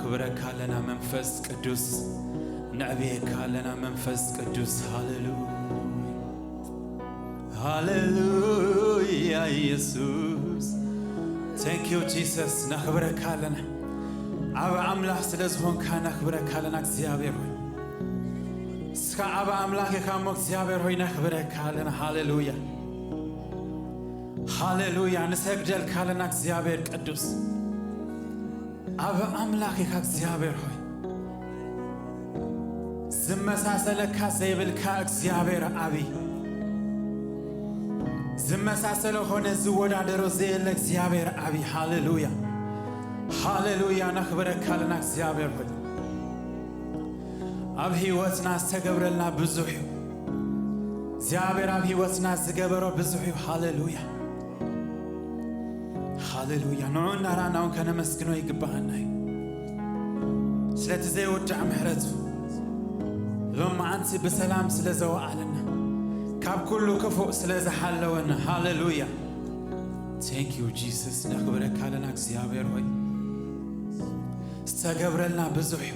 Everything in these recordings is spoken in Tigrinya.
ነኽብረካ ኣለና መንፈስ ቅዱስ፣ ነዕብየካ ኣለና መንፈስ ቅዱስ። ሃሌሉያ፣ ሃሌሉያ ኢየሱስ። Thank you Jesus። ነኽብረካ ኣለና። ዓቢ ኣምላኽ ስለ ዝኾንካ ነኽብረካ ኣለና እግዚኣብሔር ሆይ። እስኻ ዓቢ ኣምላኽ ኢኻ እሞ እግዚኣብሔር ሆይ ነኽብረካ ኣለና። ሃሌሉያ፣ ሃሌሉያ። ንሰግደልካ ኣለና እግዚኣብሔር ቅዱስ። ዓቢ ኣምላኽ ኢኻ እግዚኣብሔር ሆይ። ዝመሳሰለካ ዘይብልካ እግዚኣብሔር ዓቢ። ዝመሳሰሎ ኾነ ዝወዳደሮ ዘየለ እግዚኣብሔር ዓቢ። ሃሌሉያ፣ ሃሌሉያ። ነኽብረካ ኣለና እግዚኣብሔር ሆይ። ኣብ ህይወትና ዝተገብረልና ብዙሕ እዩ። እግዚኣብሔር ኣብ ህይወትና ዝገበሮ ብዙሕ እዩ። ሃሌሉያ፣ ሃሌሉያ። ንዑ እናረኣና እውን ከነመስግኖ ይግባኣና እዩ። ስለቲ ዘይውዳእ ምሕረቱ ሎማዓንቲ ብሰላም ስለ ዘወዓለና፣ ካብ ኩሉ ክፉእ ስለ ዝሓለወና። ሃሌሉያ። Thank you Jesus። ነኽብረካ ኣለና እግዚኣብሔር ሆይ። ዝተገብረልና ብዙሕ እዩ፣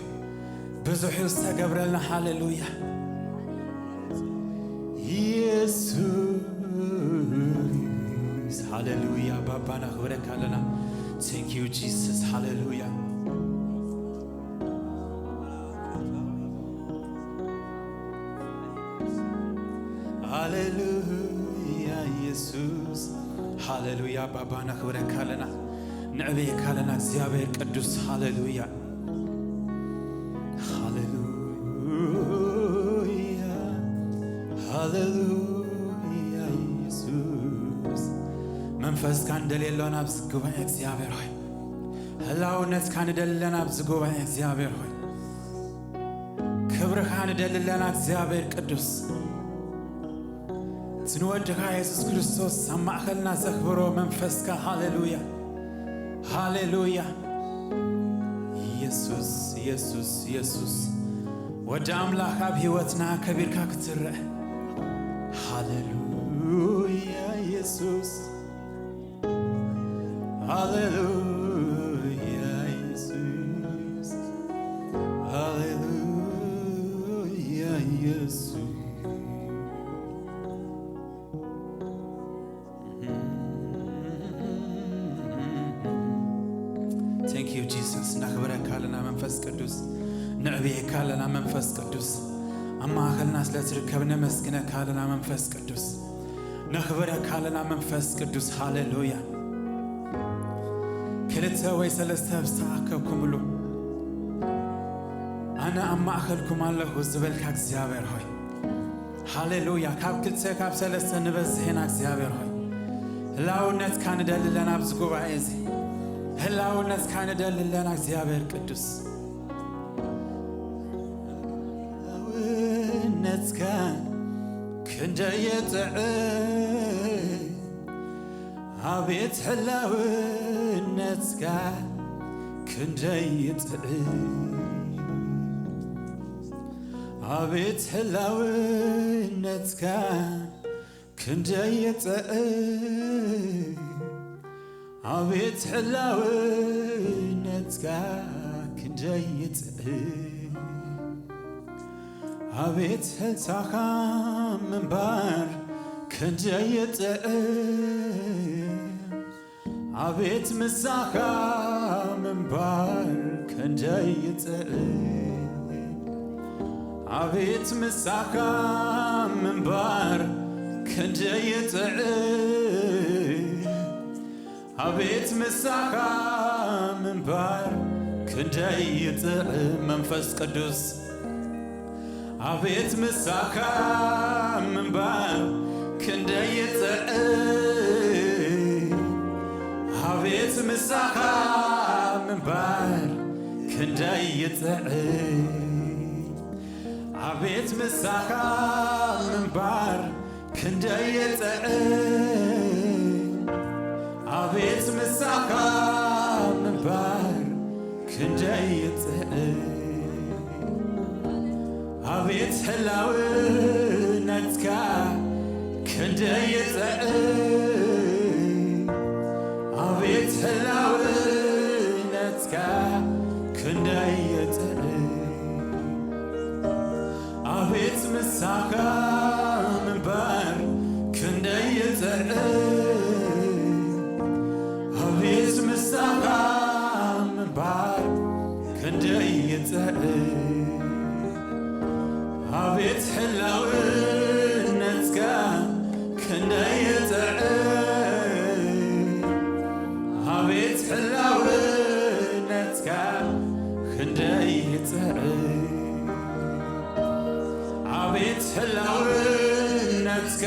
ብዙሕ እዩ ዝተገብረልና። ሃሌሉያ ኢየሱስ፣ ሃሌሉያ። ባባ ነኽብረካ ኣለና። Thank you Jesus። ሃሌሉያ፣ ሃሌሉያ ኢየሱስ፣ ሃሌሉያ። ባባ ነኽብረካ ኣለና፣ ነዕብየካ ኣለና እግዚኣብሔር ቅዱስ። ሃሌሉያ፣ ሃሌሉያ፣ ሃሌሉያ ኢየሱስ። መንፈስካ ንደልየሎና ኣብዚ ጉባኤ እግዚኣብሔር ሆይ፣ ህላውነትካ ንደልለና ኣብዚ ጉባኤ እግዚኣብሔር ሆይ። ክብርኻ ንደሊ ኣለና እግዚኣብሔር ቅዱስ። እቲ ንወድኻ የሱስ ክርስቶስ ኣብ ማእኸልና ዘኽብሮ መንፈስካ። ሃሌሉያ፣ ሃሌሉያ። ኢየሱስ፣ ኢየሱስ፣ ኢየሱስ። ወዲ ኣምላኽ ኣብ ህይወትና ከቢርካ ክትረአ። ሃሌሉያ ኢየሱስ። ሃሌሉያ ኢየሱስ፣ ሃሌሉያ ኢየሱስ። Thank you Jesus። ነኽብረካ ኣለና መንፈስ ቅዱስ፣ ነዕብየካ ኣለና መንፈስ ቅዱስ። ኣብ ማእኸልና ስለ ትርከብ ነመስግነካ ኣለና መንፈስ ቅዱስ። ነኽብረካ ኣለና መንፈስ ቅዱስ። ሃሌሉያ። ክልተ ወይ ሰለስተ ኣብ ዝተኣከብኩምሉ ኣነ ኣብ ማእኸልኩም ኣለኹ ዝበልካ እግዚኣብሔር ሆይ፣ ሃሌሉያ። ካብ ክልተ ካብ ሰለስተ ንበዝሕ ኢና እግዚኣብሔር ሆይ። ህላውነትካ ንደሊ ኣለና ኣብዚ ጉባኤ እዚ። ህላውነትካ ንደሊ ኣለና እግዚኣብሔር ቅዱስ። ህላውነትካ ክንደይ ይጥዕም፣ ኣቤት ህላውነትካ ክንደይ ይጥዕም፣ ኣቤት ህላውነትካ ክንደይ ይጥዕም፣ ኣቤት ህላውነትካ ክንደይ ይጥዕም፣ ኣቤት ህንጻኻ ምንባር ክንደይ ይጥዕም፣ ኣቤት ምሳኻ ምንባር ክንደይ ይጥዕም፣ ኣቤት ምሳኻ ምንባር ክንደይ ይጥዕም፣ ኣቤት ምሳኻ ምንባር ክንደይ ይጥዕም መንፈስ ቅዱስ። ኣቤት ምሳኻ ምንባር ክንደይ ይጥዕም፣ ኣቤት ምሳኻ ምንባር ክንደይ ይጥዕም፣ ኣቤት ምሳኻ ምንባር ክንደይ ይጥዕም፣ ኣቤት ምሳኻ ምንባር ክንደይ ይጥዕም፣ ኣቤት ህላውነትካ ክንደይ ይጥዕም፣ ኣቤት ህላውነትካ ክንደይ ይጥዕም። ኣቤት ምሳኻ ምንባር ክንደይ ይጥዕም። ኣቤት ምሳኻ ምንባር ክንደይ ይጥዕም። ኣቤት ሕላውነትካ ክንደይ ይጥዕም። ኣቤት ሕላውነትካ ክንደይ ይጥዕም። ኣቤት ሕላውነትካ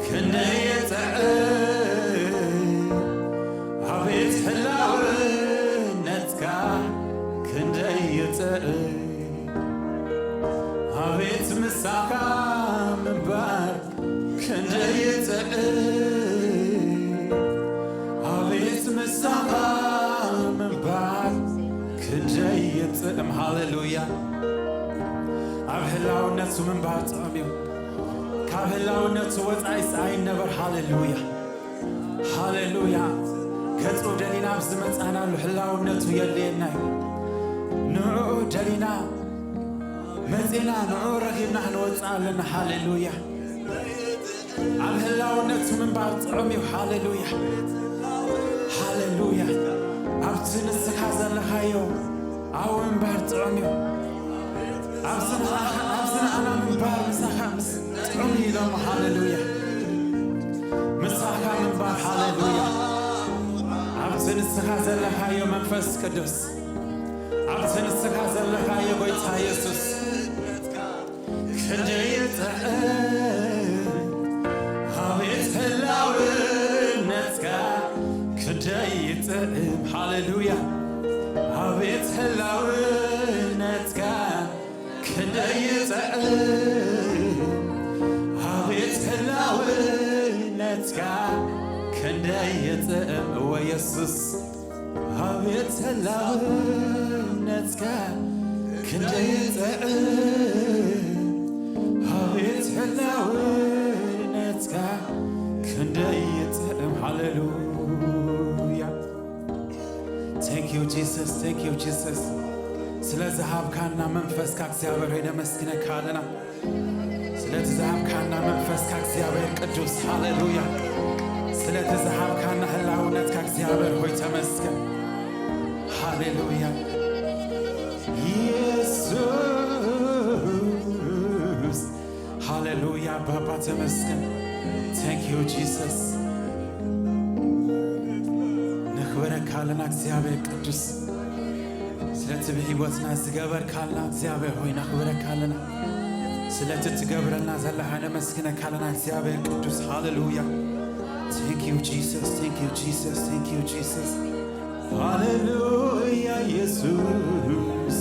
ክንደይ ይጥዕም። ኣቤት ሕላውነትካ ክንደይ ይጥዕም። ኣቤት ምሳኻ ምንባር ክንደይ ይጥዕም። ኣቤት ምሳኻ ምንባር ክንደይ ይጥዕም። ሃሌሉያ። ኣብ ህላውነቱ ምንባር ጥዑም እዩ። ካብ ህላውነቱ ወጻኢስ ኣይነበር። ሃሌሉያ። ሃሌሉያ። ገጹ ደሊና ኣብ ዝመጻናሉ ህላውነቱ የድልየና እዩ። ንዕኡ ደሊና መጺና ንዕኡ ረኺብና ክንወጽእ ኣለና። ሃሌሉያ። ኣብ ህላውነቱ ምንባር ጥዑም እዩ። ሃሌሉያ። ሃሌሉያ። ኣብቲ ንስኻ ዘለኻዮ ኣብኡ ምንባር ጥዑም እዩ። ኣብዚ ንኣኻ፣ ኣብዚ ንኣና ምንባር ምሳኻ ምስ ጥዑም እዩ ኢሎም። ሃሌሉያ። ምሳኻ ምንባር። ሃሌሉያ። ኣብቲ ንስኻ ዘለኻዮ መንፈስ ቅዱስ፣ ኣብቲ ንስኻ ዘለኻዮ ጎይታ የሱስ ክንደይ ይጥዕም። ኣቤት ህላውነትካ ክንደይ ይጥዕም። ሃሌሉያ። ኣቤት ህላውነትካ ክንደይ ይጥዕም። ኣቤት ህላውነትካ ክንደይ ይጥዕም። እወ የሱስ። ኣቤት ህላውነትካ ክንደይ ይጥዕም። ኣቤት ህላውነትካ ክንደይ ይጥዕም። ሃሌሉያ። Thank you Jesus, thank you Jesus። ስለ ዝሃብካና መንፈስካ እግዚኣብሔር ሆይ ነመስግነካ ኣለና። ስለቲ ዝሃብካና መንፈስካ እግዚኣብሔር ቅዱስ። ሃሌሉያ። ስለቲ ዝሃብካና ህላውነትካ እግዚኣብሔር ሆይ ተመስገን። ሃሌሉያ። የሱስ። ሃሌሉያ። ባባ ተመስገን። Thank you Jesus። ነኽብረካ ኣለና እግዚኣብሔር ቅዱስ። ስለቲ ብህይወትና ዝገበርካልና እግዚኣብሔር ሆይ ነኽብረካ ኣለና። ስለቲ ትገብረልና ዘለኻ ነመስግነካ ኣለና እግዚኣብሔር ቅዱስ። ሃሌሉያ። Thank you Jesus, thank you Jesus, thank you Jesus። ሃሌሉያ የሱስ።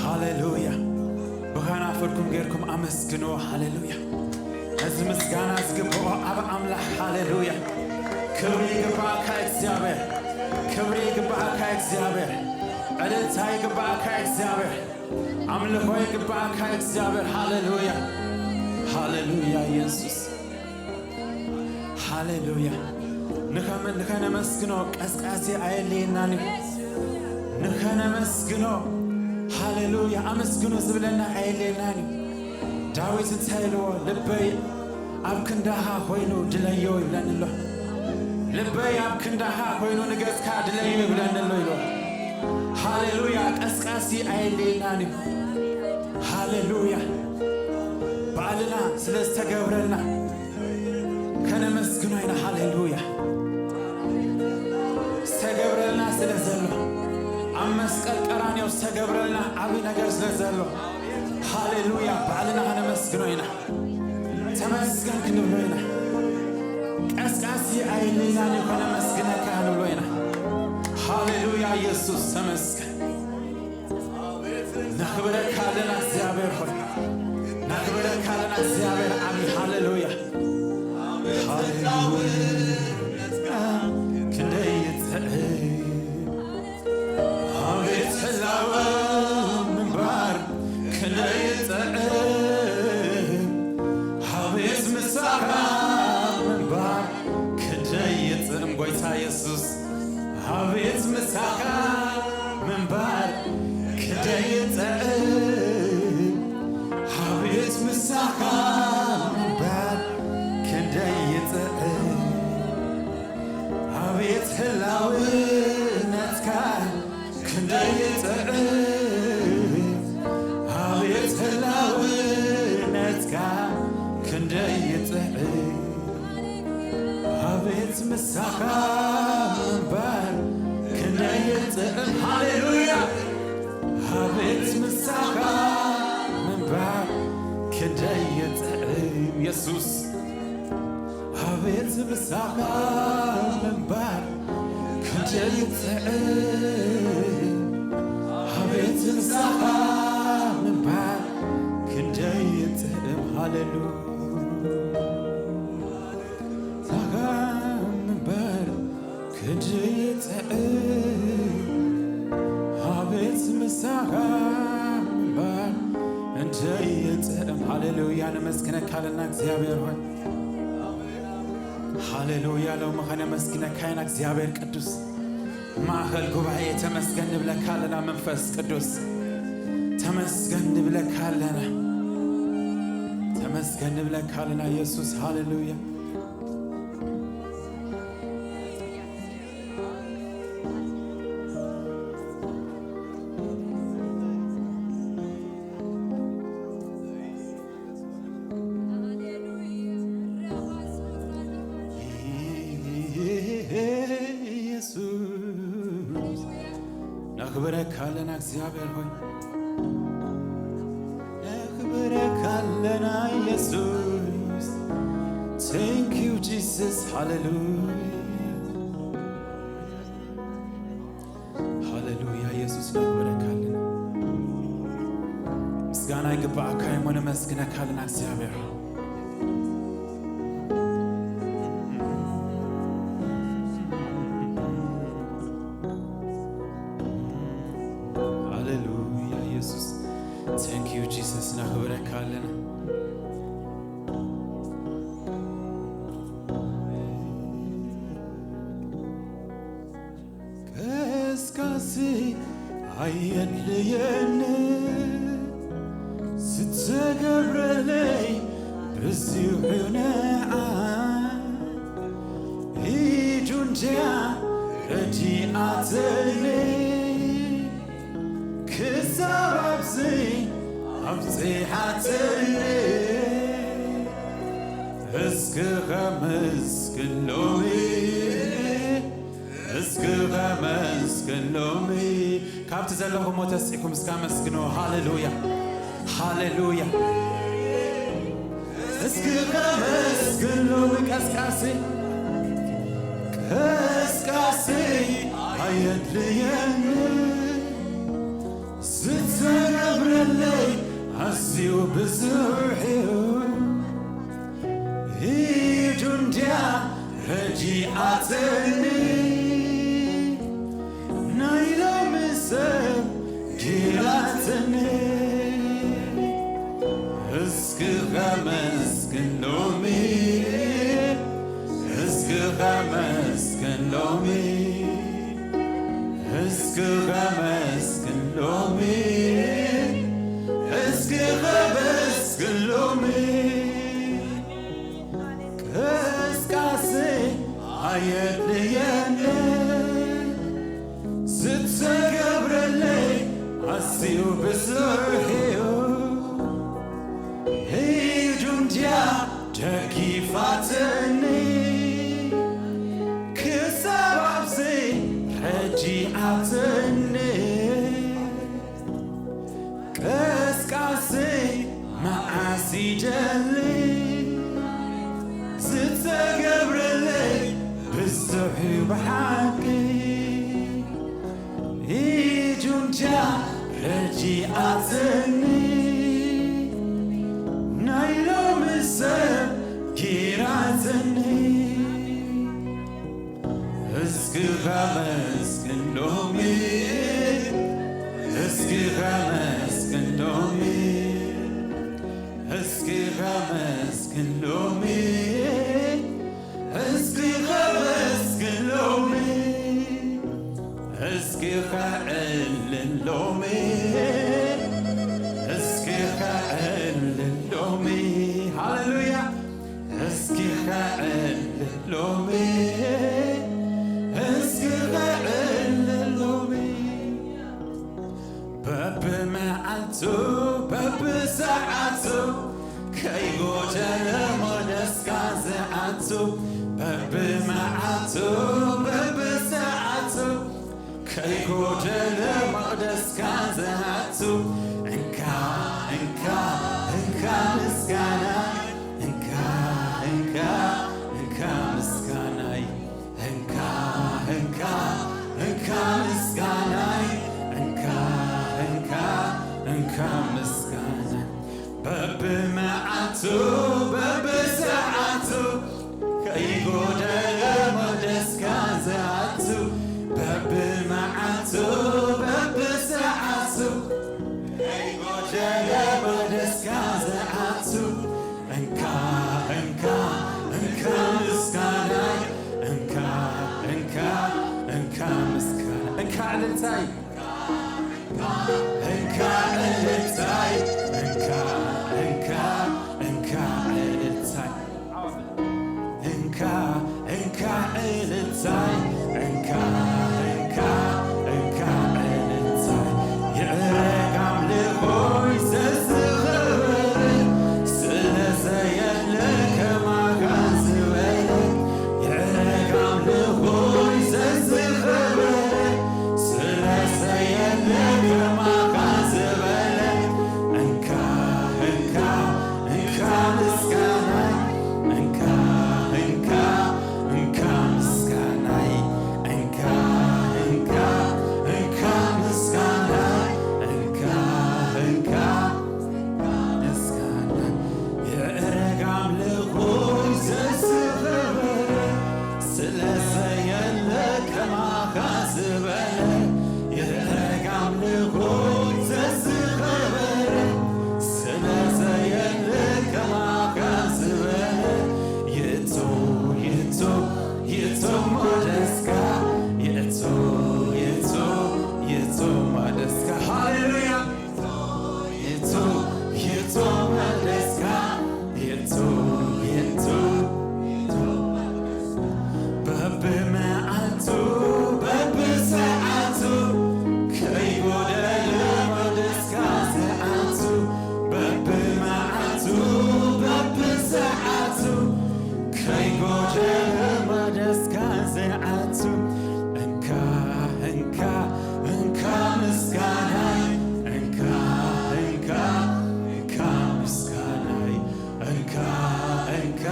ሃሌሉያ። ብኻናፍርኩም ጌርኩም ኣመስግንዎ። ሃሌሉያ። እዚ ምስጋና ዝግብኦ ኣብ ኣምላኽ። ሃሌሉያ። ክብሪ ይግባእካ እግዚኣብሔር። ክብሪ ይግባእካ እግዚኣብሔር። ዕልልታ ይግባእካ እግዚኣብሔር። ኣምልኾ ይግባእካ እግዚኣብሔር። ሃሌሉያ። ሃሌሉያ የሱስ። ሃሌሉያ። ንኸመ-፣ ንኸነመስግኖ ቀስቃሲ ኣየድልየናን እዩ። ንኸነመስግኖ፣ ሃሌሉያ፣ ኣመስግኖ ዝብለና ኣየድልየናን እዩ። ዳዊት እንታይ ኢልዎ? ልበይ ኣብ ክንዳኻ ኮይኑ ድለዮ ይብለኒ ኣሎ። ልበይ ኣብ ክንዳኻ ኮይኑ ንገጽካ ድለዮ ይብለኒ ኣሎ ኢልዎ። ሃሌሉያ። ቀስቃሲ ኣየድልየናን እዩ። ሃሌሉያ። ባዕልና ስለ ዝተገብረልና ከነመስግኖ ኢና። ሃሌሉያ። ዝተገብረልና ስለ ዘሎ፣ ኣብ መስቀል ቀራንዮ ዝተገብረልና ዓብዪ ነገር ስለ ዘሎ፣ ሃሌሉያ፣ ባዕልና ከነመስግኖ ኢና። ተመስገን ክንብሎ ኢና። ቀስቃሲ ኣይልናን እዩ፣ ከነመስግነካ ክንብሎ ኢና። ሃሌሉያ፣ የሱስ ተመስገን። ነኽብረካ ኣለና እግዚኣብሔር ሆይ፣ ነኽብረካ ኣለና እግዚኣብሔር ዓብዪ። ሃሌሉያ፣ ሃሌሉያ። ክንደይ ይጥዕም ኣቤት ህላወ ምንባር፣ ክንደይ ይጥዕም ኣቤት ምሳኻ ምንባር፣ ክንደይ ይጥዕም ጎይታ የሱስ። ኣቤት ምሳኻ ምንባር ክንደይ ይጥዕም፣ ኣቤት ምሳኻ ምንባር ክንደይ ይጥዕም፣ ኣቤት ህላውነትካ ክንደይ ይጥዕም፣ ኣቤት ህላውነትካ ክንደይ ይጥዕም። ኣቤት ምሳኻ ምንባር ክንደይ ይጥዕም። ሃሌሉያ። ኣቤት ምሳኻ ምንባር ክንደይ ይጥዕም። የሱስ፣ ኣቤት ምሳኻ ምንባር ክንደይ ይጥዕም። ኣቤት ምሳኻ ምንባር ክንደይ ይጥዕም። ሃሌሉያ። ምሳኻ ምንባር ክንደይ ይጥዕም፣ ኣቤት ምሳኻ ምንባር ክንደይ ይጥዕም። ሃሌሉያ፣ ነመስግነካ ኣለና እግዚኣብሔር ሆይ። ሃሌሉያ፣ ሎሚ ኸነመስግነካ ኢና እግዚኣብሔር ቅዱስ። ማእኸል ጉባኤ ተመስገን ንብለካ ኣለና መንፈስ ቅዱስ። ተመስገን ንብለካ ኣለና። ተመስገን ንብለካ ኣለና የሱስ። ሃሌሉያ። የሱስ ነኽብረካ ኣለና እግዚኣብሔር ሆይ። ነኽብረካ ኣለና የሱስ። Thank you Jesus. ሃሌሉያ። ሃሌሉያ የሱስ ነኽብረካ ኣለና። ምስጋና ይግባኣካ እሞ ነመስግነካ ኣለና እግዚኣብሔር። ሃሌሉያ የሱስ። Thank you Jesus ነኽብረካ ኣለና። ቀስቃሲ ኣየድልየኒ ዝተገብረለይ ብዙሕ ንዓ ኢዱ እንድያ ረዲኣተኒ ክሳብ ኣብዚ ኣብጺሓተኒ እስኪ ኸመስግን ሎሚ እስኪ ኸመስግን ሎሚ ካብቲ ዘለኹሞ ተስዒኹም እስካ መስግኖ። ሃሌሉያ ሃሌሉያ። እስኪ ኸመስግን ሎሚ ቀስቃሲ ቀስቃሲ ኣየድልየኒ ዝተገብረለይ ኣዝዩ ብዙሕ እዩ። ኢዱ እንድያ ረዲኣተኒ ናይ ሎሚ ሰብ ጌራተኒ እስኪ ኸመስግን ሎሚ እስኪ ኸመስግን ሎሚ እስኪ ኸመስግን ሎሚ እስኪ ኸመስግን ሎሚ ቀስቃሲ ኣየድልየኒ ዝተገብረለይ ኣዝዩ ብዙሕ እዩ። ኢዱ እንድያ ደጊፋትኒ ክሳብ ኣብዚ ረዲኣትኒ ቀስቃሲ መዓስ ይደሊ ዝተገብረለይ ብዙሕ እዩ ብሓቂ ኢዱ እንድያ ረዲኣትኒ ናይ ሎሚ ሰብ ጌራትኒ እስኪ ኸመስግን ሎሚ እስኪ ኸመስግን ሎሚ እስኪ ኸመስግን ሎሚ እስኪ ኸመስግን ሎሚ ከዕልል ሎሚ፣ እስኪ ከዕልል ሎሚ። ሃሌሉያ። እስኪ ከዕልል ሎሚ፣ እስኪ ከዕልል ሎሚ። በብመዓልቱ በብሰዓቱ ከይጎደለ መቕደስካ ዝኣቱ። በብመዓልቱ በብሰዓቱ ከይጎደለ መቕደስካ ዝኣቱ። እንካ እንካ እንካ ምስጋና፣ እንካ እንካ እንካ ምስጋናይ፣ እንካ እንካ እንካ ምስጋናይ፣ እንካ እንካ እንካ ምስጋናይ። በብመዓልቱ በብሰዓቱ ከይጎደለ መቕደስካ ዝኣቱ። በብመዓልቱ በብሰዓቱ ከይጎደለ መቕደስካ ዝኣቱ። እንካ እንካ እንካ ምስጋናይ፣ እንካ እንካ እንካ ምስጋና፣ እንካ ዕልልታይ፣ እንካ ዕልልታይ፣ እንካ እንካ እንካ ዕልልታይ፣ እንካ እንካ ዕልልታይ፣ እንካ እንካ እንካ ዕልልታይ። የዕረግ ኣምልኾይ ዘዝኸበረ፣ ስለ ዘየለ ከማኻ ዝበለ። የዕረግ ኣምልኾይ ዘዝኸበረ፣ ስለ ዘየለ ከማኻ ዝበለ። እንካ እንካ እንካ ምስጋናይ፣ እንካ እንካ እንካ ምስጋናይ፣ እንካ እንካ እንካ ምስጋናይ፣ እንካ እንካ ምስጋናይ። የዕረግ ኣምልኾይ ዘዝኸበረ፣ ስለ ዘየለ ከማኻ ዝበለ። የዕረግ ኣምልኾይ ዘዝኸበረ፣ ስለ ዘየለ ከማኻ ዝበለ። ይእቶ ይእቶ ይእቶ መቕደስካ፣ ይእቶ ይእቶ ይእቶ መቕደስካ። ሃሌሉያ። ይእቶ ይእቶ መቕደስካ፣ ይእቶ ይእቶ በብመዓልቱ በብሰዓቱ ከይጎደለ መቕደስካ ዝኣቱ። በብመዓልቱ በብሰዓቱ ከይጎደለ መቕደስካ ዝኣቱ። እንካ እንካ እንካ ምስጋናይ፣ እንካ እንካ እንካ ምስጋናይ፣ እንካ እንካ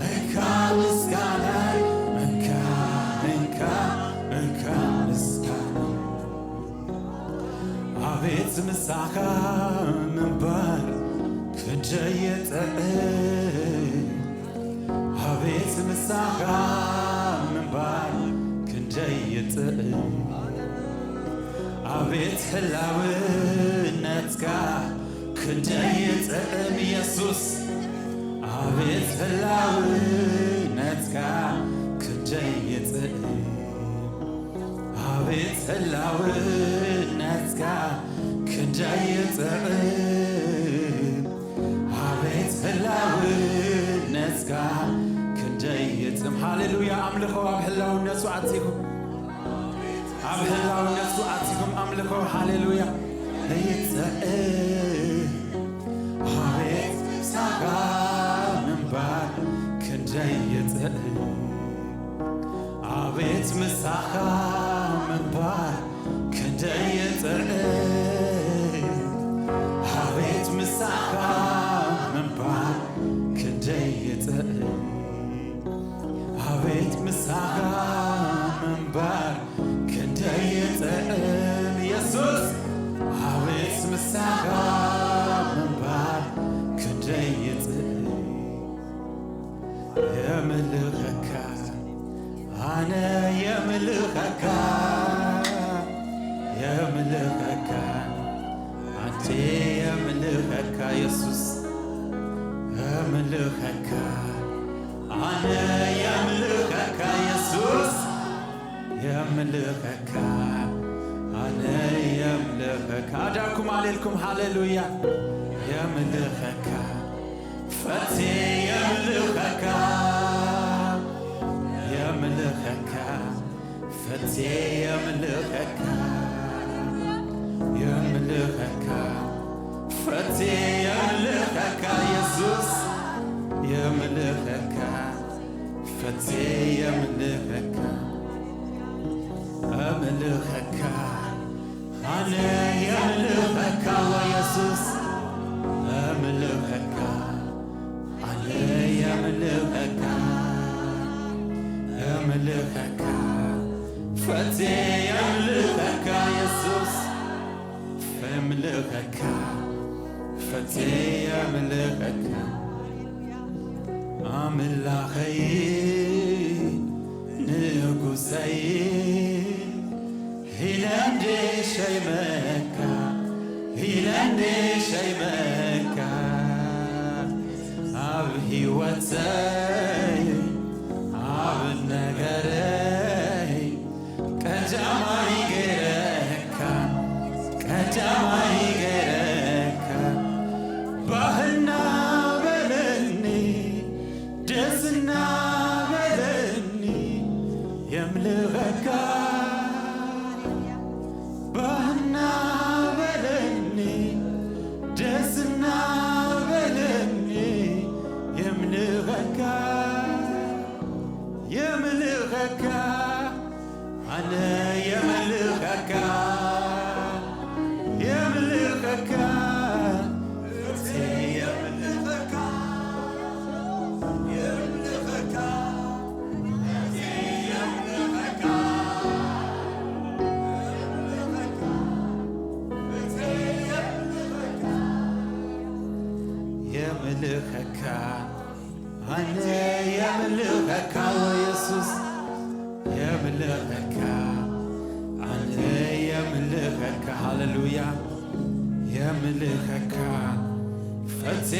እንካ ምስጋናይ፣ እንካ እንካ እንካ ምስጋናይ። ኣቤት ምሳኻ ምንባር ክንደይ ይጥዕም፣ ኣቤት ምሳኻ ምንባር ክንደይ ይጥዕም፣ ኣቤት ህላውነትካ ክንደይ ይጥዕም የሱስ፣ ኣቤት ህላውነትካ ክንደይ ይጥዕም፣ ኣቤት ህላውነትካ ክንደይ ይጥዕም፣ ኣቤት ህላውነትካ ክንደይ ይጥዕም። ሃሌሉያ። ኣምልኾ ኣብ ህላውነቱ ኣቲኹም፣ ኣብ ህላውነቱ ኣቲኹም ኣምልኾ። ሃሌሉያ። ይጥዕም፣ ኣቤት ምሳኻ ምንባር ክንደይ ይጥዕም፣ ኣቤት ምሳኻ ምንባር ክንደይ ይጥዕም፣ ኣቤት ምሳኻ ምንባር ክንደይ ይጥዕም፣ ኣቤት ምሳኻ ምንባር ክንደይ ይጥዕም የሱስ፣ ኣቤት ምሳኻ ምንባር ክንደይ ይጥዕም። የምልኸካ ኣነ የምልኸካ፣ የምልኸካ ኣንተ፣ የምልኸካ የሱስ፣ የምልኸካ ኣነ የምልኸካ የሱስ፣ የምልኸካ የምልኸካ። ኣዳኩም ኣሌልኩም፣ ሃሌሉያ። የምልኸካ፣ ፈቴ የምልኸካ፣ የምልኸካ፣ ፈቴ የምልኸካ፣ የምልኸካ፣ ፈቴ የምልኸካ፣ የሱስ የምልኸካ፣ ፈቴ የምልኸካ፣ ኣምልኸካ፣ ኣነ የምልኸካ፣ የሱስ ኣምልኸካ፣ ኣነ የምልኸካ፣ ኣምልኸካ፣ ፈቴ የምልኸካ፣ የሱስ የምልኸካ፣ ፈቴ የምልኸካ፣ ኣምላኸይ ንጉሰይ፣ ኢለ እንድሸይመካ፣ ኢለ እንድሸይመካ፣ ኣብ ህይወተይ፣ ኣብ ነገረይ፣ ቀዳማይ ገይረካ፣ ቀዳማይ ገይረካ፣ ባህና በለኒ፣ ደስና በለኒ፣ የምልኸካ፣ ባህና በለኒ፣ ደስና በለኒ፣ የምልኸካ፣ የምልኸካ፣ ኣነ የምልኸካ፣ የምልኸካ፣ የምልኸካ፣ የምልኸካ፣ የምልኸካ፣ የምልኸካ፣ ኣነ የምልኸካ የሱስ፣ የምልኸካ፣ ኣነ የምልኸካ፣ ሃሌሉያ፣ የምልኸካ፣ ፈቴ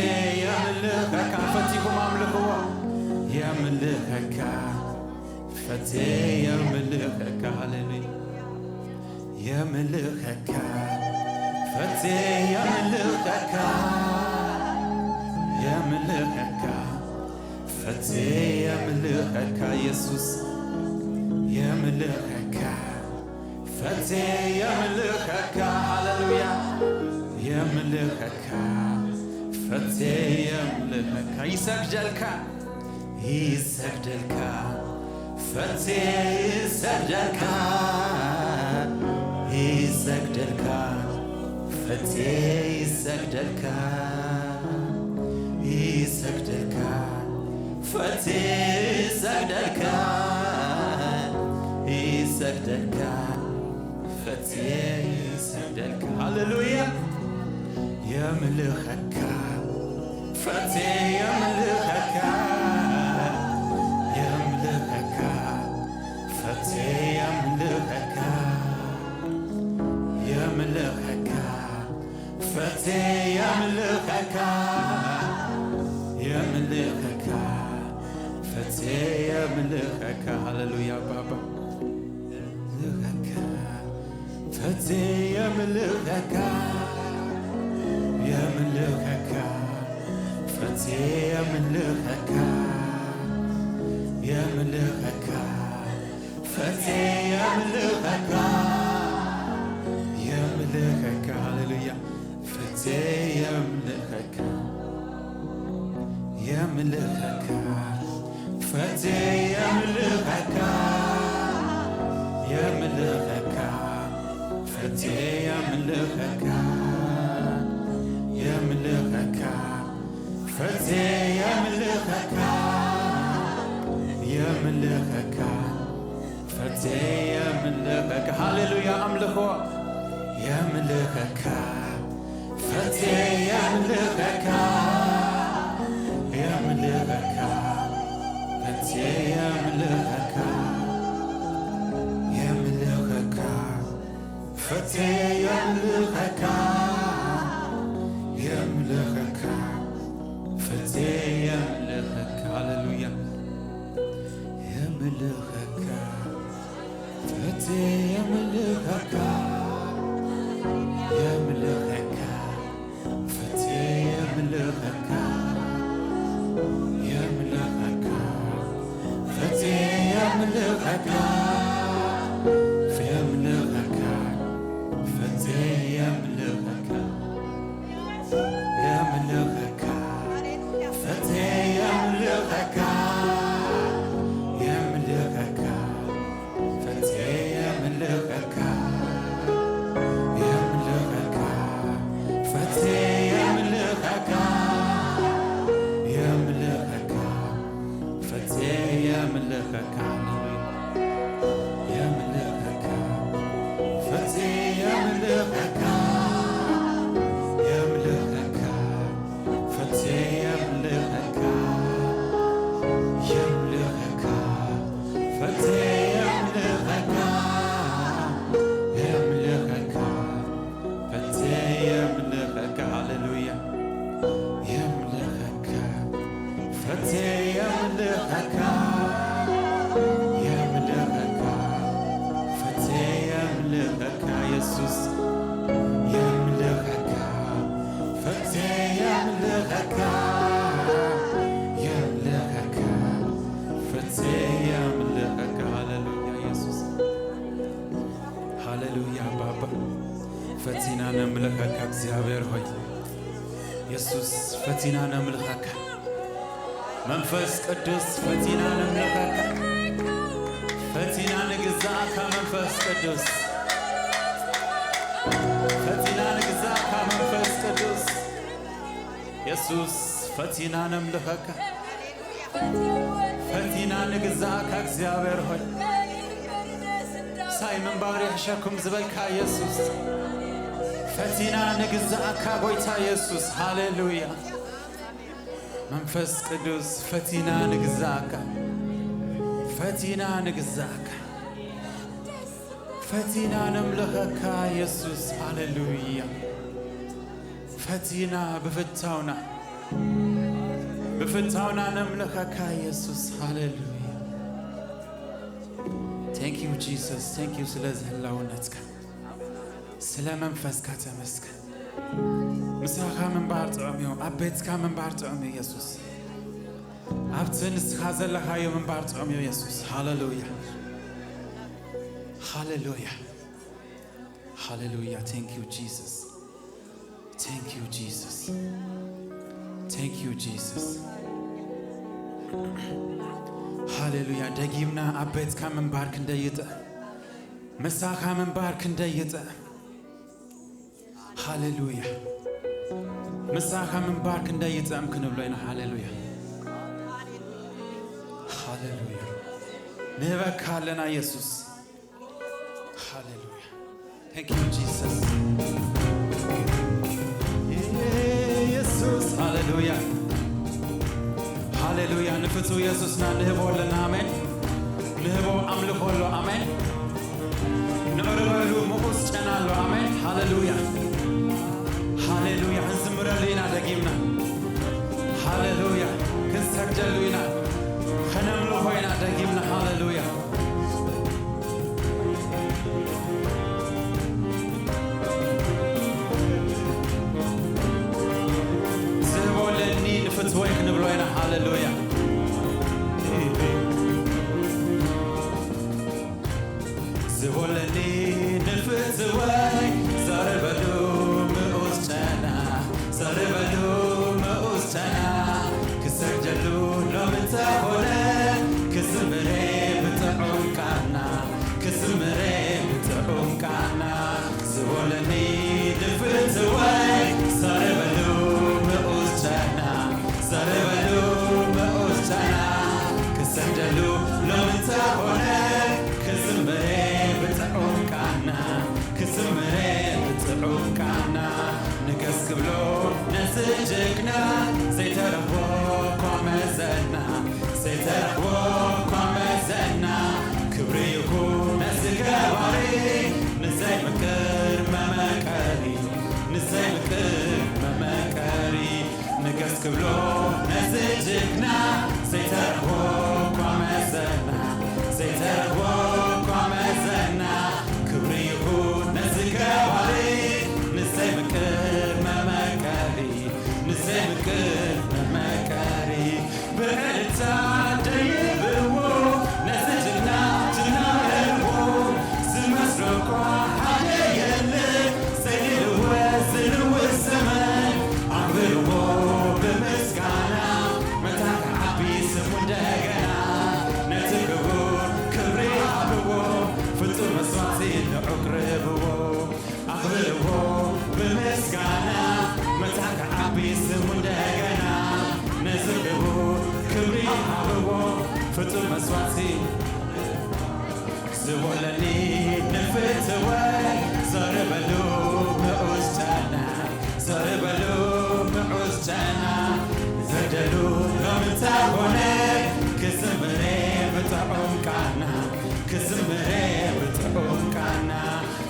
የምልኸካ፣ ፈቲኹም ኣምልኽዎ፣ የምልኸካ፣ ፈቴ የምልኸካ፣ ሃሌሉያ። የምልኸካ፣ ፈቴ የምልኸካ፣ የምልኸካ፣ ፈቴ የምልኸካ፣ የሱስ የምልኸካ፣ ፈቴ የምልኸካ፣ ሃሌሉያ፣ የምልኸካ፣ ፈቴ የምልኸካ፣ ይሰግደልካ፣ ይሰግደልካ፣ ፈቴ ይሰግደልካ፣ ይሰግደልካ፣ ፈቴ ይሰግደልካ፣ ይሰግደልካ፣ ፈቴ ይሰግደልካ፣ ይሰግደልካ፣ ፈቴ ይሰግደልካ። ሃሌሉያ። የምልኸካ፣ ፈቴ የምልኸካ፣ የምልኸካ፣ ፈቴ የምልኸካ፣ የምልኸካ፣ ፈቴ የምልኸካ፣ የምልኸካ፣ ፈቴ የምልኸካ። ሃሌሉያ ባባ። የምልኸካ፣ ፈቴ የምልኸካ፣ የምልኸካ፣ ፈቴ የምልኸካ፣ የምልኸካ፣ ፈቴ የምልኸካ፣ የምልኸካ፣ ሃሌሉያ፣ ፈቴ የምልኸካ፣ የምልኸካ፣ ፈቴ የምልኸካ፣ የምልኸካ፣ ፈቴ የምልኸካ፣ የምልኸካ፣ ፈቴ የምልኸካ፣ የምልኸካ፣ ፈቴ የምልኸካ። ሃሌሉያ፣ ኣምልኾ የምልኸካ፣ ፈቴ የምልኸካ፣ የምልኸካ፣ ፈቴ የምልኸካ፣ የምልኸካ፣ ፈቴ የምልኸካ፣ የምልኸካ፣ ፈቴ የምልኸካ። ሃሌሉያ። የምልኸካ፣ ፈቴ የምልኸካ፣ የምልኸካ፣ ፈትየ የምልኸካ፣ የምልኸካ፣ ፈትየ የምልኸካ፣ የምልኸካ፣ ፈትየ የምልኸካ፣ የምልኸካ፣ ፈትየ የምልኸካ፣ የምልኸካ፣ ፈትየ የምልኸካ፣ የምልኸካ፣ ፈትየ የምልኸካ፣ የምልኸካ፣ ፈትየ የምልኸካ፣ የምልኸካ፣ ፈትየ የምልኸካ፣ የምልኸካ፣ ፈትየ የምልኸካ፣ የምልኸካ፣ ፈትየ የምልኸካ፣ የምልኸካ፣ ፈትየ የምልኸካ። ሃሌሉያ። የምልኸካ፣ ፈትየ የምልኸካ፣ የምልኸካ፣ ፈትየ የምልኸካ፣ የሱስ የምልኸካ፣ ፈትየ የምልኸካ፣ የምልኸካ፣ ፈትየ የምልኸካ። ሃሌሉያ የሱስ፣ ሃሌሉያ ባባ፣ ፈቲና ነምልኸካ እግዚኣብሔር ሆይ፣ የሱስ ፈቲና ነምልኸካ። መንፈስ ቅዱስ ፈቲና ነምልኸካ፣ ፈቲና ንግዛእካ መንፈስ ቅዱስ፣ ፈቲና ንግዛእካ መንፈስ ቅዱስ። የሱስ ፈቲና ነምልኸካ፣ ፈቲና ንግዛእካ እግዚኣብሔር ሆይ። ሳይ ምንባር ይሕሸኩም ዝበልካ የሱስ፣ ፈቲና ንግዛእካ ጎይታ የሱስ። ሃሌሉያ። መንፈስ ቅዱስ ፈቲና ንግዛእካ፣ ፈቲና ንግዛእካ፣ ፈቲና ነምልኸካ የሱስ። ሃሌሉያ። ፈቲና ብፍታውና፣ ብፍታውና ነምልኸካ የሱስ። ሃሌሉያ። Thank you Jesus, thank you ስለ ህላውነትካ፣ ስለ መንፈስካ ተመስገን። ምሳኻ ምንባር ጥዑም እዩ፣ ኣብ ቤትካ ምንባር ጥዑም እዩ የሱስ። ኣብቲ ንስኻ ዘለኻዮ ምንባር ጥዑም እዩ የሱስ። ሃሌሉያ፣ ሃሌሉያ፣ ሃሌሉያ። Thank you Jesus, thank you Jesus, thank you Jesus። ሃሌሉያ። ደጊምና ኣብ ቤትካ ምንባር ክንደይ ይጥዕም፣ ምሳኻ ምንባር ክንደይ ይጥዕም። ሃሌሉያ። ምሳኻ ምንባር ክንደይ ይጥዕም ክንብሎ ኢና። ሃሌሉያ፣ ሃሌሉያ። ንህበካ ኣለና የሱስ። ሃሌሉያ። Thank you Jesus። የሱስ፣ ሃሌሉያ፣ ሃሌሉያ። ንፍጹም የሱስና ንህቦ ኣለና። ኣሜን። ንህቦ ኣምልኾ ኣሎ። ኣሜን። ንዕረበሉ ምኡዝ ጨና ኣሎ። ኣሜን። ሃሌሉያ፣ ሃሌሉያ። ክንዝምረሉ ኢና ደጊምና። ሃሌሉያ። ክንሰግደሉ ኢና። ከነምልኾ ኢና ደጊምና። ሃሌሉያ። ዝህቦ ኣለኒ ንፍትወይ ክንብሎ ኢና። ሃሌሉያ። ዝቦለኒ ንፍትወይ ዘርበሉ ምኡዝ ጨና፣ ዘርበሉ ምኡዝ ጨና፣ ክሰግደሉ ሎሚ እንተኾነ፣ ክዝምሬ ብጥዑም ቃና፣ ክዝምሬ ብጥዑም ቃና። ዝቦለኒ ንፍትወይ ዘርበሉ ምኡዝ ጨና፣ ዘርበሉ ምኡዝ ጨና፣ ክሰግደሉ ሎሚ እንተኾነ፣ ክዝምሬ ብጥዑም ቃና፣ ክዝምሬ ብጥዑም ቃና። ንገስ ክብሎ ነዚ ጅግና፣ ዘይተረኽቦ እኳ መዘና፣ ዘይተረኽቦ እኳ መዘና። ክብሪ ይኹን ነዚ ገባሪ፣ ንዘይምክር መመቀሪ፣ ንዘይምክር መመቀሪ። ንገስ ክብሎ ነዚ ጅግና፣ ዘይተረኽቦ እኳ መዘና፣ ዘይተረኽቦ እኳ መዘና። ክብሪ ይኹን ነዚ ገባሪ፣ ኣቕርብዎ፣ ኣኽብርዎ ብምስጋና፣ መታን ክዓቢ ስሙ እንደገና። ነዚ ክቡር ክብሪ ሃብዎ፣ ፍጹም መስዋዕቲ ዝወለኒ ንፍትወይ። ዘርበሉ ንኡስ ጨና፣ ዘርበሉ ንኡስ ጨና። ዘደሉ ሎሚ እንተኾነ፣ ክዝምሬ ብጥዑም ቃና፣ ክዝምሬ ብጥዑም ቃና።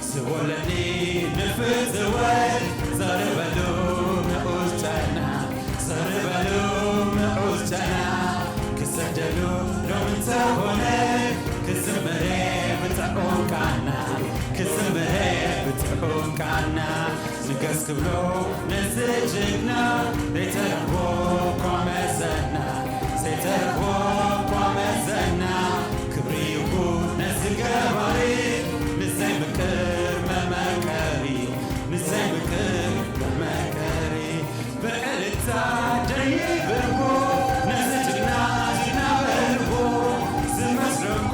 ዝወለኒ ንፍትወይ። ዘርበሉ ንኡስ ጨና፣ ዘርበሉ ንኡስ ጨና። ክሰደሉ ሎሚ እንተኾነ፣ ክዝምሬ ብጥዑም ቃና፣ ክዝምሬ ብጥዑም ቃና። ንገስ ክብሎ ነዚ ጅግና፣ ዘይተረኽቦ እኳ መዘና፣ ዘይተረኽቦ እኳ መዘና። ክብሪ ይኹን ነዚ ገባሪ፣ ንዘይምቅር መመከሪ፣ ንዘይምቅር መመከሪ። ብዕልልታ ደይብዎ፣ ነዚ ጅግና ጅግና በልዎ። ዝመስሎ እኳ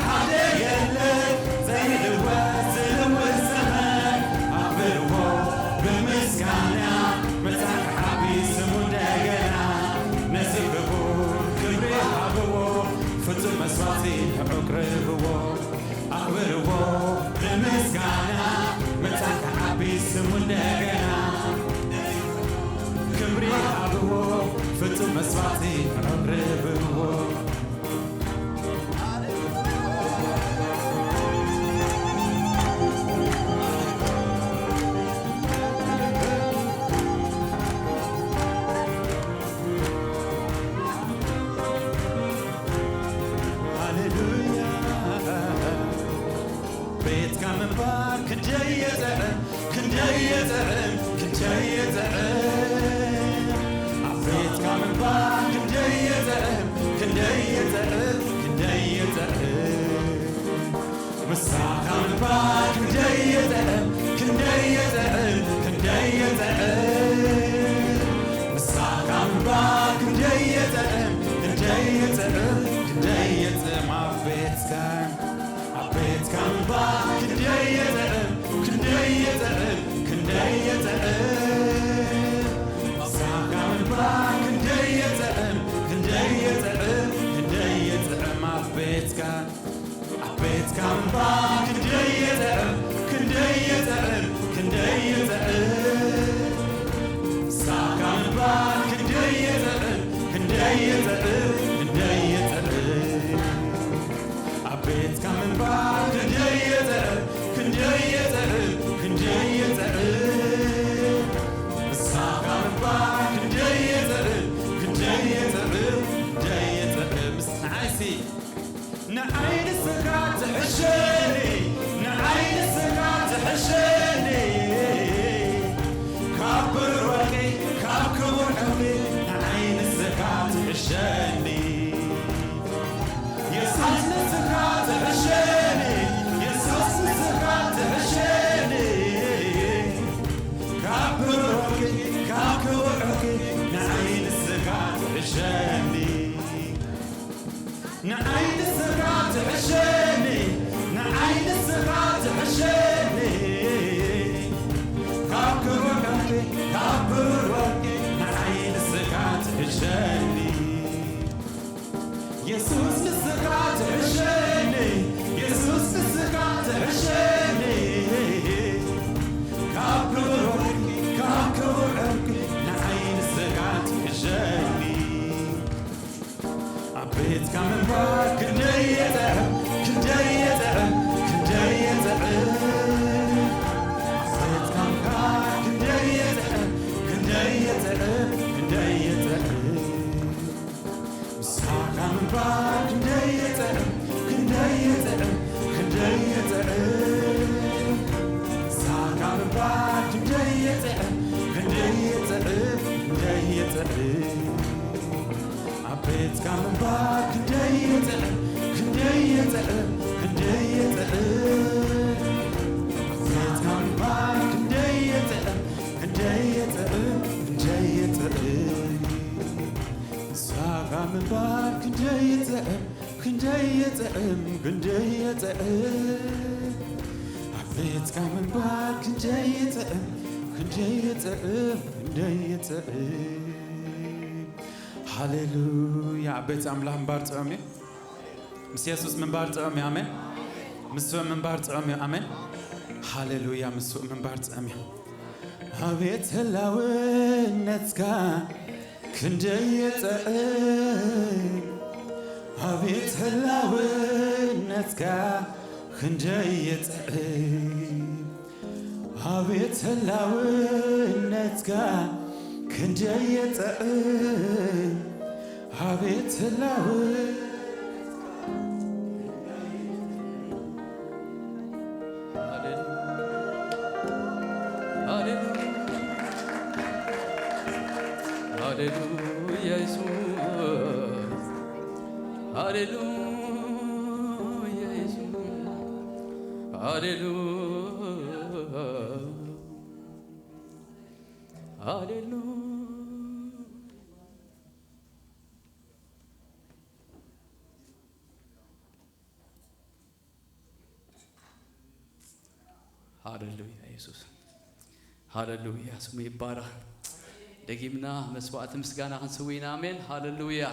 ሓደ የለን፣ ዘይልወጥ ዝልውጥ ዘመን። ኣኽብርዎ ብምስጋና፣ መታን ክዓቢ ስሙ እንደገና። ነዚ ክቡር ክብሪ ሃብዎ፣ ፍጹም መስዋዕቲ ኣቕርብዎ። ኣኽብርዎ ብምስጋና፣ መታን ክዓቢ ስሙ እንደገና። ክብሪ ሃብዎ፣ ፍጹም መስዋዕቲ ኣቕርብዎ። ሃሌሉያ። ቤትካ ምንባር ክንደይ ይጥዕም፣ ክንደይ ይጥዕም፣ ክንደይ ይጥዕም። ኣብ ቤትካ ምንባር ክንደይ ይጥዕም፣ ክንደይ ይጥዕም፣ ክንደይ ይጥዕም። ምሳኻ ምንባር ክንደይ ይጥዕም፣ ክንደይ ይጥዕም፣ ክንደይ ይጥዕም። ምሳኻ ምንባር ክንደይ ይጥዕም፣ ክንደይ ይጥዕም፣ ክንደይ ይጥዕም። ኣብ ቤትካ ኣብ ቤትካ ምንባር ክንደይ ይጥዕም፣ ክንደይ ይጥዕም፣ ክንደይ ይጥዕም። ምሳኻ ምንባር ክንደይ ይጥዕም፣ ክንደይ ይጥዕም፣ ክንደይ ይጥዕም። ኣብ ቤትካ ኣብ ቤትካ ምንባር ክንደይ ይጥዕም፣ ክንደይ ይጥዕም፣ ክንደይ ይጥዕም። ምሳኻ ምንባር ክንደይ ይጥዕም፣ ክንደይ ይጥዕም፣ ክንደይ ይጥዕም። ኣብ ቤትካ ምንባር ክንደይ ይጥዕም፣ ክንደይ ይጥዕም፣ ክንደይ ይጥዕም። ምሳኻ ምንባር ክንደይ ይጥዕም፣ ክንደይ ይጥዕም፣ ክንደይ ይጥዕም። ምስ ንዓይሲ ንዓይ ንስኻ ትሕሸኒ፣ ንዓይ ንስኻ ትሕሸኒ። ካብ ብሩር ወርቂ፣ ካብ ክቡር ዕንቁ፣ ንዓይ ንስኻ ትሕሸኒ። የሱስ ንስኻ ትሕሸኒ፣ የሱስ ንስኻ ትሕሸኒ። ካብ ብሩር ወርቂ፣ ካብ ክቡር ዕንቁ፣ ንዓይ ንስኻ ትሕሸኒ። ንዓይ ንስኻ ትሕሸኒ፣ ንዓይ ንስኻ ትሕሸኒ። ካብ ክቡር ዕንቁ፣ ካብ ብሩር ወርቂ፣ ንዓይ ንስኻ ትሕሸኒ። የሱስ ንስኻ ትሕሸኒ፣ የሱስ ንስኻ ትሕሸኒ። ካብ ክቡር ወርቂ፣ ካብ ክቡር ዕንቁ፣ ንዓይ ንስኻ ትሕሸኒ። ኣብ ቤትካ ምንባር ክንደይ ይጥዕም፣ ክንደይ ይጥዕም፣ ክንደይ ይጥዕም። ኣብ ቤትካ ምንባር ክንደይ ይጥዕም፣ ክንደይ ይጥዕም፣ ክንደይ ይጥዕም። ምሳኻ ምንባር ክንደይ ይጥዕም፣ ክንደይ ይጥዕም፣ ክንደይ ይጥዕም። ምሳኻ ምንባር ክንደይ ይጥዕም፣ ክንደይ ይጥዕም፣ ክንደይ ይጥዕም። ኣብ ቤትካ ምንባር ክንደይ ይጥዕም፣ ክንደይ ይጥዕም፣ ክንደይ ይጥዕም። ኣብ ቤትካ ምንባር ክንደይ ይጥዕም፣ ክንደይ ይጥዕም፣ ክንደይ ይጥዕም። ምሳኻ ምንባር ክንደይ ይጥዕም፣ ክንደይ ይጥዕም፣ ክንደይ ይጥዕም። ኣብ ቤትካ ምንባር ክንደይ ይጥዕም፣ ክንደይ ይጥዕም፣ ክንደይ ይጥዕም። ሃሌሉያ። ቤት ኣምላኽ ምንባር ጥዑም እዩ። ምስ የሱስ ምንባር ጥዑም እዩ። ኣሜን። ምስ ምንባር ጥዑም እዩ። ኣሜን። ሃሌሉያ። ምስ ምንባር ጥዑም እዩ። ኣቤት ህላውነትካ ክንደይ ይጥዕም፣ ኣቤት ህላውነትካ ክንደይ ይጥዕም፣ ኣቤት ህላውነትካ ክንደይ ይጥዕም፣ ኣቤት ህላው ሃሌሉያ ኢየሱስ፣ ሃሌሉያ ኢየሱስ፣ ሃሌሉያ፣ ሃሌሉያ። ሃሌሉያ ኢየሱስ፣ ሃሌሉያ ስሙ ይባረኽ። ደጊምና መስዋዕቲ ምስጋና ክንስዊ ኢና። ኣሜን። ሃሌሉያ።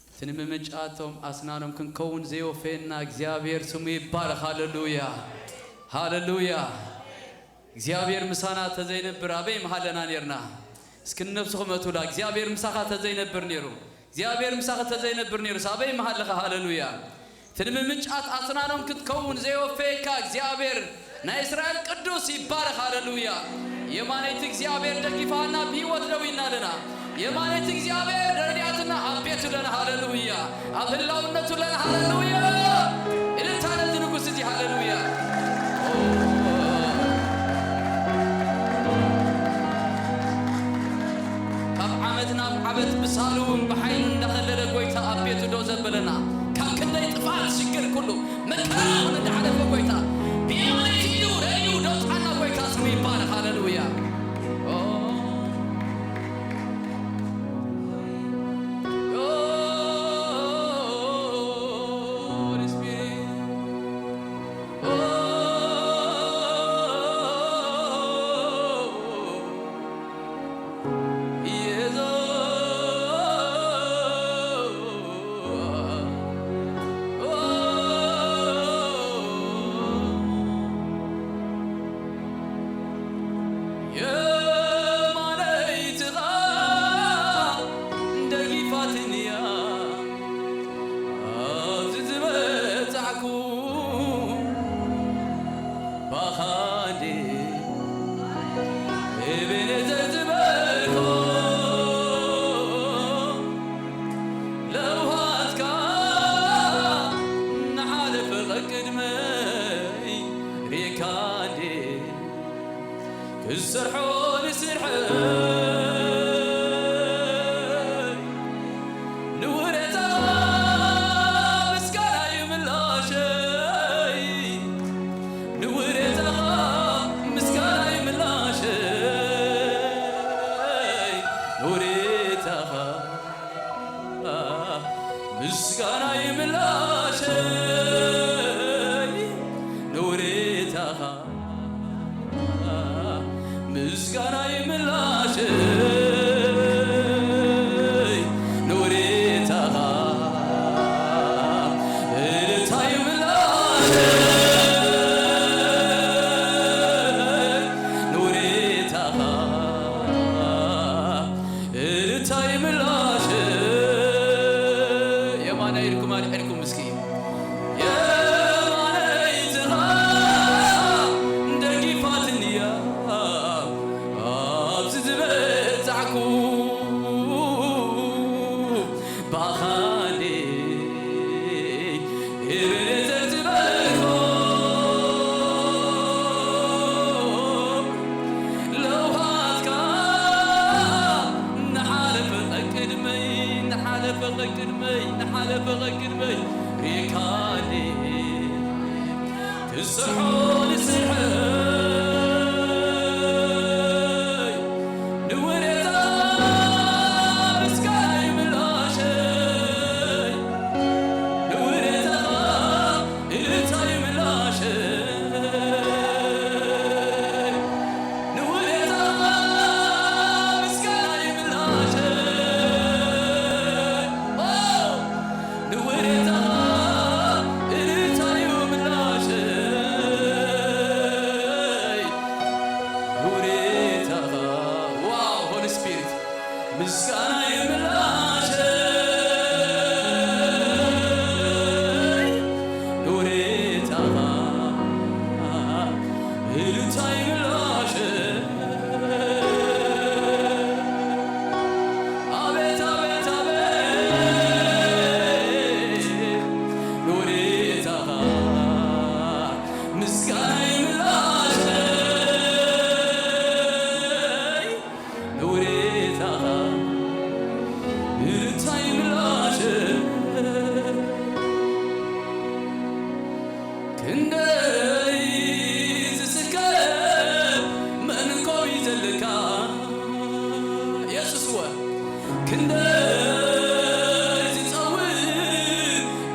እቲ ንምምንጫቶም ኣስናኖም ክንከውን ዘየወፈየና እግዚኣብሔር ስሙ ይባረኽ። ሃሌሉያ፣ ሃሌሉያ። እግዚኣብሔር ምሳና ተዘይነብር ኣበይ ምሃለና ኔርና? እስኪ ንነብስኹም እትብላ፣ እግዚኣብሔር ምሳኻ ተዘይነብር ኔሩ፣ እግዚኣብሔር ምሳኻ ተዘይነብር ኔሩ ኣበይ ምሃለኻ? ሃሌሉያ። እቲ ንምምንጫት ኣጽናኖም ክትከውን ዘየወፈየካ እግዚኣብሔር ናይ እስራኤል ቅዱስ ይባረኽ። ሃሌሉያ። የማነይቲ እግዚኣብሔር ደጊፋና ብህይወት ደው ኢልና ኣለና። የማነይቲ እግዚኣብሔር ረድያትና ኣብ ቤቱ ኣለና። ሃሌሉያ። ኣብ ህላውነቱ ኣለና። ሃሌሉያ። እልልታ ነቲ ንጉስ እዚ። ሃሌሉያ። ካብ ዓመት ናብ ዓመት ብሳልውን ብሓይሉ እንዳኸለለ ጎይታ ኣብ ቤቱ ደው ዘበለና፣ ካብ ክንደይ ጥፍኣት ሽግር ኩሉ መከራ እውን እንዳሓለፈ ጎይታ ብየማነይቲ ኢዱ ረድዩ ደውፃና። ጎይታ ስሙ ይባረኽ። ሃሌሉያ። ኦ፣ ኦ፣ Holy Spirit. የማነይትኻ ደጊፋትንያ ኣብዚ ዝበጻሕኩ ባኻንዴ ኤቤኔዘር ዝበልኮ ለውሃትካ ንሓለፈ ቐቅድመይ ሬካንዴ ክሰርሖ ንስርሐይ ንውረታ ምስጋና ይምላሸይ ንውረታ ምስጋና ይምላሸይ ንውረታ ምስጋና ይምላሸይ ንውረታ ምስጋና ይምላሸይ ንውረታ እልልታ ይምላሸይ ንውረታ እልልታ ይምላሸይ የማናይ ኢድኩም ኣልዒልኩም እስኪ የማነይትኻ ደጊፋትንያ ኣብዚ ዝበጻሕኩ ባኻንዴ ኤቤኔዘር ዝበልኮ ለውሃትካ ንሓለፈ ቐቅድመይ ንሓለፈ ቐቅድመይ ንሓለፈ ቐቅድመይ ሪካንዴ ክሰርሖ ንስርሐይ ንውረታ ምስጋና ይምላሸይ ንውረታ እልልታ ይምላሸይ እልልታይ ምላሽ። ኣቤት፣ ኣቤት፣ ኣቤት፣ ንውሬታኻ ምስጋናይ ምላሽ። ንውሬታኻ እልልታይ ምላሽ። ክንደይ ዝስከም መንኮብ ዘለካ የሱስ ወ ክንደይ ዝጸውር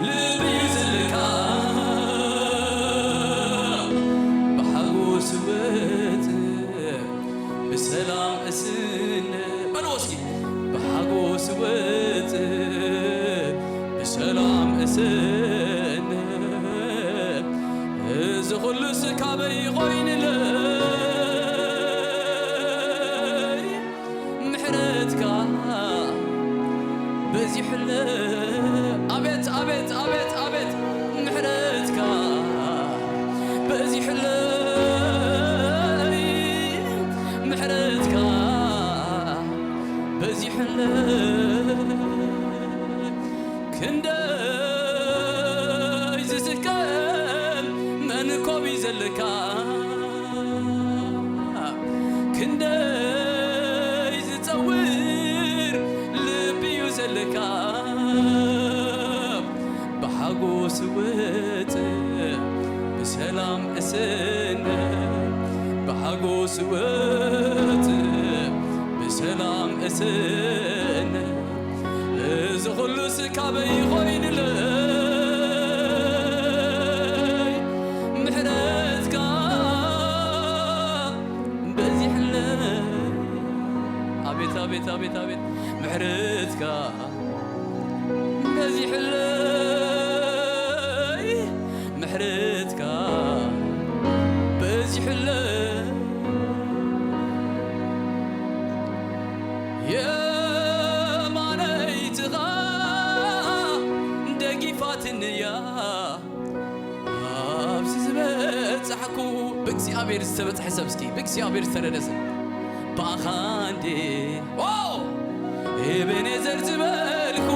ልቢ እዩ ዘለካ። ብሓጎስ ወጽእ ብሰላም እስነ በልዎ እስኪ። ብሓጎስ ወጽእ ብሰላም እስነ። እዚ ኩሉስ ካበይ ኮይንለይ? ምሕረትካ በዚሑለ። ኣቤት፣ ኣቤት፣ ኣቤት፣ ኣቤት፣ ምሕረትካ በዚሑለይ። ምሕረትካ በዚሑለ። ክንደይ ዝስከም መንኮብ እዩ ዘለካ። ክንደይ ዝጸውር ልቢ እዩ ዘለካ። ብሓጎስ ወጽእ ብሰላም እስነ። ብሓጎስ ወጽእ ብሰላም እስነ። እዚ ኩሉስ ካበይ ኮይንለይ? ምሕረትካ በዚሕለይ። ኣቤት፣ ኣቤት፣ ኣቤት፣ ኣቤት፣ ምሕረትካ በዚሕለይ፣ ምሕረትካ በዚሕለይ። የማነይትኻ ደጊፋትንያ ኣብዚ ዝበጻሕኩ። ብእግዚኣብሔር ዝተበጽሐ ሰብ እስኪ፣ ብእግዚኣብሔር ዝተረደ ሰብ። ብኣኻ እንዴ፣ ኦ፣ ኤቤኔዘር ዝበልኩ፣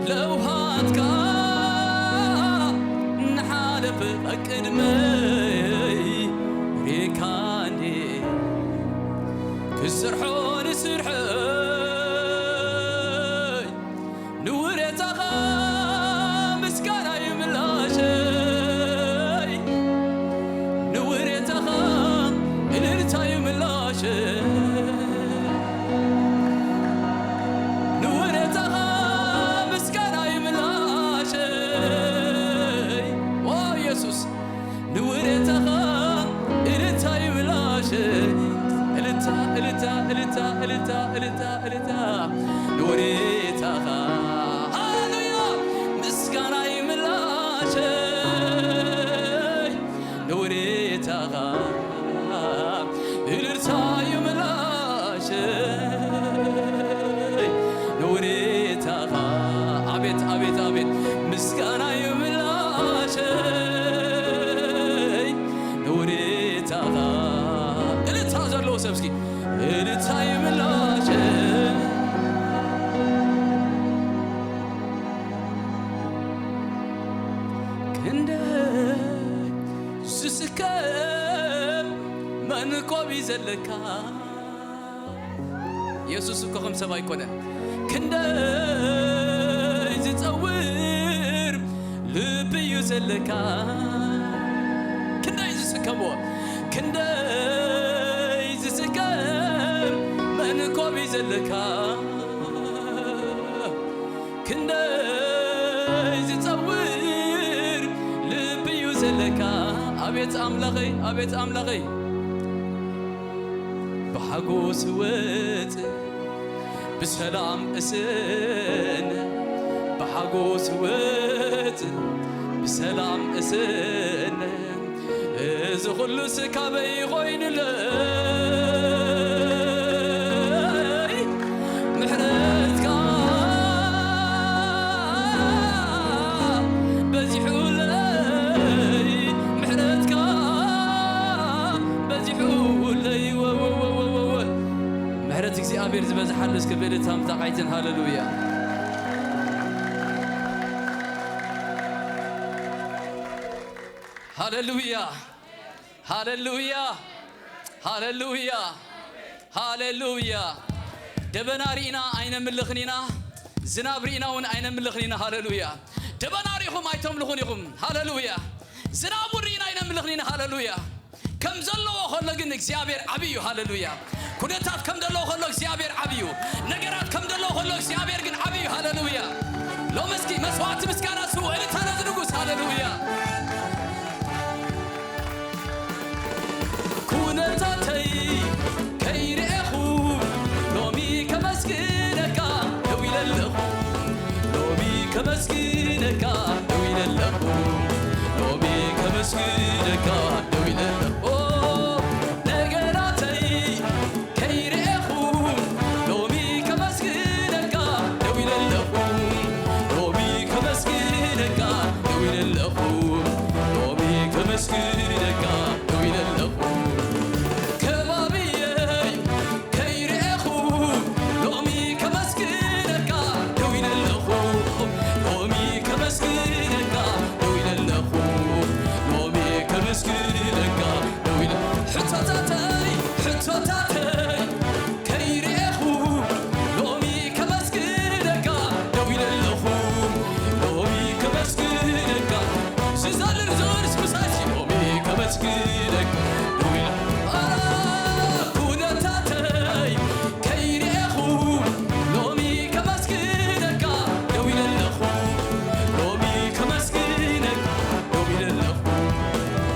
ለውሃትካ ንሓለፈ ቅድመይ ሬካ እንዴ፣ ክሰርሖ ንስርሐይ። ንውሬታኻ ምስጋና ይምላሸይ፣ ንውሬታኻ እልልታ ይምላሸይ፣ ንውሬታኻ ምስጋና ይምላሸይ። ኦ የሱስ፣ ንውሬታኻ እልልታ ይምላሸ። እልልታ፣ እልልታ፣ እልልታ፣ እልልታ፣ እልልታ፣ እልልታ። ንውሬታኻ፣ ሃሌሉያ፣ ምስጋና ይምላሸ። ንውሬታኻ እልልታ ይምላሸ። ንውሬታኻ፣ ኣቤት፣ ኣቤት፣ ኣቤት፣ ምስጋና ይምላሸይ። ንውሬታኻ፣ እልልታ ዘለዎ ሰብ እስኪ፣ እልልታ ይምላሸይ። ክንደይ ዝስከም መንኮብ እዩ ዘለካ። የሱስ እኮ ከም ሰብ ኣይኮነን። ክንደይ ዝጸውር ልቢ እዩ ዘለካ። ክንደይ ዝስከምዎ፣ ክንደይ ዝስከም መንኮብ እዩ ዘለካ። ክንደይ ዝጸውር ልቢ እዩ ዘለካ። ኣቤት ኣምላኸይ፣ ኣቤት ኣምላኸይ። ብሓጎስ ወጽእ ብሰላም እስነ፣ ብሓጎስ ወጽእ ብሰላም እስነ። እዚ ኩሉስ ካበይ ኮይኑለይ? ምሕረትካ በዚሑለይ። ምሕረትካ በዚሑለይ። ወ-፣ ወ-፣ ወ-፣ ወ-፣ ወ-፣ ወ-፣ ምሕረት እግዚኣብሔር ዝበዝሓሉ እስከ ብእልልታ ምጣቕ ኣይትን። ሃሌሉያ። ሃሌሉያ። ሃሌሉያ። ሃሌሉያ። ሃሌሉያ። ደበና ርኢና ኣይነምልኽን ኢና፣ ዝናብ ርኢና እውን ኣይነምልኽን ኢና። ሃሌሉያ። ደበና ርኢኹም ኣይተምልኹን ኢኹም። ሃሌሉያ። ዝናብ እውን ርኢና ኣይነምልኽን ኢና። ሃሌሉያ። ከም ዘለዎ ከሎ ግን እግዚኣብሔር ዓብዪ እዩ። ሃሌሉያ። ኩነታት ከም ዘለዎ ከሎ እግዚኣብሔር ዓብዪ እዩ። ነገራት ከም ዘለዎ ከሎ እግዚኣብሔር ግን ዓብዪ እዩ። ሃሌሉያ። ሎሚ እስኪ መስዋዕቲ ምስጋና ስውእ፣ እልልታ ነዚ ንጉስ። ሃሌሉያ። ኩነታተይ ከይርኤኹ ሎሚ ከመስግነካ ደው ኢለ ኣለኹ። ሎሚ ከመስግነካ ደው ኢለ ኣለኹ። ሎሚ ከመስግነካ ደው ኢለ ኣለኹ። ነገራተይ ከይርኤኹ ሎሚ ከመስግነካ ደው ኢለ ኣለኹ። ሎሚ ከመስግነካ ደው ኢለ ኣለኹ። ሎሚ ከመስግነካ ደው ኢለ ኣለኹ። ከባብየይ ከይርኤኹ ሎሚ ከመስግነካ ደው ኢለ ኣለኹ። ሎሚ ከመስግነካ ደው ኢለ ኣለኹ። ሎሚ ከመስግነካ ደው ኢለ፣ ሕቶታተይ፣ ሕቶታተይ ከይርኤኹ ሎሚ ከመስግነካ ደው ኢለ ኣለኹ። ሎሚ ከመስግነካ ዝዛልን ዝወርስ ምሳይሲ ሎሚ ከመስግነካ ደው ኢለ፣ ኣረ ኩነታተይ ከይርኤኹ ሎሚ ከመስግነካ ደው ኢለ ኣለኹ። ሎሚ ከመስግነካ ደው ኢለ ኣለኹ።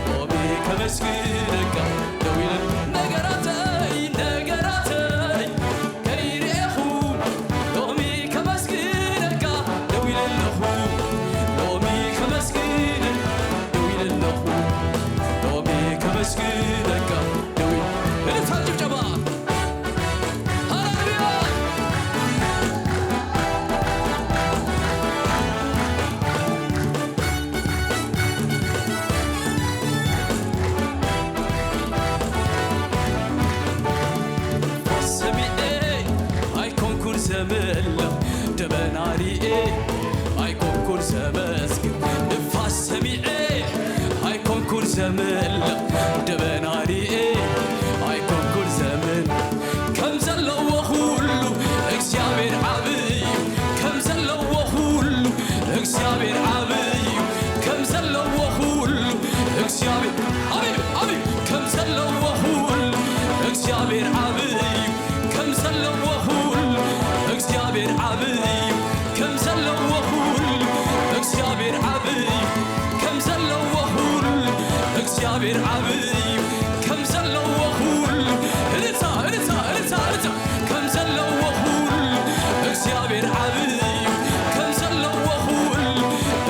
ሎሚ ከመስግነካ ደው ኢለ፣ ነገራተይ፣ ነገራተይ ከይርኤኹ ሎሚ ከመስግነካ ደው ኢለ ኣለኹ። ሎሚ ከመስግነካ ደው ኢለ ኣለኹ። ሎሚ ከመስግነካ ደው ኢለ፣ እልልታ ጭብጨባ። ሃሌሉያ። ንፋስ ሰሚዐ ኣይኮንኩን ዘምልኽ፣ ደበና ሪኤ ኣይኮንኩን ዘመስግን። ንፋስ ሰሚዐ ኣይኮንኩን ዘምልኽ፣ ደበና ሪኤ ኣይኮንኩን ዘምልኽ። ከም ዘለዎ ኩሉ እግዚኣብሔር ዓብይ እዩ። ከም ዘለዎ ኩሉ እግዚኣብሔር ዓብይ እዩ። ከም ዘለዎ ኩሉ እግዚኣብሔር ዓብይ እዩ፣ ዓብይ እዩ። ከም ዘለዎ ኩሉ እግዚኣብሔር ዓብይ እዩ። ከም ዘለዎ ኩሉ እግዚኣብሔር ዓብይ እዩ። ከም ዘለዎ ኩሉ እግዚኣብሔር ዓብይ እዩ። ከም ዘለዎ ኩሉ እግዚኣብሔር ዓብይ እዩ። ከም ዘለዎ ኩሉ፣ እልልታ፣ እልልታ፣ እልልታ፣ እልልታ። ከም ዘለዎ ኩሉ እግዚኣብሔር ዓብይ እዩ። ከም ዘለዎ ኩሉ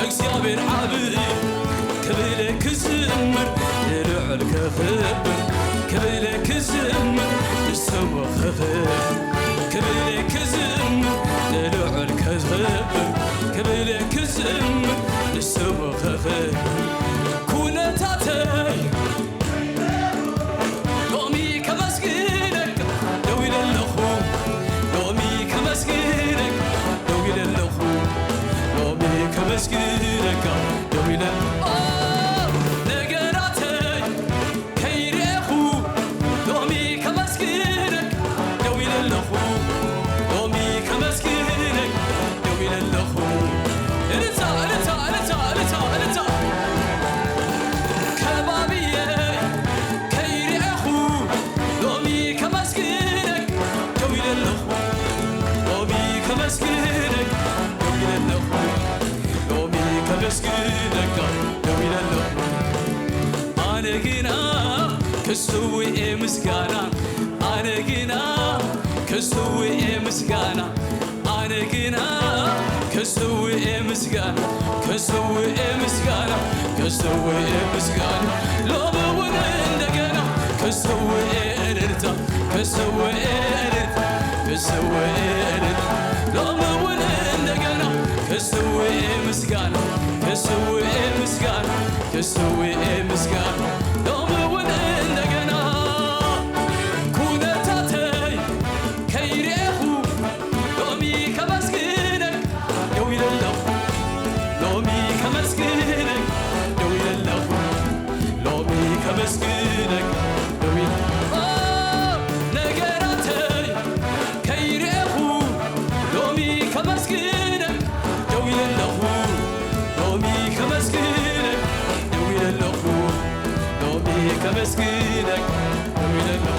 እግዚኣብሔር ዓብይ እዩ። ክብለ ክዝምር ንልዑል ከኽብር፣ ክብለ ክዝምር ንስሙ ከኽብር፣ ክብለ ክዝምር ንልዑል ከኽብር፣ ክብለ ክዝምር ንስሙ ከኽብር። ኩነታተይ ሎሚ ከመስግነካ ደው ኢለ ኣለኹ። ሎሚ ከመስግነካ ደው ኢለ ኣለኹ። ሎሚ ከመስግነካ ደው ኢለ፣ ኦ፣ ነገራተይ ከይርኤኹ ሎሚ ከመስግነካ ደው ኢለ ኣለኹ። ሎሚ ከመስግነካ ደው ኢለ ኣለኹ። እልልታ፣ እልልታ፣ እልልታ፣ እልልታ፣ እልልታ። ከባብየ ከይርኤኹ ሎሚ ከመስግነካ ደው ኢለ ኣለኹ። ሎሚ ከመስግነካ ደው ኢለ ኣለኹ። ሎሚ ከመስግነካ ደው ኢለ ኣለኹ። ኣነ ግና ክስውኤ ምስጋና፣ ኣነ ግና ክስውኤ ምስጋና፣ ኣነ ግና ክስውኤ ምስጋና፣ ክስውኤ ምስጋና፣ ክስውኤ ምስጋና፣ ሎሚ እውን እንደገና ክስውኤ እልልታ፣ ክስውኤ እልልታ፣ ክስውኤ እልልታ፣ ሎሚ እውን እንደገና ክስውኤ ምስጋና፣ ክስውኤ ምስጋና፣ ስውኤ ምስጋና ሎሚ እውን እንደገና ኩነታተይ ከይርኤኹ ሎሚ ከመስግነክ ደው ኢለ ኣለኹ። ሎሚ ከመስግነክ ደው ኢለ ኣለኹ። ሎሚ ከመስግነክ ደው ኢለ፣ ኦ፣ ነገራተይ ከይርኤኹ ሎሚ ከመስግነክ ደው ኢለ ኣለኹ። ሎሚ ከመስግነክ ደው ኢለ ኣለኹ። ሎሚ ከመስግነክ ደው ኢለ ኣለኹ።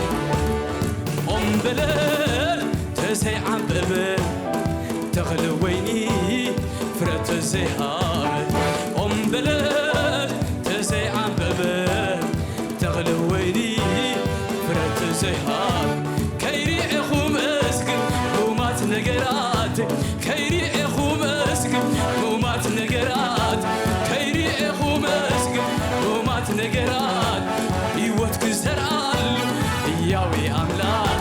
ኦም በለል ተዘይዓምበበ ተኽሊ ወይኒ ፍረ ተዘይሃበ። ኦም በለል ተዘይዓምበበ ተኽሊ ወይኒ ፍረ ተዘይሃብ። ከይርኤኹ መስግን ህሙማት ነገራት፣ ከይርኤኹ መስግን ህሙማት ነገራት፣ ከይርኤኹ መስግን ህሙማት ነገራት፣ ህይወት ክዘርኣሉ ህያው ኣምላኽ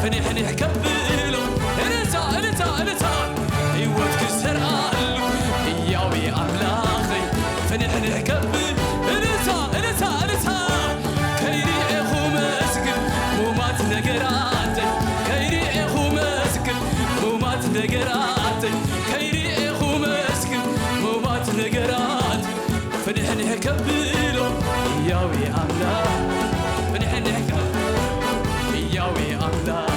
ፍንሕንሕ ከብሎ። እልልታ፣ እልልታ፣ እልልታ። ህይወት ክዘርኣሉ ህያው ኣምላኸይ ፍንሕንሕ ከብል። እልልታ፣ እልልታ፣ እልልታ። ከይርኤኹ መስግን ህሙማት ነገራተይ፣ ከይርኤኹ መስግን ህሙማት ነገራተይ፣ ከይርኤኹ መስግን ህሙማት ነገራት ፍንሕንሕ ከብሎ ህያው ኣምላኽ፣ ፍንሕንሕ ከ-፣ ህያው ኣምላኽ፣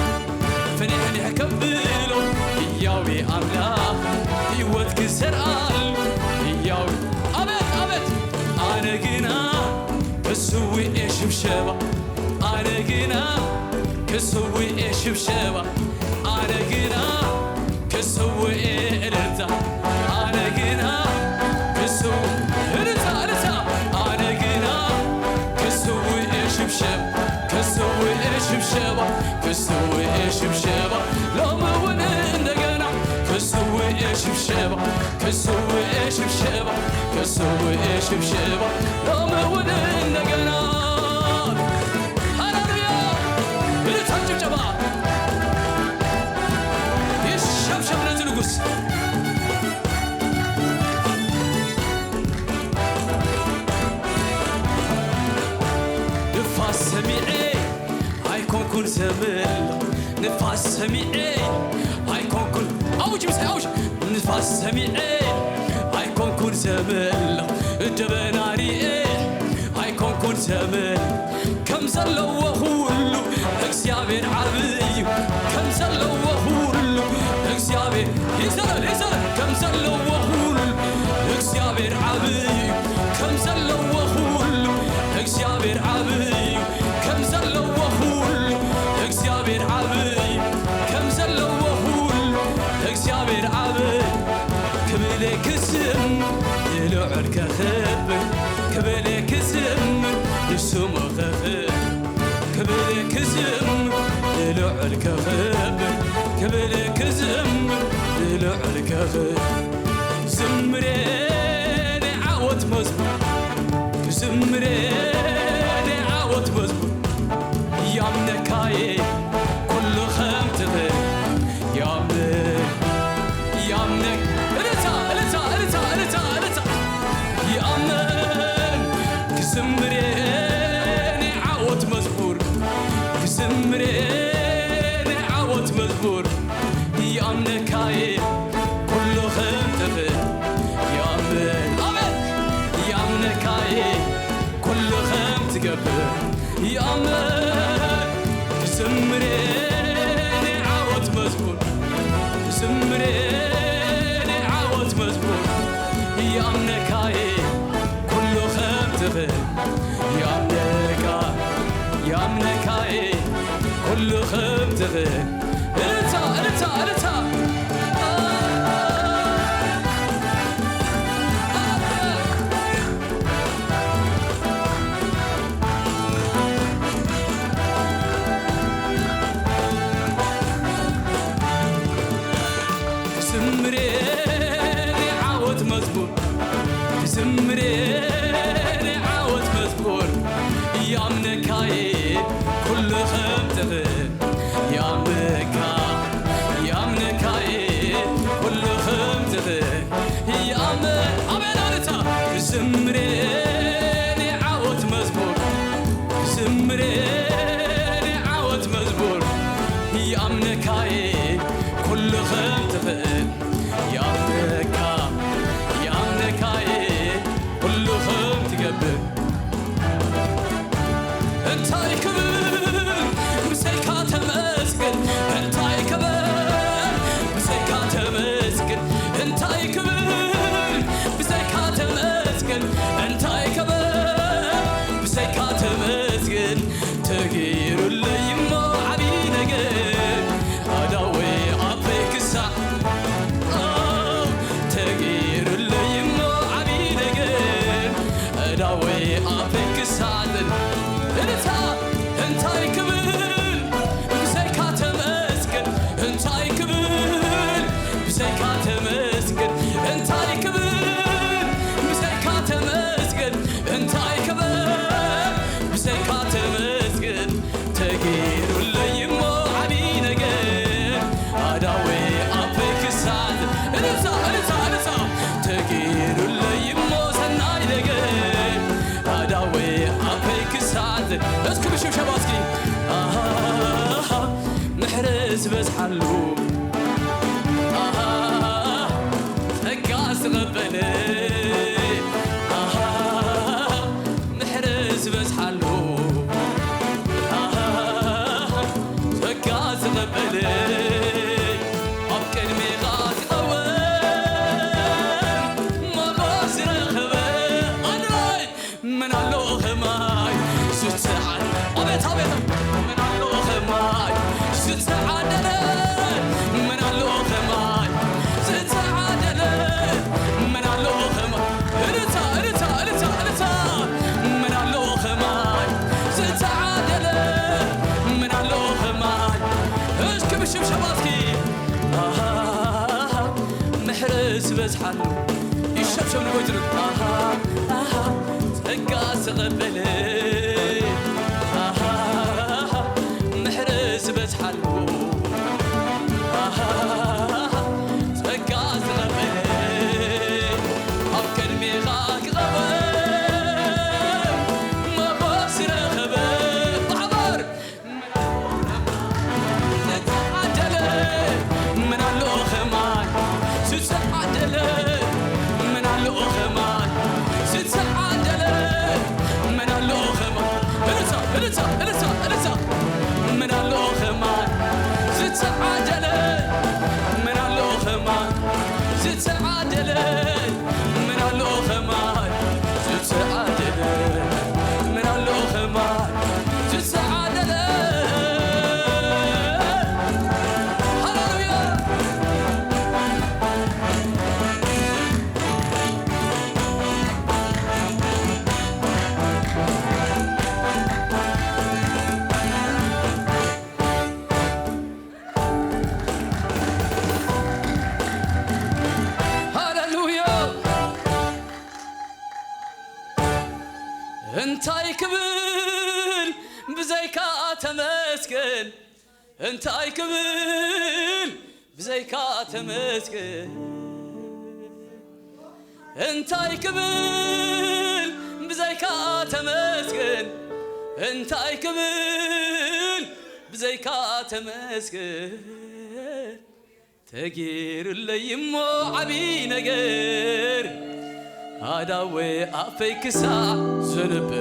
ፍንሕንሕ ከብሎ ህያው ኣምላኽ፣ ህይወት ክዘርኣሉ ህያው። ኣቤት፣ ኣቤት። ኣነ ግና ክስውእ እየ ሽብሸባ፣ ኣነ ግና ክስውእ እየ ሽብሸባ፣ ኣነ ግና ክስውእ እየ እልልታ፣ ኣነ ግና ክስውእ፣ እልልታ፣ እልልታ፣ ኣነ ግና ክስውእ እየ ሽብሸባ፣ ክስውእ እየ ሽብሸባ፣ ክስውእ እየ ሽብሸባ፣ ሎሚ እውን እንደገና ክስውእ እየ ሽብሸባ፣ ክስውእ እየ ሽብሸባ፣ ክስውእ እየ ሽብሸባ፣ ሎሚ እውን እንደገና። ሃሌሉያ! እልልታ ጭብጨባ ይሸብሸብ ነቲ ንጉስ። ንፋስ ሰሚዐ ኣይኮንኩን ዘምለኽ፣ ንፋስ ሰሚዐ ኣይኮንኩን፣ ኣውጅ ምሳይ ኣውጅ። ንፋስ ሰሚዐ ኣይኮንኩን ዘምለኽ፣ ደበና ሪኤ ኣይኮንኩን ዘምለኽ፣ ከም ዘለዎ ኩሉ እግዚኣብሔር ዓብይ እዩ፣ ከም ዘለዎ ኩሉ እግዚኣብሔር ይዘለል፣ ይዘለል፣ ከም ዘለዎ ኩሉ እግዚኣብሔር ዓብይ እዩ፣ ከም ዘለዎ ኩሉ እግዚኣብሔር ዓብይ እዩ፣ ከም ዘለዎ ኩሉ እግዚኣብሔር ዓብይ እዩ፣ ከም ዘለዎ ኩሉ እግዚኣብሔር ዓብይ። ክብለ ክዝም ንልዑል ከኽብር፣ ክብለ ክዝም ንስሙ ከኽብር፣ ክብለ ክዝም ንልዑል ከኽብር፣ ክብለ ክዝም ንልዑል ከኽብር። ዝምሬ ናይ ዓወት መዝሙር፣ ዝምሬ ናይ ዓወት መዝሙር። ያምነካዬ ኩሉ ከም ትኽእል፣ ያምን፣ ያምነክ-፣ እልልታ፣ እልልታ፣ እልልታ፣ እልልታ፣ እልልታ። ያምን፣ ክዝምሬ ናይ ዓወት መዝሙር፣ ክዝምሬ ናይ ዓወት መዝሙር። ያምነካዬ ኩሉ ከም ትኽእል፣ ያምን፣ ኣሜን። ያምነካዬ ኩሉ ከም ትገብር፣ ያምን። ክዝምሬ ናይ ዓወት መዝሙር፣ ክዝምሬ ናይ ዓወት መዝሙር። ያምነካዬ ኩሉ ከም ትኽእል፣ ያምነካ፣ ያምነካዬ ኩሉ ከም ትኽእል። እልልታ፣ እልልታ፣ እልልታ። ክዝምሬ ናይ ዓወት መዝሙር፣ ክዝምሬ ናይ ዓወት መዝሙር። ያምነካዬ ኩሉ ከም ትኽእል፣ ያምነካ፣ ያምነካዬ ኩሉ ከም ትኽእል። ያምን፣ ኣሜን፣ ኣሜን። ክዝምሬ እንታይ ክብል ብዘይካ ተመስገን፣ ተገይሩለይ እሞ ዓብዪ ነገር። ኣዳወይ ኣፈይ ክሳዕ፣ ኦ፣ ተገይሩለይ እሞ ዓብዪ ነገር። ኣዳወይ ኣፈይ ክሳዕ፣ እልልታ፣ እንታይ ክብል ብዘይካ ተመስገን፣ እንታይ ክብል ብዘይካ ተመስገን፣ እንታይ ክብል ብዘይካ ተመስገን፣ እንታይ ክብል ብዘይካ ተመስገን፣ ተገይሩለይ እሞ ዓብዪ ነገር። ኣዳወይ ኣፈይ ክሳዕ፣ እልልታ፣ እልልታ፣ እልልታ፣ ተገይሩለይ እሞ ሰናይ ነገር። ኣዳወይ ኣፈይ ክሳዕ፣ እስኪ ብሽብሸባ እስኪ። ኣሃ፣ ምሕረት ዝበዝሓሉ፣ ኣሃ፣ ጸጋ ዝተቐበለ፣ ኣሃ፣ ምሕረት ዝበዝሓሉ፣ ኣሃ፣ ጸጋ ዝተቐበለ፣ ኣብ ቅድሜኻ ክቐውም ሞገስ ዝረኸበ፣ ኣድራይ መን ኣሎ ኸማይ ዝተዓደ፣ ኣቤት፣ ኣቤት፣ መን ኣሎ ኸማይ ዝተዓደለ፣ መን ኣሎ ኸማይ ዝተዓደለ፣ መን ኣሎ ኸማይ፣ እልልታ፣ እልልታ፣ እልልታ፣ እልልታ፣ መን ኣሎ ኸማይ ዝተዓደለ፣ መን ኣሎ ኸማይ፣ እስኪ ብሽብሸባ እስኪ፣ ኣሃ፣ ምሕረት ዝበዝሓሉ፣ ይሸብሸብ ንጎይትኡ፣ ኣሃ፣ ኣሃ፣ ጸጋ ዝተቐበለ፣ ኣሃ፣ ምሕረት ዝበዝሓሉ፣ ኣሃ፣ ጸጋ ዝተቐበለ፣ ኣብ ቅድሜኻ ክቐውም ሞገስ ዝረኸበ፣ ማሕበር ዝተዓደለ፣ መን ኣሎ ኸማይ ዝተዓደለ፣ መን ኣሎ ኸማይ ዝተዓደለ፣ መን ኣሎ ኸማይ፣ እልልታ፣ እልልታ፣ እልልታ፣ እልልታ፣ መን ኣሎ ኸማይ ዝተዓደለ፣ መን ኣሎ ኸማይ ዝተዓደለ፣ መን ኣሎ ኸማይ ዝተዓደለ፣ መን ኣሎ ኸማይ ዝተዓደለ። ሃሌሉያ። ሃሌሉያ። እንታይ ክብል ብዘይካ ተመስገን፣ እንታይ ክብል ብዘይካ ተመስገን፣ እንታይ ክብል ብዘይካ ተመስገን፣ እንታይ ክብል ብዘይካ ተመስገን፣ ተጌሩለይ እሞ ዓብዪ ነገር፣ ኣዳወ ኣፈይ ክሳዕ ዘንብብ።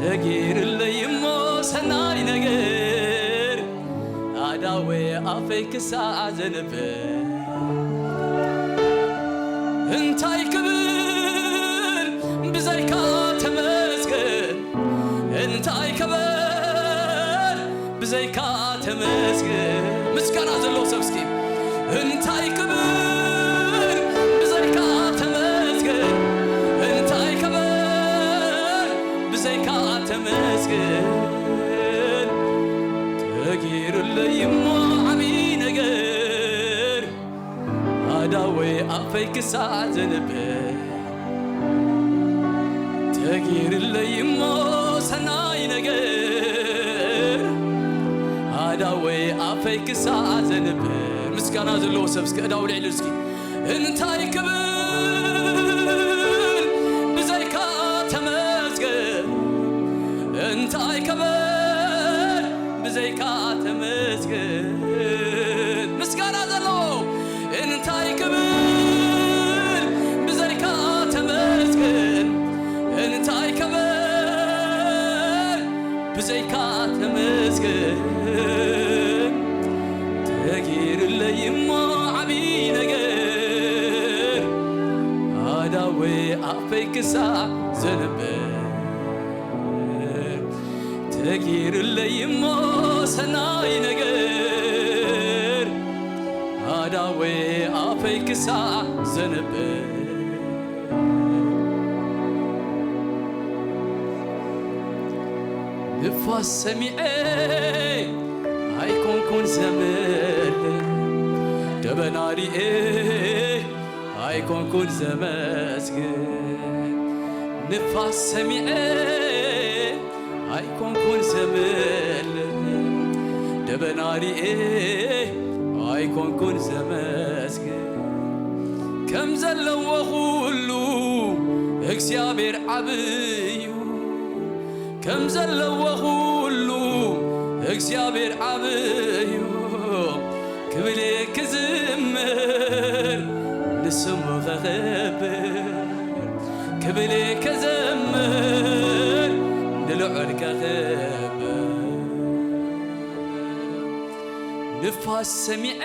ተጌሩለይ እሞ ሰናይ ነገር፣ ኣዳወ ኣፈይ ክሳዕ ዘንብብ። እንታይ ክብል ብዘይካ ተመስገን፣ እንታይ ክብል ብዘይካ ተመስገን። ምስጋና ዘለዎ ሰብ እስኪ እንታይ ክብል ብዘይካ ተመስገን፣ እንታይ ክብል ብዘይካ ተመስገን። ተጌሩለይ እሞ ዓብዪ ነገር፣ ኣዳወይ ኣፈይ ክሳዕ ዘንብብ። ተጌሩለይ እሞ ሰናይ ነገር፣ ኣዳወይ ኣፈይ ክሳዕ ዘንብብ። ምስጋና ዘለዎ ሰብ እስኪ እዳው ልዕል እስኪ እንታይ ክብል ብዘይካ ተመስገን፣ እንታይ ክብል ብዘይካ ተመስገን። ምስጋና ዘለዎ እንታይ ክብል ብዘይካ ተመስገን፣ እንታይ ክብል ብዘይካ ተመስገን። ተጌሩለይ እሞ ዓብዪ ነገር፣ ወይ ኣፈይ ክሳዕ ዘንብር ተጊሩለይ እሞ ሰናይ ነገር ኣዳወይ ኣፈይ ክሳዕ ዘንብር ንፋስ ሰሚዐ ኣይኮንኩን ዘምር ደበና ሪኤ ኣይኮንኩን ዘመስግን ንፋስ ሰሚዐ ኣይኮንኩን ዘምር ደበና ሪኤ ኣይኮንኩን ዘመስግን ከም ዘለዎ ኩሉ እግዚኣብሔር ዓብዩ ከም ዘለዎ ኩሉ እግዚኣብሔር ዓብዩ ክብል ክዝምር ንስሙ ከኸብር ክብል ከዘምር ንልዑል ከኸብር ንፋስ ሰሚዐ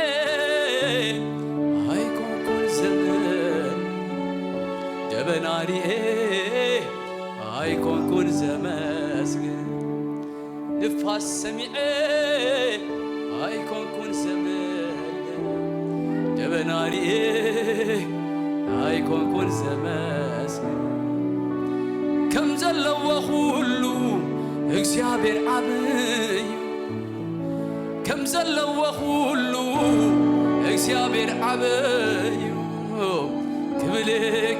ኣይኮንኩን ዘምር ደበና ሪኤ ኣይኮንኩን ዘመስግን ንፋስ ሰሚዐ ኣይኮንኩን ዘምር ደበና ሪኤ ኣይኮንኩን ዘመስግን ከም ዘለዎ ኩሉ እግዚኣብሔር ዓብዩ ከም ዘለዎ ኩሉ እግዚኣብሔር ዓብዩ ክብል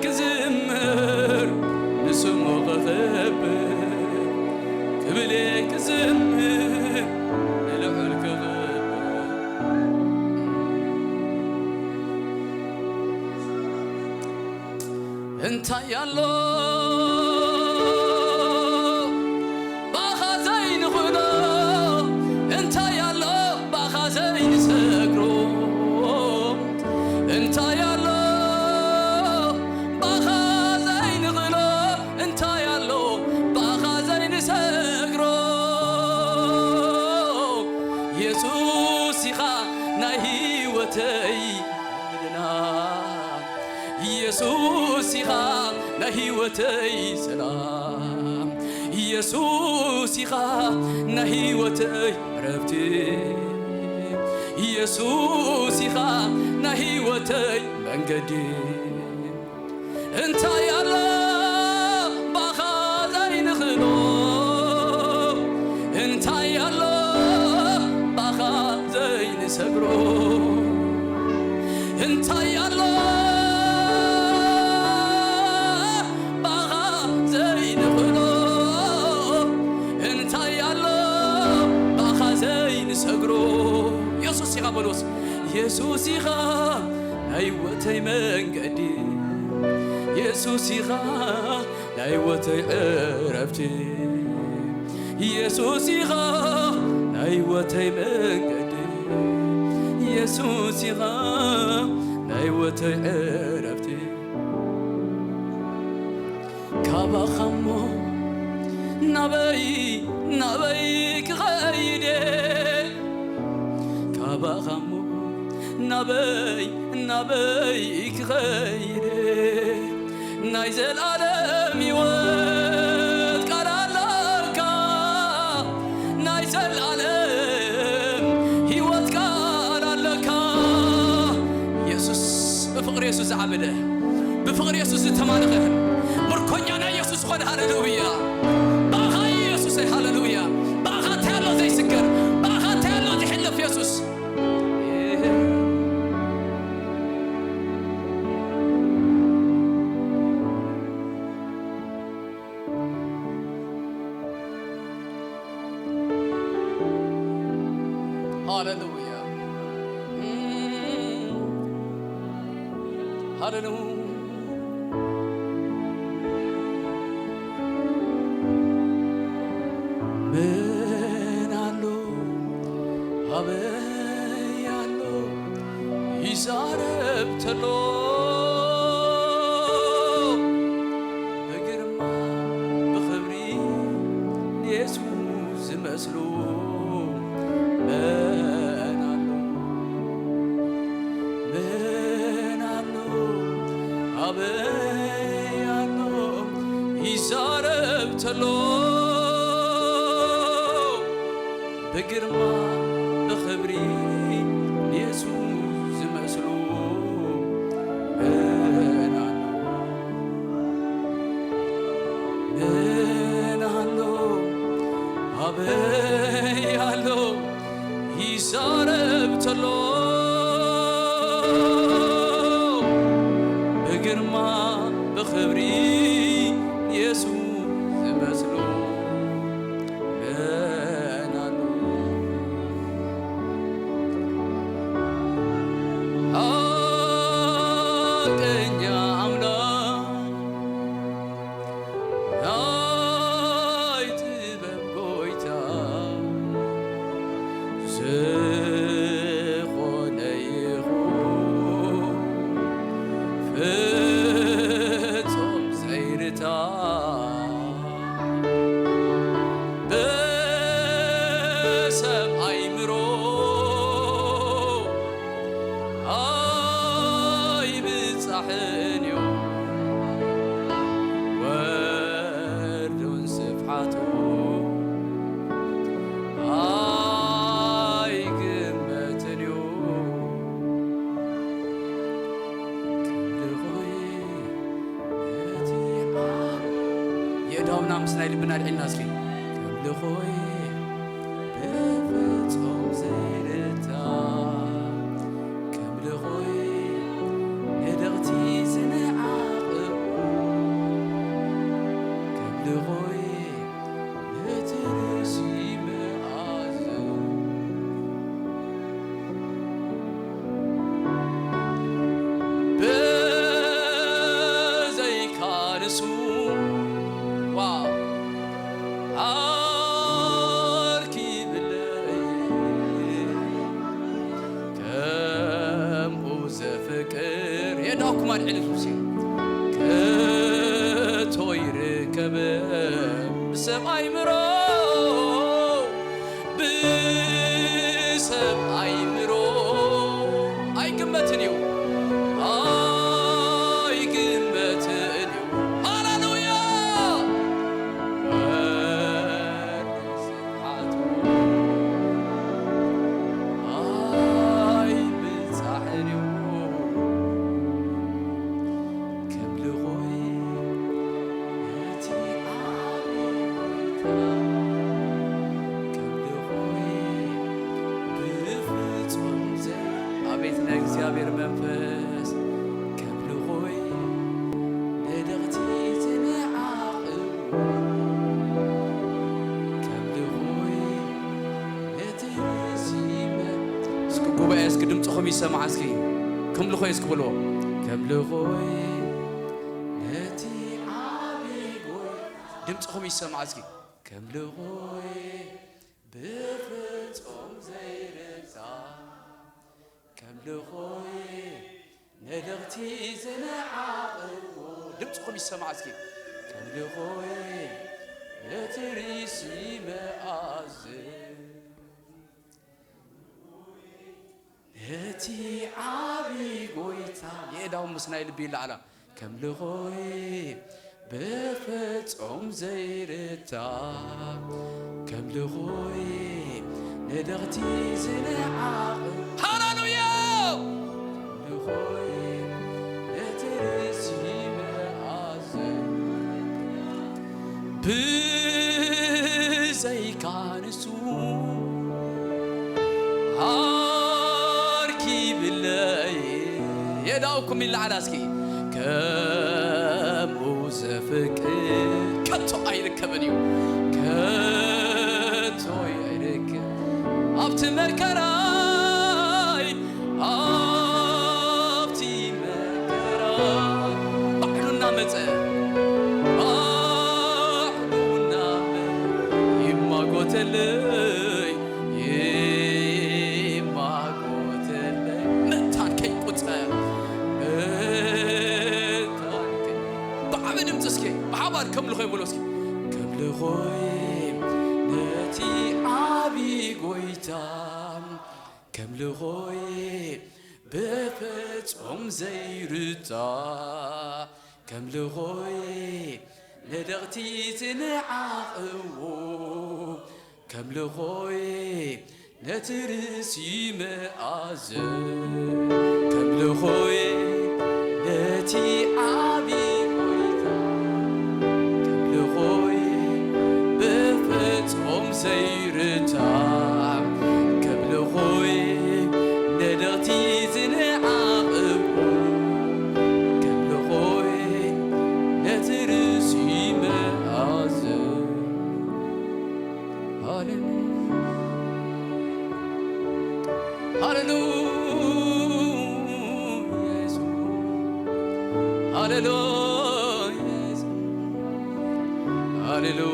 ክዝምር ንስሙ ክኽብር ክብል ክዝምር ንልዑል ክኽብር እንታይ ኣሎ ባኻ ዘይንኽእሎ እንታይ ኣሎ ባኻ ዘይንሰግሮ እንታይ ኣሎ ባኻ ዘይንኽእሎ እንታይ ኣሎ ባኻ ዘይንሰግሮ የሱስ ኢኻ ናይ ህይወተይ የሱስ ኢኻ ናይ ህይወተይ ሰላም የሱስ ኢኻ ናይ ህይወተይ ዕረፍቲ የሱስ ኢኻ ናይ ህይወተይ መንገዲ እንታይ ኣሎ ባኻ ዘይንኽእሎ እንታይ ኣሎ ባኻ ዘይንሰግሮ እንታይ ኣሎ ባኻ ዘይንኽእሎ እንታይ ኣሎ ባኻ ዘይንሰግሮ የሱስ ኢኻ በሎስ የሱስ ኢኻ ናይ ህይወተይ መንገዲ የሱስ ኢኻ ናይ ህይወተይ ዕረፍቲ የሱስ ኢኻ ናይ ህይወተይ መንገዲ የሱስ ኢኻ ናይ ህይወተይ ዕረፍቲ ካባኻሞ ናበይ ናበይ ክኸይድ ካባኻሞ ናበይ ናበይ ክኸይድ ናይ ዘልኣለም ህይወት ቃል ኣለካ ናይ ዘልኣለም ህይወት ቃል ኣለካ የሱስ ብፍቕሪ የሱስ ዝዓበደ ብፍቕሪ የሱስ ዝተማረኸ ምርኮኛ ናይ የሱስ ዝኾነ ሃሌሉያ ባኻ የሱስ ሃሌሉያ ባኻ እንታይ ኣሎ ዘይስገር ባኻ እንታይ ኣሎ ዝሕለፍ የሱስ ሃሌሉያ ሃሌሉያ ምን ኣሎ ኣበይ ኣሎ ይዛረብ ተሎ ብግርማ ብኽብሪ ንየሱስ ዝመስሉ መን ኣሎ መን ኣሎ ኣበይ ይዛረብ ተሎ ብግርማ ብኽብሪ ንየሱስ ዝመስሉ መን ኣሎ? መን ኣሎ? ኣበይ ኣሎ? ይዛረብ ተሎ ብግርማ ብኽብሪ የሱስ ዝመስሎ መን ኣሎ? ሓቀኛ ኣምላኽ ናይ ጥበብ ጎይታ ዝኾነ ይኹን ፍጹም ዘይርታ ብሰብ ኣይምሮ ኣይብጻሕን እዩ ወርዱን ስፍሓቱ ኣይግመትን እዩ። ክብሪ ኾይ እቲ ዓቢ የእዳውና ምስ ናይ ልብና ኣልዒልና እስኪ ክብሪ ኾይ ብፍጹም ዘይርታ ክብሪ ኾይ ንደቕቲ ዝንዓቕቦ ክብሪ ኾይ ነቲ ርእሲ መኣዝን ብዘይካ ንሱ ዋው ዓርኪ ብለይ ከምኡ ዘፍቅር የዳኩም ኣልዕል ሱሲ ከቶ ይርከበ ብሰብ ኣይምሮ ብሰብ ኣይምሮ ኣይግመትን እዩ ኣይግመትን እዩ። ሃሌሉያ ወርሲ ሓቱ ኣይብጻሕን እዩ። ከምልኾይ ነቲ ዓቢ ጎይታ፣ ከምልኾይ ብፍጹም ዘ-፣ ኣቤት ናይ እግዚኣብሔር መንፈስ፣ ከምልኾይ ነደቕቲ ዝንዓቕዎ፣ ከምልኾይ ነቲ ርእሲ መ-፣ እስኪ ጉባኤ እስኪ ድምፅኹም ይሰማዕ እስኪ፣ ከምልኾይ እስኪ በልዎ፣ ከምልኾይ ነቲ ዓቢ ጎይ-፣ ድምፅኹም ይሰማዕ እስኪ። ከምልኾይ ብፍጹም ዘይርታ፣ ከምልኾይ ነደቕቲ ዝንዓቕዎ፣ ድምፅኹም ይሰማዕ እስኪ። ከምልኾይ ነቲ ርእሲ መኣዝን ነቲ ዓቢ ጎይታ የእዳው ምስ ናይ ልቢ ይለዓላ። ከምልኾይ ብፍጹም ዘይርታ፣ ከምልኾይ ነደቕቲ ዝንዓቕ። ሃሌሉያ! ከምልኾይ ነቲ ርእሲ መኣዝን ብዘይካ ንሱ ዓርኪ ብለይ የዳውኩም ይለዓላ እስኪ። ከምኡ ዘፍቅር ከቶ ኣይርከብን እዩ፣ ከቶ ኣይርከብ። ኣብቲ መከራይ ኣብቲ መከራ ባዕሉ እናመጸ ባዕሉ እናመ ይማጎተለይ ይማጎተለይ ምእንታን ከይቁጸር ምእንታን ከይ-፣ ብዓቢ ድምፂ እስኪ ብሓባር ከምልኾይ በሎ እስኪ። ከምልኾይ ነቲ ዓቢ ጎይታ ከምልኾይ ብፍጹም ዘይርታ ከምልኾይ ነደቕቲ ዝንዓቕዎ ከም ልኾይ ነቲ ርእሲ መኣዝን ከም ልኾይ ነቲ ዓቢ ጐይታ ከም ልኾይ ብፍጹም ዘይርታ ከም ልኾይ ነደቕቲ ዝንዓቕዎ ከም ልኾይ ነቲ ርእሲ መኣዝን ሃሌሉያ፣ ሃሌሉያ፣ የሱስ፣ ሃሌሉያ፣ የሱስ፣ ሃሌሉያ።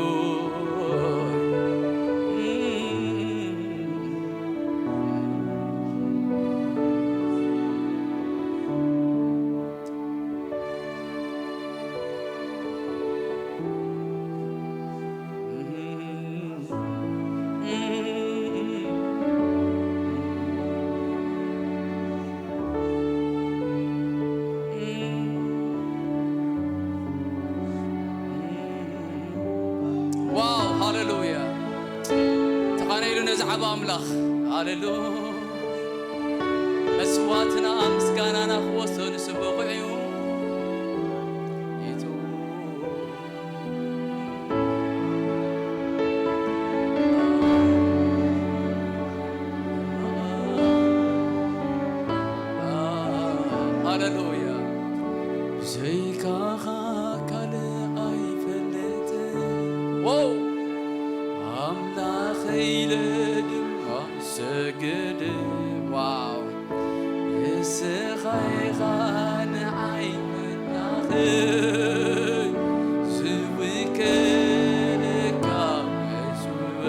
ዋው፣ ሃሌሉያ። ተቓነይሉ ነዚ ዓቢ ኣምላኽ። ሃሌሉያ። መስዋዕትና ምስጋናና ክወስዶ ንሱ ብቑዕ እዩ። ሃሌሉያ። ብዘይካኻ ካልእ ኣይፈልጥን። ዎው! ኣምላኸይ ኢለ ድማ ሰግድ። ዋው! ንስኻ ኢኻ ንዓይ መላኸይ ዝውከለካ መስዋእቲ።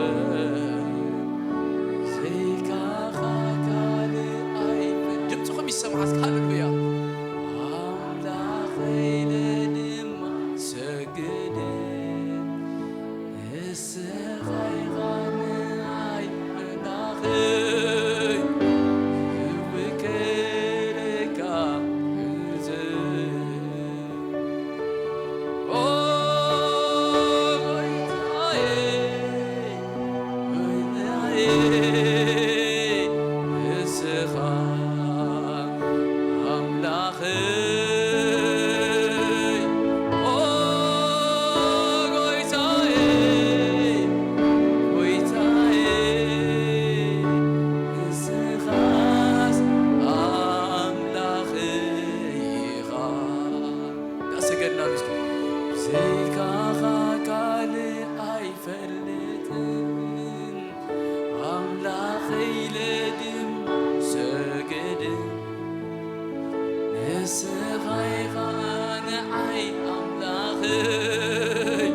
ዘይካኻ ካልእ ኣይፈ-፣ ድምፅኹም ይሰማዕ እስከ፣ ሃሌሉያ። ኣምላኸይ ኢለ ድማ ሰግድ። ንስኻ ኢኻ ንዓይ መላኸይ ዝውከለካ እዝን። ኦ ጎይታዬ፣ ጎይታዬ፣ ንስኻ ኣምላኽ ኦ ጎይታዬ፣ ጎይታዬ፣ ንስኻስ ኣምላኽ ኢኻ። እንዳሰገድና እስኪ። ብዘይካኻ ካልእ ኣይፈልጥን፣ ኣምላኸይ ኢለ ድማ ሰግድ። ንስኻ ኢኻ ንዓይ ኣምላኸይ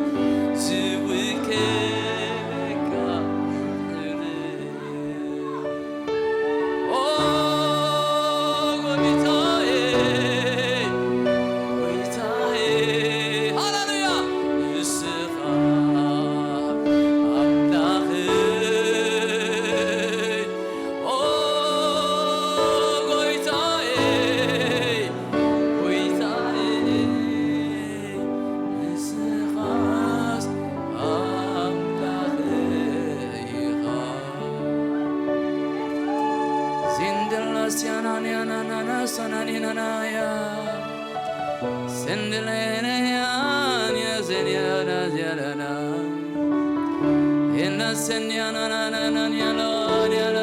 ዝውከለካ ክብሪ። ኦ ጎይታዬ፣ ጎይታዬ፣ ሃሌሉያ። ንስኻ ኣምላኸይ ኦ ጎይታዬ፣ ጎይታዬ፣ ንስኻስ ኣምላኽ ኢኻ። ሲንድላስያናንያናናናሳናኒናናያ፣ ሲንድሌነያንያ ዜንያናዝያናና። የናሰንያናናናናንያናንያና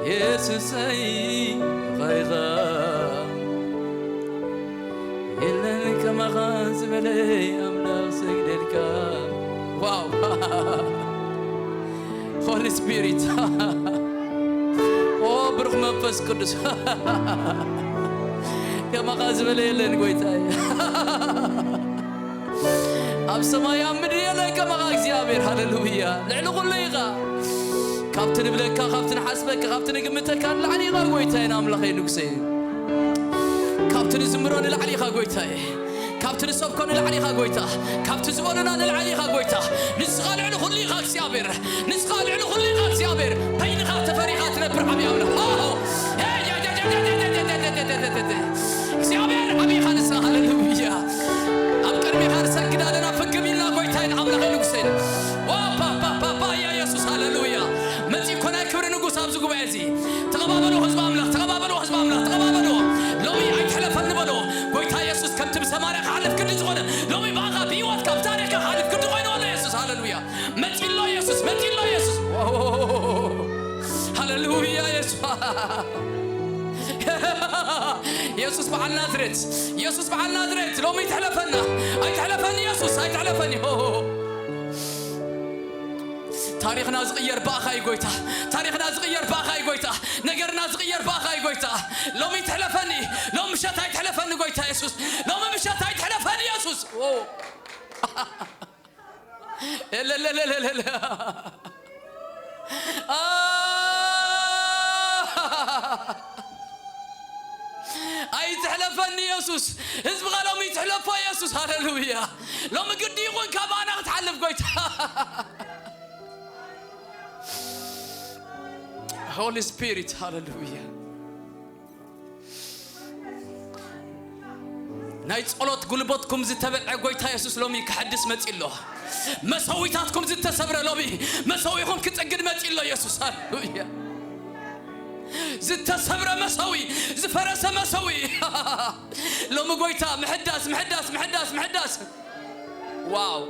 የሱሰይ ኸይኻ የለን ከማኻ ዝበለ ኣምላኽ ሰግደልካ። ዋው ሆሊ ስፒሪት ኦ ብሩኽ መንፈስ ቅዱስ ከማኻ ዝበለ የለን ጎይታይ። ኣብ ሰማይ ኣብ ምድሪ የለን ከማኻ እግዚኣብሔር። ሃሌሉያ። ልዕሊ ኩሉ ኢኻ። ካብቲ ንብለካ፣ ካብቲ ንሓስበካ፣ ካብቲ ንግምተካ ንላዕሊ ኢኻ ጎይታይን ኣምላኸይ ንጉሰይ። ካብቲ ንዝምሮ ንላዕሊ ኢኻ ጎይታየ። ካብቲ ንሰብኮ ንላዕሊ ኢኻ ጎይታ። ካብቲ ዝበሉና ንላዕሊ ኢኻ ጎይታ። ንስኻ ልዕሊ ኩሉ ኢኻ እግዚኣብሔር። ንስኻ ልዕሊ ኩሉ ኢኻ እግዚኣብሔር። በይንኻ ተፈሪኻ ትነብር ዓብዪ ኣምላኽ። ኦ፣ ሄ፣ ያ፣ ያ፣ ያ፣ ያ፣ ያ፣ ያ፣ ያ፣ ያ፣ ያ፣ ያ፣ ያ፣ ያ። እግዚኣብሔር ዓብዪ ኢኻ ንስኻ። ሃሌሉያ። ኣብ እቲ ብሰማርያ ክሓልፍ ግዲ ዝኾነ፣ ሎሚ ብኣኻ ብህይወትካ ብታሪኽካ ክሓልፍ ግዲ ኮይኑ ኣሎ። የሱስ፣ ሃለሉያ። መጺሎ የሱስ፣ መጺሎ የሱስ። የሱስ በዓል ናዝሬት፣ የሱስ በዓል ናዝሬት ሎሚ ኣይትሕለፈና። ኣይትሕለፈኒ የሱስ፣ ኣይትሕለፈኒ። ታሪኽና ዝቕየር ብኣኻ እዩ ጎይታ። ታሪኽና ዝቕየር ብኣኻ እዩ ጎይታ። ነገርና ዝቕየር ብኣኻ እዩ ጎይታ። ሎሚ ኣይትሕለፈኒ። ሎም ምሸት ኣይትሕለፈኒ ጎይታ የሱስ። ሎም ምሸት ኣይትሕለፈኒ የሱስ። ዎ። ኤለለለለለ። ኣ፣ ኣይትሕለፈኒ የሱስ። ህዝብኻ ሎሚ ይትሕለፎ የሱስ። ሃለሉያ። ሎሚ ግዲ ይኹን ካባና ክትሓልፍ ጎይታ። ሆሊ ስፒሪት፣ ሃለሉያ። ናይ ጸሎት ጉልበትኩም ዝተበልዐ ጎይታ የሱስ ሎሚ ክሕድስ መጺ ኣሎ። መሰዊታትኩም ዝተሰብረ ሎሚ መሰዊኹም ክጽግን መጺ ኣሎ የሱስ። ሃለሉያ። ዝተሰብረ መሰዊ፣ ዝፈረሰ መሰዊ። ሎሚ ጎይታ ምሕዳስ፣ ምሕዳስ፣ ምሕዳስ፣ ምሕዳስ። ዋው።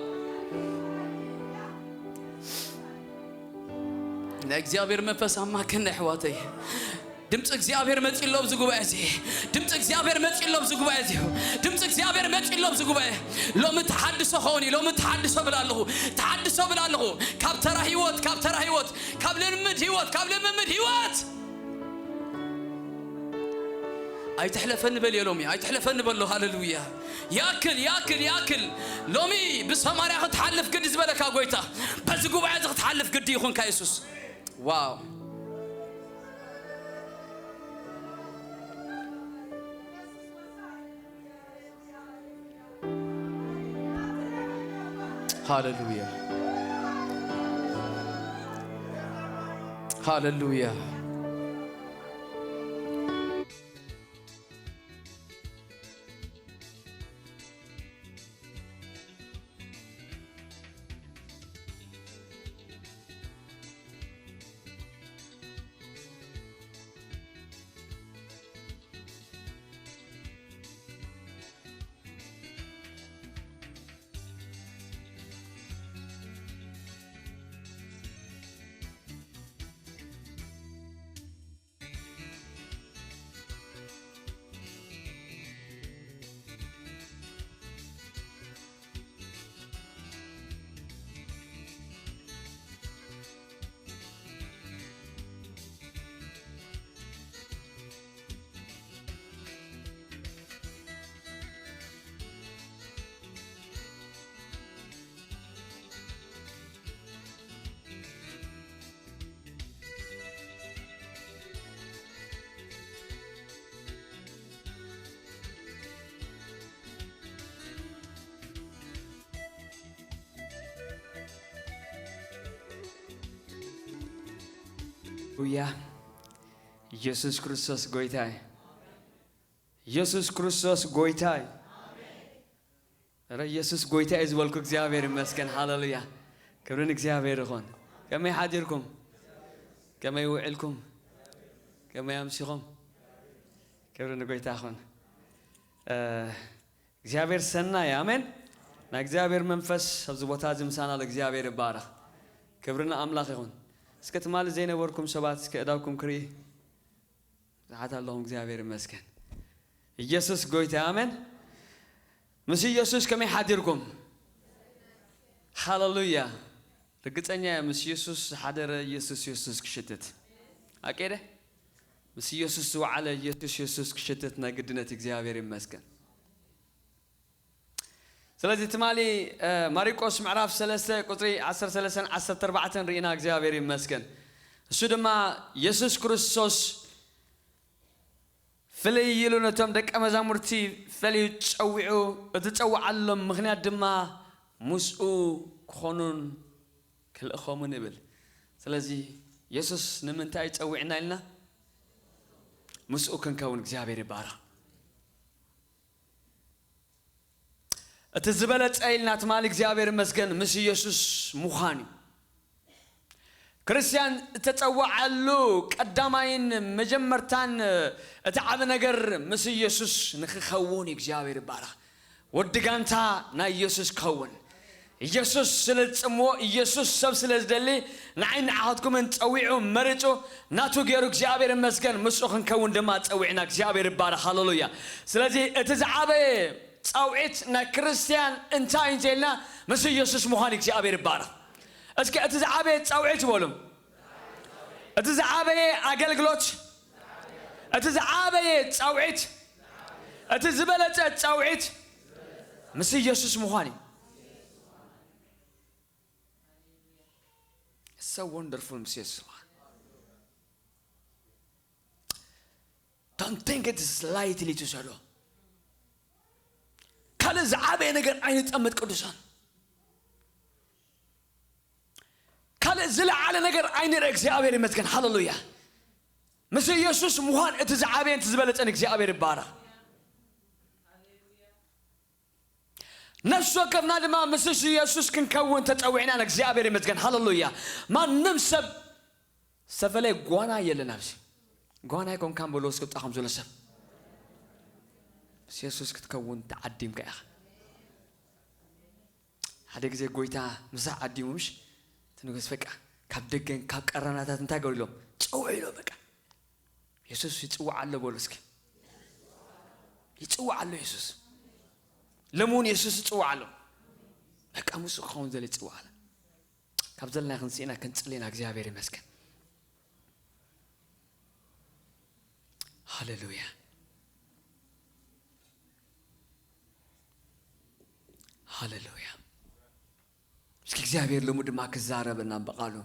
ናይ እግዚኣብሔር መንፈስ ኣማከን ኣሕዋተይ። ድምፂ እግዚኣብሔር መፂ ኣሎ ኣብዚ ጉባኤ እዚ። ድምፂ እግዚኣብሔር መፂ ኣሎ ኣብዚ ጉባኤ እዚ። ድምፂ እግዚኣብሔር መፂ ኣሎ ኣብዚ ጉባኤ። ሎሚ ተሓድሶ ኸውን እዩ። ሎሚ ተሓድሶ ብል ኣለኹ። ተሓድሶ ብል ኣለኹ። ካብ ተራ ህይወት፣ ካብ ተራ ህይወት፣ ካብ ልምምድ ህይወት፣ ካብ ልምምድ ህይወት። ኣይትሕለፈኒ በል እየ ሎሚ። ኣይትሕለፈኒ በሎ። ሃለሉያ። ያክል፣ ያክል፣ ያክል። ሎሚ ብሰማርያ ክትሓልፍ ግዲ ዝበለካ ጎይታ፣ በዚ ጉባኤ እዚ ክትሓልፍ ግዲ ይኹንካ የሱስ። ዋው። ሃለሉያ። ሃለሉያ። ሃሌሉያ። ኢየሱስ ክርስቶስ ጎይታ እዩ። ኢየሱስ ክርስቶስ ጎይታ እዩ። ኧረ ኢየሱስ ጎይታ እዩ ዝበልኩ፣ እግዚኣብሔር ይመስገን። ሃሌሉያ። ክብሪ ንእግዚኣብሔር ይኹን። ከመይ ሓዲርኩም? ከመይ ውዕልኩም? ከመይ ኣምሲኹም? ክብሪ ንጎይታ ይኹን። እ፣ እግዚኣብሔር ሰናይ፣ ኣሜን። ናይ እግዚኣብሔር መንፈስ ኣብዚ ቦታ እዚ ምሳና ኣሎ። እግዚኣብሔር ይባረኽ። ክብሪ ንኣምላኽ ይኹን። እስከ ትማሊ ዘይነበርኩም ሰባት እስከ እዳውኩም ክርኢ። ብዙሓት ኣለኹም፣ እግዚኣብሔር ይመስገን። ኢየሱስ ጎይታ፣ ኣሜን። ምስ ኢየሱስ ከመይ ሓዲርኩም? ሃሌሉያ። ርግጸኛ እየ፣ ምስ ኢየሱስ ዝሓደረ ኢየሱስ፣ ኢየሱስ ክሽትት። ኣኬደ? ምስ ኢየሱስ ዝወዓለ ኢየሱስ፣ ኢየሱስ ክሽትት ናይ ግድነት፣ እግዚኣብሔር ይመስገን። ስለዚ ትማሊ፣ እ፣ ማርቆስ ምዕራፍ ሰለስተ ቁጽሪ ዓሰርተ ሰለስተን ዓሰርተ ኣርባዕተን ርኢና፣ እግዚኣብሔር ይመስገን። እሱ ድማ የሱስ ክርስቶስ ፍልይ ኢሉ ነቶም ደቀ መዛሙርቲ ፈልዩ ጸዊዑ፣ እቲ ጸውዓሎም ምኽንያት ድማ ምስኡ ክኾኑን ክልእኾምን ይብል። ስለዚ የሱስ ንምንታይ ጸዊዕና ኢልና? ምስኡ ክንከውን። እግዚኣብሔር ይባረኽ። እቲ ዝበለጸ ኢልና ትማሊ እግዚኣብሔር ይመስገን ምስ ኢየሱስ ምዃን እዩ። ክርስትያን እተጸውዓሉ ቀዳማይን መጀመርታን እቲ ዓቢ ነገር ምስ ኢየሱስ ንኽኸውን እዩ። እግዚኣብሔር ይባረኽ። ወዲ ጋንታ ናይ ኢየሱስ ክኸውን። ኢየሱስ ስለ ዝጽምዎ፣ ኢየሱስ ሰብ ስለ ዝደሊ፣ ንዓይ ንዓኻትኩምን ጸዊዑ መሪጹ ናቱ ገይሩ፣ እግዚኣብሔር ይመስገን፣ ምስኡ ክንከውን ድማ ጸዊዕና። እግዚኣብሔር ይባረኽ። ሃሌሉያ። ስለዚ እቲ ዝዓበየ ጻውዒት ናይ ክርስትያን እንታይ እዩ እንተኢልና፣ ምስ ኢየሱስ ምዃን። እግዚኣብሔር ይባረኽ። እስኪ እቲ ዝዓበየ ጻውዒት በሉ። እቲ ዝዓበየ ኣገልግሎት፣ እቲ ዝዓበየ ጻውዒት፣ እቲ ዝበለጸ ጻውዒት ምስ ኢየሱስ ምዃን እዩ። So wonderful፣ ምስ ኢየሱስ ምዃን። Don't think it is lightly to say። ካልእ ዝዓበየ ነገር ኣይንጠምት ቅዱሳን። ካልእ ዝለዓለ ነገር ኣይንርአ። እግዚኣብሔር ይመስገን። ሃሌሉያ። ምስ ኢየሱስ ምዃን እቲ ዝዓበየን እቲ ዝበለጸን። እግዚኣብሔር ይባረኽ። ነፍሲ ወከፍና ድማ ምስ ኢየሱስ ክንከውን ተጸዊዕና። እግዚኣብሔር ይመስገን። ሃሌሉያ። ማንም ሰብ ዝተፈለየ ጓና የለን ኣብዚ። ጓና ኣይኮንካን በሎ እስኪ ብጣዕም ዘሎ ሰብ። ምስ ኢየሱስ ክትከውን ተዓዲምካ ኢኻ። ሓደ ግዜ ጎይታ ምሳሕ ዓዲሙ፣ ምሽ እቲ ንጉስ በቃ ካብ ደገን ካብ ቀራናታት እንታይ ገሩ ኢሎም ጸውዑ ኢሎም። በቃ የሱስ ይጽዋዕ ኣሎ በሉ እስኪ። ይጽዋዕ ኣሎ የሱስ። ሎሚ እውን የሱስ ይጽዋዕ ኣሎ። በቃ ምስኡ ክኸውን ዘለ ይጽዋዕ ኣሎ። ካብ ዘለና ክንስኢና ክንጽልይና እግዚኣብሔር ይመስገን። ሃሌሉያ። ሃሌሉያ። እስኪ እግዚኣብሔር ሎሚ ድማ ክዛረበና ብቓሉ።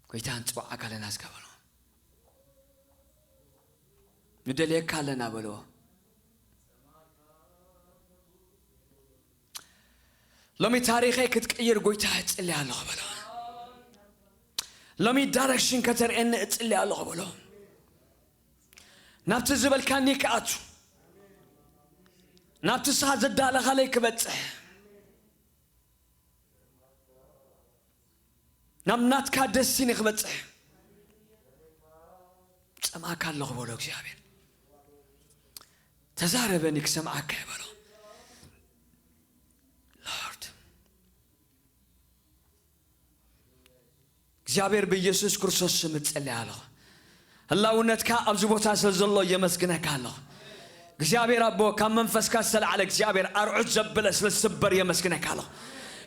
ጎይታ ንጽውዓካ ኣለና እስከ በሎ። ንደልየካ ኣለና በሎ። ሎሚ ታሪኸይ ክትቅይር ጎይታ እጽልይ ኣለኹ በሎ። ሎሚ ዳይሬክሽን ከተርእየኒ እጽልይ ኣለኹ በሎ። ናብቲ ዝበልካኒ ክኣቱ፣ ናብቲ ንስኻ ዘዳለኻለይ ክበጽሕ፣ ናብ ናትካ ደስቲኒ ክበጽሕ ጸማእካ ኣለኹ በሎ። እግዚኣብሔር ተዛረበኒ ክሰምዓካ እየ በሎ። ሎርድ እግዚኣብሔር ብኢየሱስ ክርስቶስ ስም እጸልይ ኣለኹ። ህላውነትካ ኣብዚ ቦታ ስለ ዘሎ የመስግነካ ኣለኹ። እግዚኣብሔር ኣቦ ካብ መንፈስካ ዝተላዕለ እግዚኣብሔር ኣርዑት ዘብለ ስለ ዝስበር የመስግነካ ኣለኹ።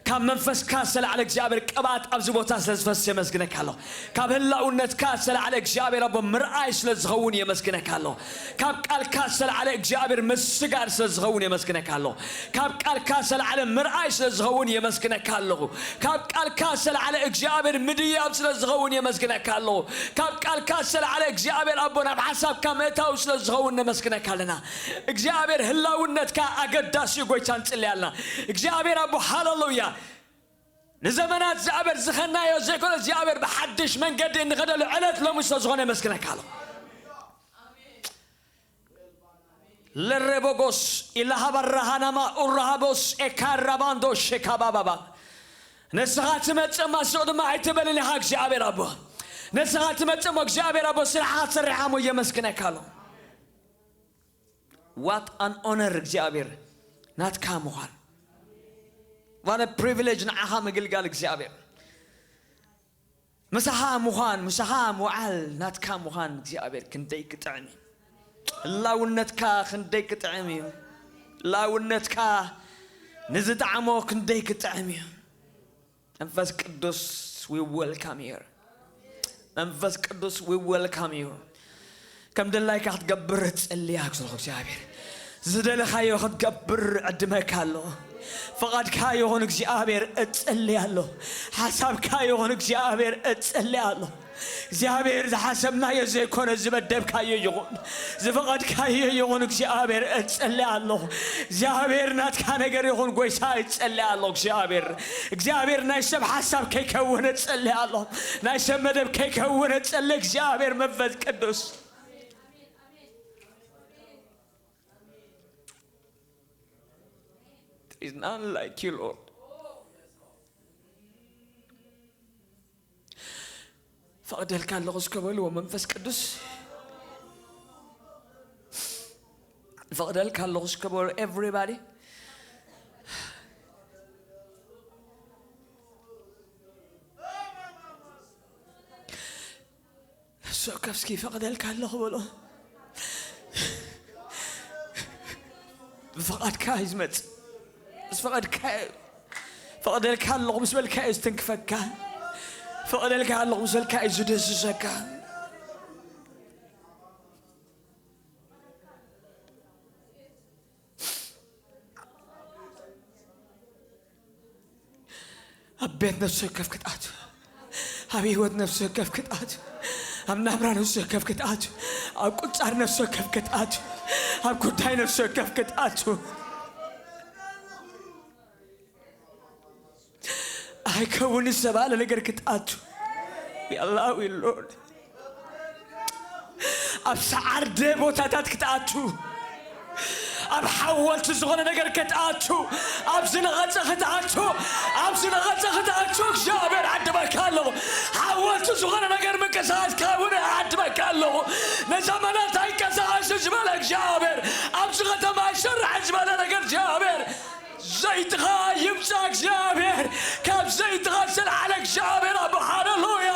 ካብ መንፈስካ ዝተላዕለ እግዚኣብሔር ቅብኣት ኣብዚ ቦታ ስለ ዝፈስ የመስግነካ ኣለኹ። ካብ ህላውነትካ ዝተላዕለ እግዚኣብሔር ኣቦ ምርኣይ ስለ ዝኸውን የመስግነካ ኣለኹ። ካብ ቃልካ ዝተላዕለ እግዚኣብሔር ምስጋር ስለ ዝኸውን የመስግነካ ኣለኹ። ካብ ቃልካ ዝተላዕለ ምርኣይ ስለ ዝኸውን የመስግነካ ኣለኹ። ካብ ቃልካ ዝተላዕለ እግዚኣብሔር ምድያብ ስለ ዝኸውን የመስግነካ ኣለኹ። ካብ ቃልካ ዝተላዕለ እግዚኣብሔር ኣቦ ናብ ሓሳብካ ምእታው ስለ ዝኸውን ነመስግነካ ኣለና። እግዚኣብሔር ህላውነትካ ኣገዳሲ እዩ። ጎይታ ንጽልይ ኣለና። እግዚኣብሔር ኣቦ ሃሌሉያ። ንዘመናት እግዚኣብሔር ዝኸናዮ ዘይኮነ እግዚኣብሔር ብሓድሽ መንገዲ እንኸደሉ ዕለት ሎሚ ስለ ዝኾነ የመስግነካ ኣለኹ። ለሬቦጎስ ኢላሃባራሃናማ ኡራሃቦስ ኤካራባንዶ ሼካባባባ። ንስኻ ትመጽእ ማስቕ ድማ ኣይትበልን ኢኻ እግዚኣብሔር ኣቦ። ንስኻ ትመጽእ እሞ እግዚኣብሔር ኣቦ ስራሕኻ ትሰርሕ እሞ የመስግነካ ኣሎ። What an honor እግዚኣብሔር ናትካ ምዃን። What a privilege ንዓኻ ምግልጋል እግዚኣብሔር። ምሳኻ ምዃን፣ ምሳኻ ምውዓል ናትካ ምዃን እግዚኣብሔር ክንደይ ክጥዕም እዩ። ህላውነትካ ክንደይ ክጥዕም እዩ። ህላውነትካ ንዝጠዓሞ ክንደይ ክጥዕም እዩ። መንፈስ ቅዱስ we welcome you። መንፈስ ቅዱስ we welcome you። ከም ደላይካ ክትገብር እጽልያ ክስልኹ እግዚኣብሔር ዝደለኻዮ ክትገብር ዕድመካ ኣሎ። ፍቓድካ ይኹን እግዚኣብሔር እጽልያ ኣሎ። ሓሳብካ ይኹን እግዚኣብሔር እጽልያ ኣሎ። እግዚኣብሔር ዝሓሰብናዮ ዘይኮነ ዝመደብካዮ ይኹን ዝፈቐድካዮ ይኹን እግዚኣብሔር እጽልያ ኣሎ። እግዚኣብሔር ናትካ ነገር ይኹን ጎይታ እጸልይ ኣለኹ እግዚኣብሔር። እግዚኣብሔር ናይ ሰብ ሓሳብ ከይከውን እጸልይ ኣለኹ። ናይ ሰብ መደብ ከይከውን እጸልይ እግዚኣብሔር መንፈስ ቅዱስ። There is none like you, Lord. ፈቕደልካ ኣለኹ እስከ በልዎ መንፈስ ቅዱስ። ፈቕደልካ ኣለኹ እስከ በሉ everybody። ነፍሲ ወከፍ እስኪ ፈቕደልካ ኣለኹ በሎ። ብፍቓድካ እዩ ዝመጽእ። ምስ ፈቐድካ እዩ። ፈቕደልካ ኣለኹ ምስ በልካ እዩ ዝትንክፈካ። ፈቕደልካ ኣለኹ ምስ በልካ እዩ ዝድህስሰካ። ኣብ ቤት ነፍሲ ወከፍ ክትኣቱ፣ ኣብ ህይወት ነፍሲ ወከፍ ክትኣቱ፣ ኣብ ናብራ ነፍሲ ወከፍ ክትኣቱ፣ ኣብ ቁጻር ነፍሲ ወከፍ ክትኣቱ፣ ኣብ ጉዳይ ነፍሲ ወከፍ ክትኣቱ። ኣይከውን ዝተባለ ነገር ክትኣቱ። We allow you, Lord. ኣብ ሰዓርደ ቦታታት ክትኣቱ፣ ኣብ ሓወልቲ ዝኾነ ነገር ክትኣቱ፣ ኣብ ዝነቐጸ ክትኣቱ፣ ኣብ ዝነቐጸ ክትኣቱ እግዚኣብሔር ዓድመካ ኣለኹ። ሓወልቲ ዝኾነ ነገር ምንቅስቓስ ክኸውን ዓድመካ ኣለኹ። ንዘመናት ኣይንቀሳቐስ ዝበለ እግዚኣብሔር፣ ኣብዚ ከተማ ኣይሰርሕ ዝበለ ነገር እግዚኣብሔር፣ ዘይትኻ ይምጻእ እግዚኣብሔር፣ ካብ ዘይትኻ ዝተልዓለ እግዚኣብሔር ኣቦ፣ ሃሌሉያ።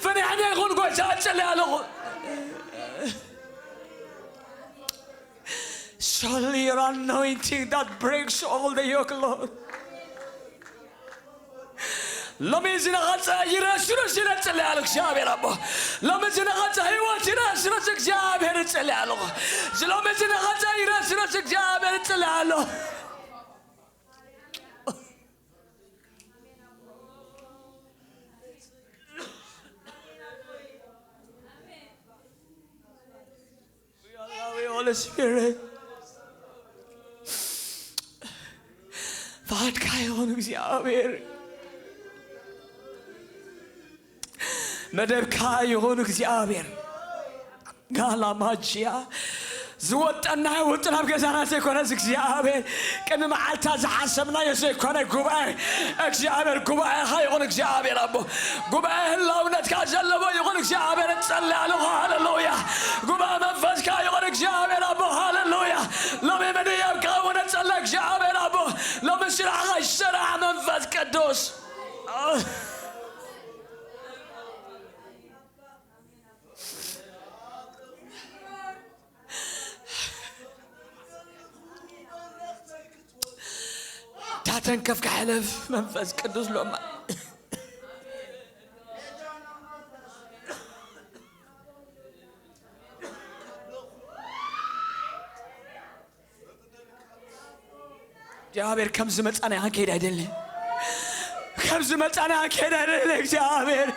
ፍንያኛ ይኹን ጎይታ፣ እጽሊ ኣለኹ። Surely your anointing that breaks all the yoke, Lord. ሎሚ ዝነቐጸ ይረስረስ ኢለ እጽሊ ኣለኹ እግዚኣብሔር ኣቦ። ሎሚ ዝነቐጸ ህይወት ይረስረስ እግዚኣብሔር እጽሊ ኣለኹ። ሎሚ ዝነቐጸ ይረስረስ እግዚኣብሔር እጽሊ ኣለኹ። We allow you, Holy Spirit. ፍቓድካ ይኹን እግዚኣብሔር። መደብካ ይኹን እግዚኣብሔር። ጋላማጅያ ዝወጠናዮ ውጥን ኣብ ገዛና ዘይኮነስ እግዚኣብሔር ቅድሚ መዓልታ ዝሓሰብናዮ ዘይኮነ ጉባኤ እግዚኣብሔር ጉባኤኻ ይኹን እግዚኣብሔር ኣቦ ጉባኤ ህላውነትካ ዘለዎ ይኹን እግዚኣብሔር እጸሊ ኣለኹ ሃሌሉያ ጉባኤ መንፈስካ ይኹን እግዚኣብሔር ኣቦ ሃሌሉያ ሎሚ ምድያብ ክኸውን እጸሊ እግዚኣብሔር ኣቦ ሎሚ ስራሕኻ ይሰራሕ መንፈስ ቅዱስ ታተንከፍካ ሕለፍ መንፈስ ቅዱስ ሎማ እግዚኣብሔር ከም ዝመጻና ክንከይድ ኣይደልን። ከም ዝመጻና ክንከይድ ኣይደልን እግዚኣብሔር።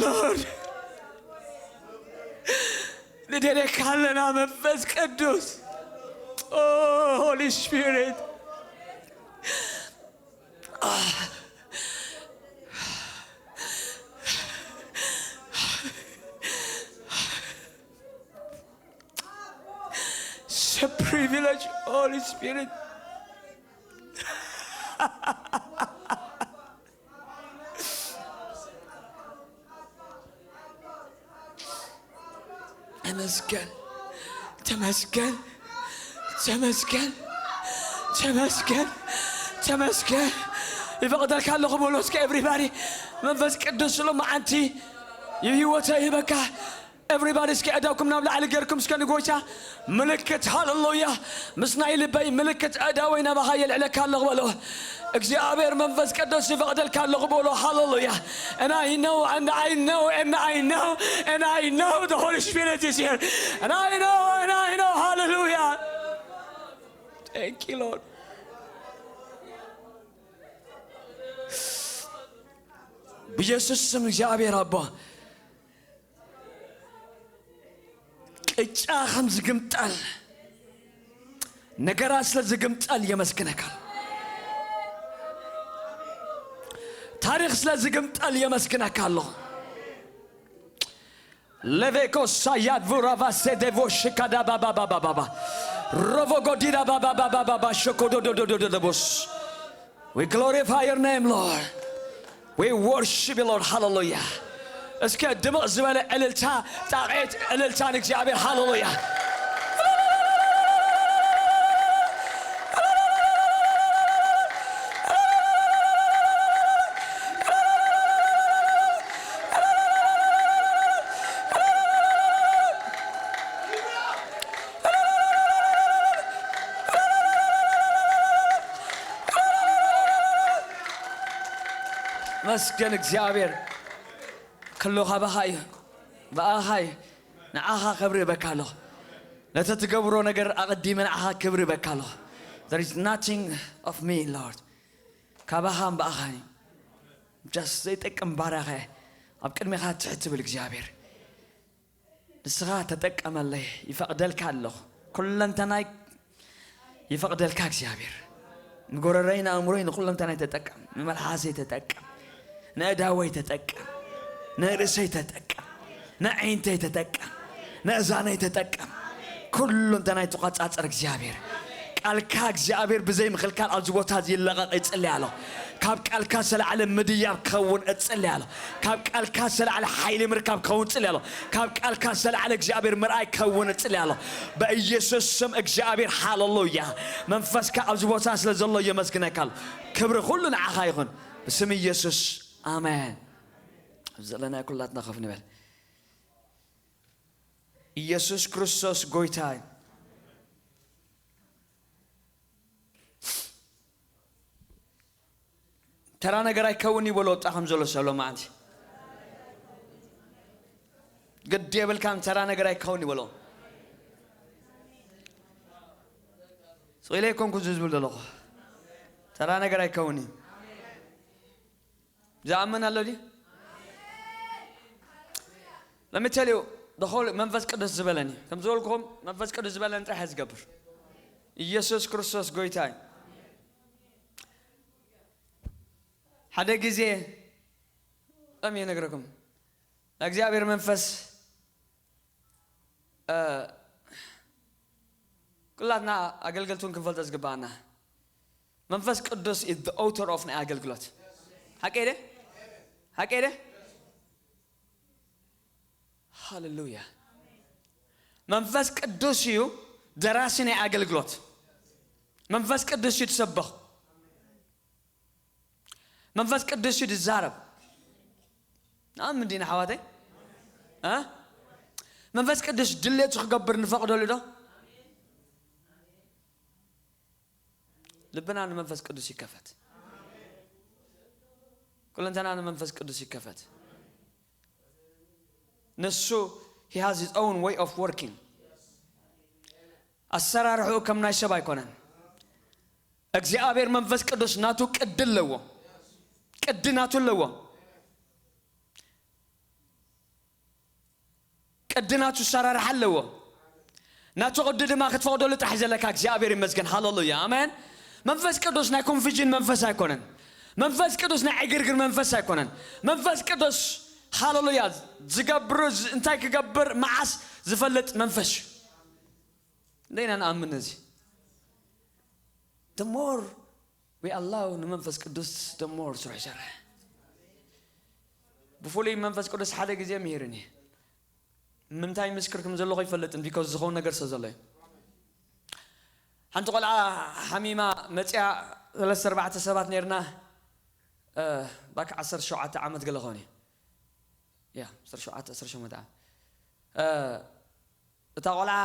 ሎርድ ንደልየካ ኣለና መንፈስ ቅዱስ ኦ ሆሊ ስፒሪት It's a privilege, Holy Spirit. ተመስገን ተመስገን ተመስገን ተመስገን ተመስገን ይፈቕደልካ ኣለኹ በሎ እስከ ኤቭሪባዲ መንፈስ ቅዱስ ሎማዓንቲ ይህይወተ ይህበካ ኤቭሪባዲ እስከ ኣእዳውኩም ናብ ላዕሊ ገርኩም እስከ ንጎይታ ምልክት ሃለሉያ ምስ ናይ ልበይ ምልክት ኣእዳወይ ናባኻ የልዕለካ ኣለኹ በሎ እግዚኣብሔር መንፈስ ቅዱስ ይፈቕደልካ ኣለኹ በሎ ሃለሉያ and I know and I know and I know and I know the Holy Spirit is here and I know and I know ሃለሉያ thank you Lord ብኢየሱስ ስም እግዚኣብሔር ኣቦ ቅጫ ከም ዝግምጠል ነገራት ስለ ዝግምጠል የመስግነካ ታሪኽ ስለ ዝግምጠል የመስግነካ ኣለኹ ሌቬኮ ሳያድ ቡራቫ ሴዴቮ ሽካዳ ባባባባባ ሮቮጎዲዳ ባባባባባ ሸኮዶዶዶዶዶቦስ We glorify your name, Lord. We worship you, Lord. ሃሌሉያ። እስከ ድምቕ ዝበለ ዕልልታ፣ ጣቕዒት ዕልልታ ንእግዚኣብሔር። ሃሌሉያ። መስገን እግዚኣብሔር። ክሉ ካባኻ እዩ፣ ብኣኻ እዩ። ንዓኻ ክብሪ እበካ ኣለኹ። ነቲ ትገብሮ ነገር ኣቐዲመ ንዓኻ ክብሪ እበካ ኣለኹ። There is nothing of me, Lord. ካባኻን ብኣኻን እዩ። Just ዘይጠቅም ባርያ ኸ ኣብ ቅድሜኻ ትሕት ትብል እግዚኣብሔር። ንስኻ ተጠቀመለይ፣ ይፈቕደልካ ኣለኹ። ኩለንተናይ ይፈቕደልካ እግዚኣብሔር። ንጎረረይ፣ ንኣእምሮይ፣ ንኩለንተናይ ተጠቀም። ንመልሓሰይ ተጠቀም። ንእዳወይ ተጠቀም። ንርእሰይ ተጠቀም። ንኣዒንተይ ተጠቀም። ንእዛነይ ተጠቀም። ኩለንተናይ ተቖጻጸር እግዚኣብሔር። ቃልካ እግዚኣብሔር ብዘይ ምኽልካል ኣብዚ ቦታ እዚ ይለቐቕ ይጽሊ ኣሎ። ካብ ቃልካ ዝተላዕለ ምድያብ ክኸውን እጽሊ ኣሎ። ካብ ቃልካ ዝተላዕለ ሓይሊ ምርካብ ክኸውን እጽሊ ኣሎ። ካብ ቃልካ ዝተላዕለ እግዚኣብሔር ምርኣይ ክኸውን እጽሊ ኣሎ። በኢየሱስ ስም እግዚኣብሔር፣ ሃሌሉያ። መንፈስካ ኣብዚ ቦታ ስለ ዘሎ የመስግነካ ኣሎ። ክብሪ ኩሉ ንዓኻ ይኹን። ብስም ኢየሱስ፣ ኣሜን። ኣብዚ ዘለና ኩላትና ከፍ ንበል። ኢየሱስ ክርስቶስ ጎይታ እዩ። ተራ ነገር ኣይከውን ይበሎ፣ ወጣ ከም ዘሎ ሰብ ሎማዓንቲ። ግድ የብልካን፣ ተራ ነገር ኣይከውን ይበሎ። ስቕ ኢለ ኣይኮንኩ ዝብል ዘለኹ። ተራ ነገር ኣይከውን እዩ። ዝኣምን ኣሎ ድዩ? Let me tell you, the Holy መንፈስ ቅዱስ ዝበለኒ፣ ከም ዝበልኩኹም መንፈስ ቅዱስ ዝበለኒ ጥራሕ እየ ዝገብር። ኢየሱስ ክርስቶስ ጎይታ እዩ። ሓደ ግዜ ከም እየ ነግረኩም፣ ናይ እግዚኣብሔር መንፈስ፣ እ፣ ኩላትና ኣገልገልቲ እውን ክንፈልጦ ዝግባኣና፣ መንፈስ ቅዱስ is the author of ናይ ኣገልግሎት። ሓቀይ ደ? ሓቀይ ደ? ሃሌሉያ። መንፈስ ቅዱስ እዩ ደራሲ ናይ ኣገልግሎት። መንፈስ ቅዱስ እዩ ትሰበኽ። መንፈስ ቅዱስ እዩ ዝዛረብ። ንኣምን ዲና ኣሕዋተይ? እ? መንፈስ ቅዱስ ድሌቱ ክገብር ንፈቕደሉ ዶ? ልብና ንመንፈስ ቅዱስ ይከፈት። ኩለንተና ንመንፈስ ቅዱስ ይከፈት። ንሱ he has his own way of working። ኣሰራርሕኡ ከም ናይ ሰብ ኣይኮነን። እግዚኣብሔር መንፈስ ቅዱስ ናቱ ቅዲ ኣለዎ። ቅዲ ናቱ ኣለዎ። ቅዲ ናቱ ኣሰራርሓ ኣለዎ። ናቱ ቅዲ ድማ ክትፈቕደሉ ጥራሕ ዘለካ። እግዚኣብሔር ይመስገን። ሃሌሉያ። ኣሜን። መንፈስ ቅዱስ ናይ ኮንፊዥን መንፈስ ኣይኮነን። መንፈስ ቅዱስ ናይ ዕግርግር መንፈስ ኣይኮነን። መንፈስ ቅዱስ፣ ሃሌሉያ፣ ዝገብር፣ ዝ-፣ እንታይ ክገብር መዓስ ዝፈልጥ መንፈስ እዩ። እንደ ኢና ንኣምን ነዚ። The more we allow ንመንፈስ ቅዱስ፣ the more ስራሕ ይሰርሕ። ብፍሉይ መንፈስ ቅዱስ ሓደ ግዜ ምሂርኒ። ምንታይ ምስክር ከም ዘለኹ ኣይፈልጥን፣ because ዝኸውን ነገር ስለ ዘሎ እዩ። ሓንቲ ቆልዓ ሓሚማ መጽያ፣ ሰለስተ ኣርባዕተ ሰባት ነርና፣ እ፣ ባክ ዓሰርተ ሸውዓተ ዓመት ገለ ኾን እዩ። ያ፣ ዓሰርተ ሸውዓተ፣ ዓሰርተ ሸሞንተ ዓመት። እ፣ እታ ቆልዓ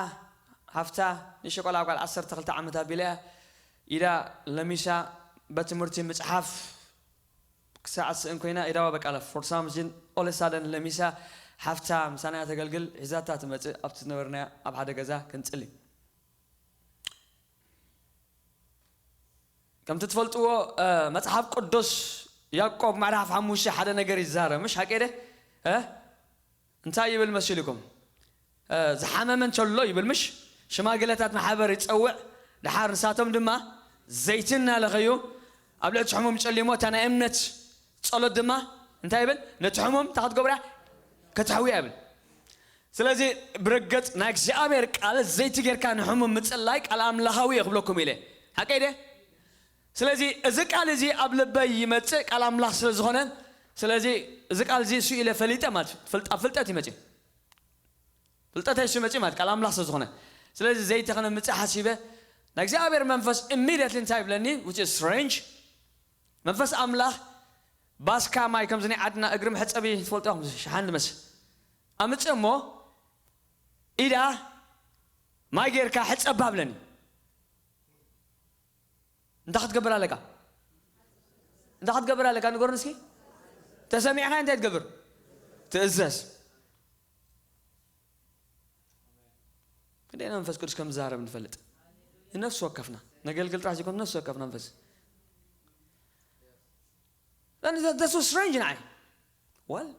ሃፍታ፣ ንእሽቶ ቆልዓ፣ ጓል ዓሰርተ ክልተ ዓመት ኣቢላ እያ። ኢዳ ለሚሳ፣ በትምህርቲ ምጽሓፍ ክሳዕ ስእን ኮይና፣ ኢዳዋ በቃ፣ for some reason፣ all of a sudden ለሚሳ፣ ሓፍታ ምሳና እያ ተገልግል፣ ሒዛታ ትመጽእ፣ ኣብቲ ዝነበርናዮ ኣብ ሓደ ገዛ ክንጽሊ። ከምቲ ትፈልጥዎ፣ እ፣ መጽሓፍ ቅዱስ ያዕቆብ ምዕራፍ ሓሙሽተ ሓደ ነገር ይዛረብ፣ ምሽ ሓቂ ደ? እ? እንታይ ይብል መሲልኩም? እ፣ ዝሓመመ እንተሎ ይብል፣ ምሽ? ሽማግለታት ማሕበር ይጸውዕ፣ ደሓር ንሳቶም ድማ ዘይቲ እናለኸዩ ኣብ ልዕሊ እቲ ሕሙም ጨሊሞ፣ እታ ናይ እምነት ጸሎት ድማ እንታይ ይብል? ነቲ ሕሙም እንታይ ክትገብር እያ? ከተሕውያ ይብል። ስለዚ ብርግጽ ናይ እግዚኣብሔር ቃል ዘይቲ ጌርካ ንሕሙም ምጽላይ ቃል ኣምላኻዊ እዩ ክብለኩም ኢለ። ሓቀይ ደ? ስለዚ እዚ ቃል እዚ ኣብ ልበይ ይመጽእ፣ ቃል ኣምላኽ ስለ ዝኾነ ስለዚ እዚ ቃል እዚ እሱ ኢለ ፈሊጠ ማለት እዩ። ፍልጣ ፍልጠት ይመጽእ ፍልጠት እሱ መጽእ ማለት ቃል ኣምላኽ ስለ ዝኾነ፣ ስለዚ ዘይተኸነ ምጽእ ሓሲበ ናይ እግዚኣብሔር መንፈስ immediately እንታይ ይብለኒ? Which is strange። መንፈስ ኣምላኽ ባስካ ማይ ከምዚ ናይ ዓድና እግሪ መሕጸቢ ትፈልጦ ሸሓን ዝመስል ኣምጽእ እሞ ኢዳ ማይ ጌርካ ሕጸባ ብለኒ። እንታይ ክትገብር ኣለካ? እንታይ ክትገብር ኣለካ ንገሩን እስኪ። ተሰሚዕካ እንታይ ትገብር? ትእዘዝ። ክንደይ መንፈስ ቅዱስ ከም ዝዛረብ ንፈልጥ። ንነፍሲ ወከፍና ነገልግል ጥራሕ ዘይኮን ነፍሲ ወከፍና መንፈስ that's strange ንዓይ። Well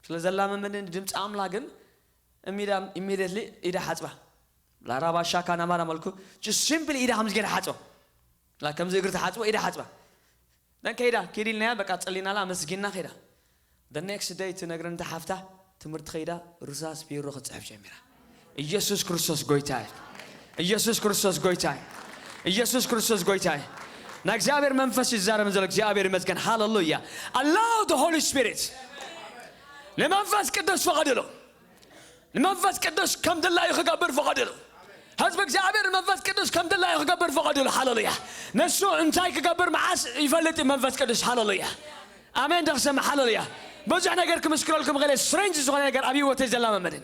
ስለ ዘላመመኒ ድምፂ ኣምላኽ ግን እሚዳ immediately ኢዳ ሓፅባ። ላራባሻ ካናማራ መልኩ simply ኢዳ ከምዚ ገይራ ሓፅባ። ላ ከምዚ እግሪ ተሓፅቦ ኢዳ ሓፅባ። ደን ከይዳ ኪድ ኢልናያ በቃ ፀሊናላ ኣመስጊና ከይዳ። The next day ትነግረን እታ ሓፍታ ትምህርቲ ከይዳ ርሳስ ቢሮ ክትፅሕፍ ጀሚራ። ኢየሱስ ክርስቶስ ጎይታ እዩ። ኢየሱስ ክርስቶስ ጎይታ እዩ። ኢየሱስ ክርስቶስ ጎይታ እዩ። ናይ እግዚኣብሔር መንፈስ ይዛረብ ዘሎ እግዚኣብሔር ይመስገን። ሃሌሉያ። Allow the Holy Spirit። ንመንፈስ ቅዱስ ፈቐድሉ። ንመንፈስ ቅዱስ ከም ድላዩ ክገብር ፈቐድሉ። ህዝቢ እግዚኣብሔር ንመንፈስ ቅዱስ ከም ድላዩ ክገብር ፈቐድሉ። ሃሌሉያ። ንሱ እንታይ ክገብር መዓስ ይፈልጥ እዩ መንፈስ ቅዱስ። ሃሌሉያ። ኣሜን። ደክሰማ ሃሌሉያ። ብዙሕ ነገር ክምስክረልኩም ኸለ strange ዝኾነ ነገር ኣብ ህይወተይ ዘላመመድን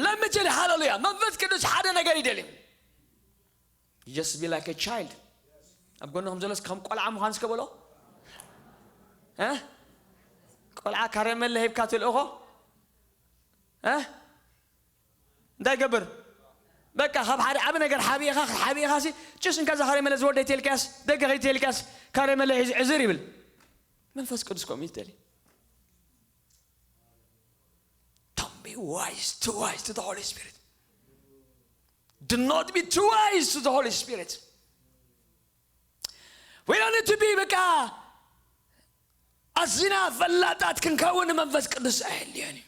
ለምትል። ሃሌሉያ። መንፈስ ቅዱስ ሓደ ነገር ይደልዩ። Just be like a child። ኣብ ጎንኹም ዘሎስ ከም ቆልዓ ምዃን እስከ በሎ። እ? ቆልዓ ካረመለ ሂብካ ትልእኾ እ? እንታይ ይገብር? በቃ ካብ ሓደ ዓቢ ነገር ሓቢእኻ ሓቢእኻ ሲ ጭስ እንካ ዛ ካረመለ ዝወደ ይተልካያስ ደገ ከይተልካያስ ካረመለ ሒዙ ዕዝር ይብል። መንፈስ ቅዱስ ከምኡ ይደሊ። Don't be wise, too wise to the Holy Spirit. Do not be too wise to the Holy Spirit. We don't need to be በቃ ኣዝና ፈላጣት ክንከውን ንመንፈስ ቅዱስ ኣየድልዮን እዩ።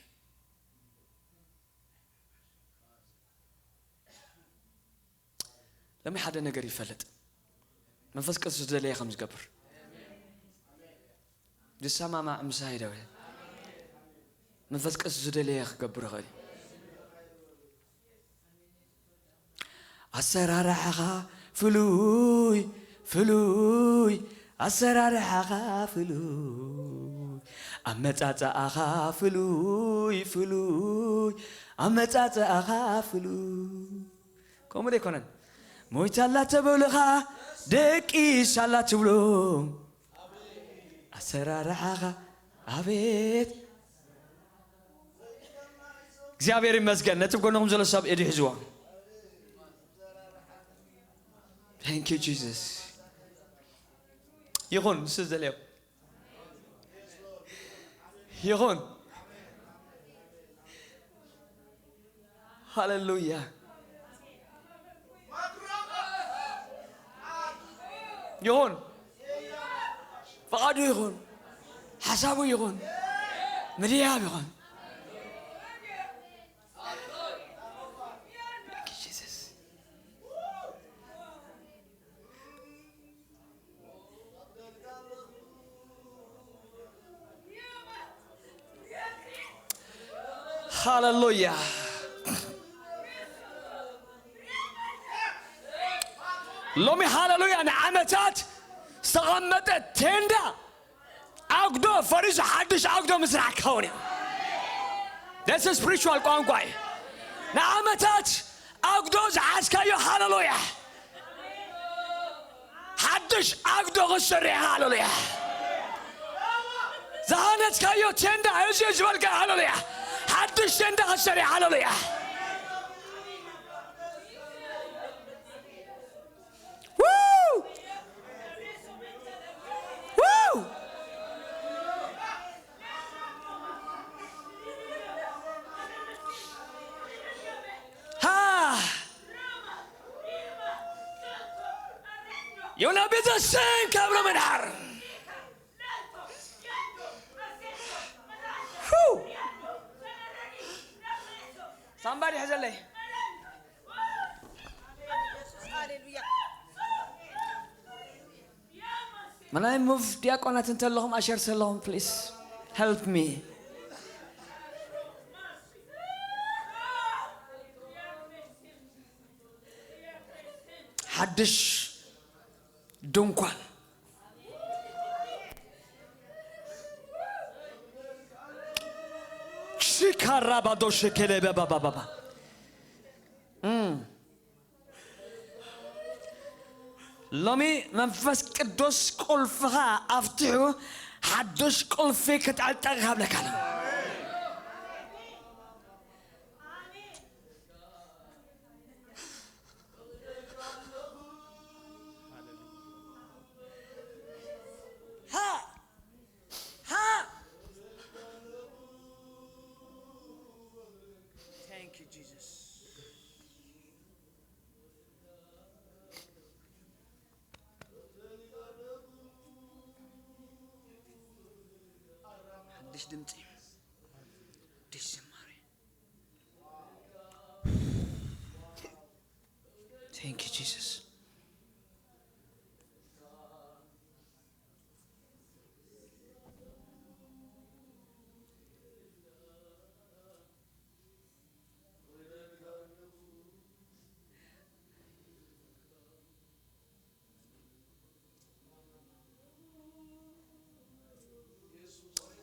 ለሚ ሓደ ነገር ይፈልጥ መንፈስ ቅዱስ ዝደለየ ከም ዝገብር ዝሰማማዕ ምሳይ ደው መንፈስ ቅዱስ ዝደለየ ክገብር ይኽእል እዩ። ኣሰራርሓኻ ፍሉይ ፍሉይ ኣሰራርሓኻ ፍሉይ ኣመጻጽኣኻ ፍሉይ ፍሉይ ኣመጻጽኣኻ ፍሉይ ከምኡ ዶ ኣይኮነን? ሞይታ ኣላ ተበሉኻ ደቂሳ ኣላ ትብሎ ኣሰራርሓኻ ኣቤት እግዚኣብሔር ይመስገን። ነቲ ጎንኹም ዘሎ ሰብ ኢዱ ሒዝዎ። Thank you Jesus። ይኹን ንሱ ዘልዮ ይኹን። ሃሌሉያ። ይኹን ፈቓዱ ይኹን ሓሳቡ ይኹን ምድያብ ይኹን። Jesus። ሃሌሉያ። ሎሚ ሃሌሉያ ንዓመታት ዝተቐመጠ ቴንዳ ኣጉዶ ፈሪሱ ሓድሽ ኣጉዶ ምስራሕ ክኸውን እዩ። That's spiritual ቋንቋ እዩ። ንዓመታት ኣጉዶ ዝሓዝካዮ ሃሌሉያ ሓድሽ ኣጉዶ ክሰርሕ ሃሌሉያ ዝሃነፅካዮ ቴንዳ እዚ ዝበልካ ሃሌሉያ ሓድሽ ቴንዳ ክሰርሕ ሃሌሉያ ዮና ቤተሰን ካብረ መድሓር ሳምባዲ ሕዘለይ ሃሌሉያ ምናይ ሙቭ ዲያቆናት እንተለኹም ኣሸር ሰለኹም please help me። ሓድሽ ድንኳን ሽካራ ባዶ ሸከለ ባባባባ ሎሚ መንፈስ ቅዱስ ቁልፍኻ ኣፍትሑ ሓድሽ ቁልፊ ክትዕጠቕ ይሃብለካ ኣሎ። ሓድሽ ድምፂ፣ ሓድሽ ዝማሬ። Thank you Jesus።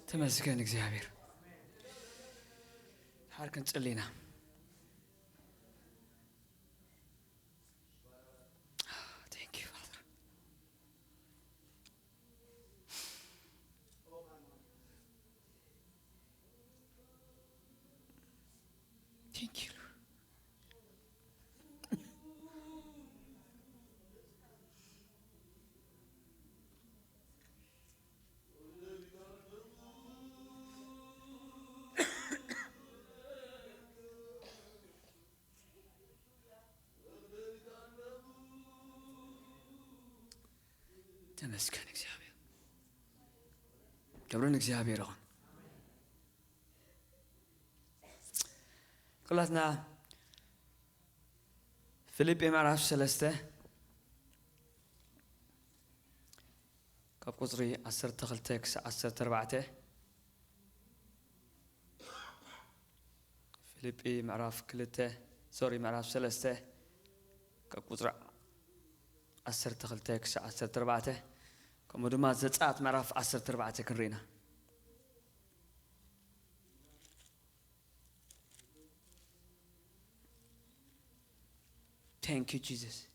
ተመስገን እግዚኣብሔር። ሓር ክንጽሊ ኢና። Thank you Father። Thank you Lord። ተመስገን እግዚኣብሔር። ክብሪ ንእግዚኣብሔር ይኹን። ኩላትና ፊልጲ ምዕራፍ ሰለስተ ካብ ቁጽሪ ዓሰርተ ክልተ ክሳብ ዓሰርተ ኣርባዕተ። ፊልጲ ምዕራፍ ክልተ፣ ሶሪ፣ ምዕራፍ ሰለስተ ካብ ቁጽሪ ዓሰርተ ክልተ ክሳብ ዓሰርተ ኣርባዕተ፣ ከምኡ ድማ ዘጸኣት ምዕራፍ ዓሰርተ ኣርባዕተ ክንርኢ ኢና። Thank you Jesus።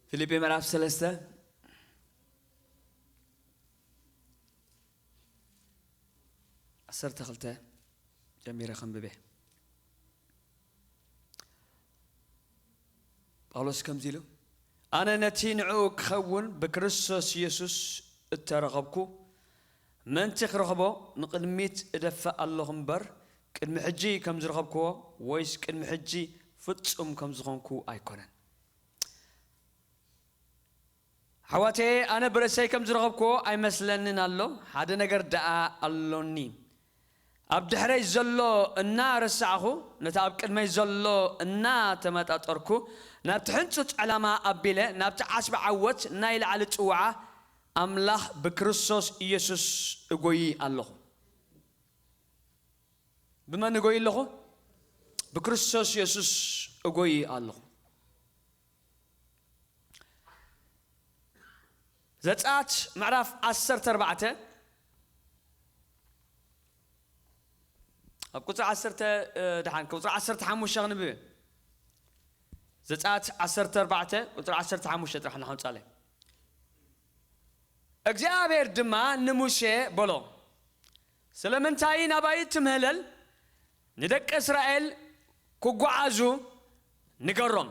ፊልጲ ምዕራፍ ሰለስተ ዓሰርተ ክልተ ጀሚረ ከንብበ። ጳውሎስ ከምዚ ኢሉ፣ ኣነ ነቲ ንዕኡ ክኸውን ብክርስቶስ ኢየሱስ እተረኸብኩ ምእንቲ ክረኽቦ ንቕድሚት እደፍእ ኣለኹ እምበር፣ ቅድሚ ሕጂ ከም ዝረኸብክዎ ወይስ ቅድሚ ሕጂ ፍጹም ከም ዝኾንኩ ኣይኮነን። ኣሕዋተየ፣ ኣነ ብርእሰይ ከም ዝረኸብክዎ ኣይመስለንን ኣሎ፣ ሓደ ነገር ደኣ ኣሎኒ። ኣብ ድሕረይ ዘሎ እናረሳዕኹ፣ ነቲ ኣብ ቅድመይ ዘሎ እናተመጣጠርኩ፣ ናብቲ ሕንጹጽ ዕላማ ኣቢለ፣ ናብቲ ዓስቢ ዓወት ናይ ላዕሊ ጽውዓ ኣምላኽ ብክርስቶስ ኢየሱስ እጎዪ ኣለኹ። ብመን እጎዪ ኣለኹ? ብክርስቶስ ኢየሱስ እጎዪ ኣለኹ። ዘጸኣት ምዕራፍ ዓሰርተ ኣርባዕተ ኣብ ቁጽሪ ዓሰርተ፣ እ፣ ደሓን፣ ቁጽሪ ዓሰርተ ሓሙሽተ ክንብብ። ዘጸኣት ዓሰርተ ኣርባዕተ ቁጽሪ ዓሰርተ ሓሙሽተ ጥራሕ ንሓንጻለይ። እግዚኣብሔር ድማ ንሙሴ በሎ፣ ስለምንታይ ናባይ ትምህለል? ንደቂ እስራኤል ክጓዓዙ ንገሮም።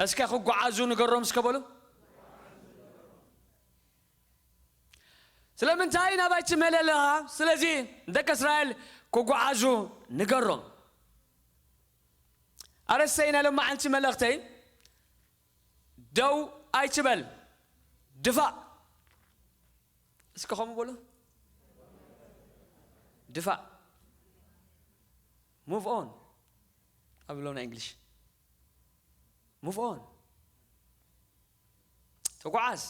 እስከ ክጓዓዙ ንገሮም እስከ በሉ። ስለምንታይ ናባይ ትምህለል ኣለኻ? ስለዚ ንደቂ እስራኤል ክጓዓዙ ንገሮም። ኣርእስተይ ናይ ሎማዓንቲ መልእኽተይ፣ ደው ኣይትበል፣ ድፋእ። እስከ ከምኡ በሉ፣ ድፋእ። Move on። ኣብሎና እንግሊሽ Move on. ተጓዓዝ።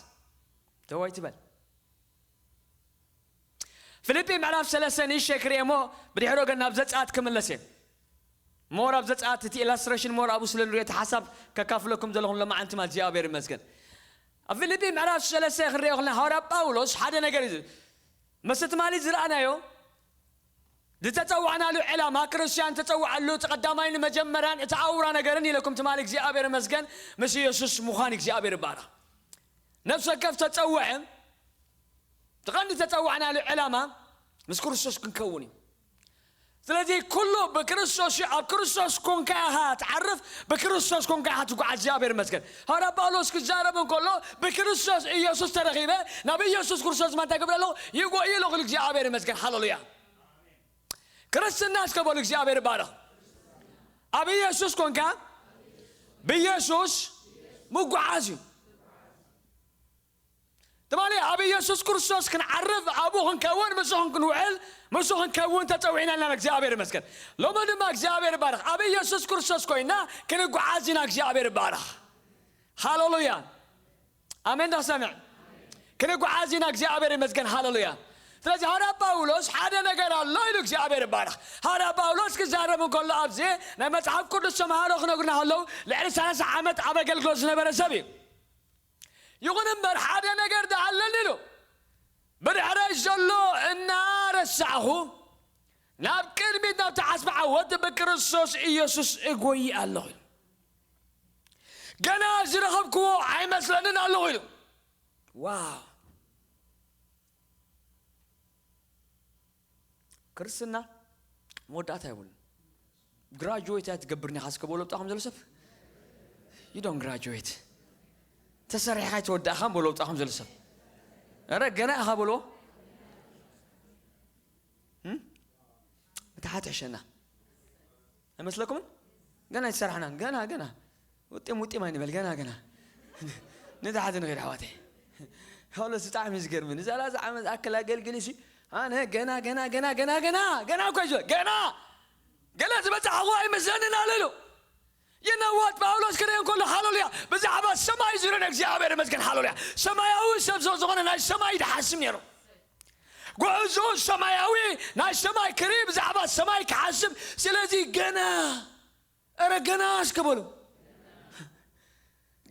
ደው ኣይትበል። ፊልጲ ምዕራፍ ሰለስተ ንእሽተይ ክርእየ እሞ ብድሕሮ ግን ናብ ዘጸኣት ክምለስ እየ። ሞር ኣብ ዘጸኣት እቲ ኢላስትሬሽን ሞር ኣብኡ ስለ ንሪኦ እቲ ሓሳብ ከካፍለኩም ዘለኹ ሎማዓንቲ ማለት እግዚኣብሔር ይመስገን። ኣብ ፊልጲ ምዕራፍ ሰለስተ ክንሪኦ ከለና ሃዋርያ ጳውሎስ ሓደ ነገር እዩ። ምስ ትማሊ ዝረኣናዮ ዝተጸዋዕናሉ ዕላማ ክርስትያን ተጸዋዓሉ እቲ ቀዳማይን መጀመርያን እቲ ኣውራ ነገርን ኢለኩም ትማሊ እግዚኣብሔር ይመስገን ምስ ኢየሱስ ምዃን እግዚኣብሔር ይባረኽ። ነፍሲ ወከፍ ተጸውዐ እቲ ቀንዲ ተጸዋዕናሉ ዕላማ ምስ ክርስቶስ ክንከውን እዩ። ስለዚ ኩሉ ብክርስቶስ እዩ። ኣብ ክርስቶስ ኮንካ ኢኻ ትዓርፍ፣ ብክርስቶስ ኮንካ ኢኻ ትጓዓዝ። እግዚኣብሔር ይመስገን። ሃዋርያ ጳውሎስ ክዛረብ እንከሎ ብክርስቶስ ኢየሱስ ተረኺበ ናብ ኢየሱስ ክርስቶስ ማንታ ክብል ኣለኹ ይጎ ኢሉ ክል እግዚኣብሔር ይመስገን። ሃሌሉያ። ክርስትና እስከ በሉ እግዚኣብሔር ይባረኽ። ኣብ ኢየሱስ ኮንካ ብኢየሱስ ምጓዓዝ እዩ። ትማሊ ኣብ ኢየሱስ ክርስቶስ ክንዓርፍ ኣብኡ ክንከውን ምስኡ ክንውዕል ምስኡ ክንከውን ተጸዊዕና ኣለና። እግዚኣብሔር ይመስገን። ሎሚ ድማ እግዚኣብሔር ይባረኽ። ኣብ ኢየሱስ ክርስቶስ ኮይና ክንጓዓዝ ኢና። እግዚኣብሔር ይባረኽ። ሃሌሉያ። ኣሜን ዶ ክሰምዕ? ክንጓዓዝ ኢና። እግዚኣብሔር ይመስገን። ሃሌሉያ። ስለዚ ሃዋርያ ጳውሎስ ሓደ ነገር ኣሎ ኢሉ እግዚኣብሔር ይባረኽ። ሃዋርያ ጳውሎስ ክዛረብ እንከሎ ኣብዚ ናይ መጽሓፍ ቅዱስ ተምሃሮ ክነግሩና ከለዉ ልዕሊ ሰላሳ ዓመት ኣብ ኣገልግሎት ዝነበረ ሰብ እዩ። ይኹን እምበር ሓደ ነገር ደኣ ኣለኒ ኢሉ ብድሕረይ ዘሎ እናረሳዕኹ ናብ ቅድሚት ናብቲ ዓስቢ ዓወት ብክርስቶስ ኢየሱስ እጎይ ኣለኹ ኢሉ። ገና ዝረኸብክዎ ኣይመስለንን ኣለኹ ኢሉ። ዋው። ክርስትና መወዳእታ የብሉን። ግራጁዌት ኣይትገብርን ኢኻ እስከ በሎ ብጣዕኩም ዘሎ ሰብ። You don't graduate። ተሰሪሕኻ ኣይተወዳእኻን በሎ ብጣዕኩም ዘሎ ሰብ። ኧረ ገና ኢኻ በሎ። እም? ብታሓት ሕሸና። ኣይመስለኩምን? ገና ኣይተሰራሕናን። ገና፣ ገና። ውጢም፣ ውጢም ኣይንበል። ገና፣ ገና። ንታሓት ንኸይድ ኣሕዋተይ። ፓውሎስ ብጣዕሚ እዩ ዝገርምኒ። ሰላሳ ዓመት ዝኣክል ኣገልግል እሲ፣ ኣነ ገና፣ ገና፣ ገና፣ ገና፣ ገና፣ ገና እኮ እዩ ዝበል። ገና! ገና ዝበጻሕኹ ኣይመስለንን ኣለ ኢሉ። You know what? ጳውሎስ ክርኢ እንከሎ፣ ሃሌሉያ፣ ብዛዕባ ሰማይ ዝብለን እግዚኣብሔር ይመስገን፣ ሃሌሉያ። ሰማያዊ ሰብ ስለ ዝኾነ ናይ ሰማይ ድሓስብ ነይሩ። ጉዕዞ ሰማያዊ፣ ናይ ሰማይ ክሪ፣ ብዛዕባ ሰማይ ክሓስብ። ስለዚ ገና፣ ኧረ ገና እስከ በሉ።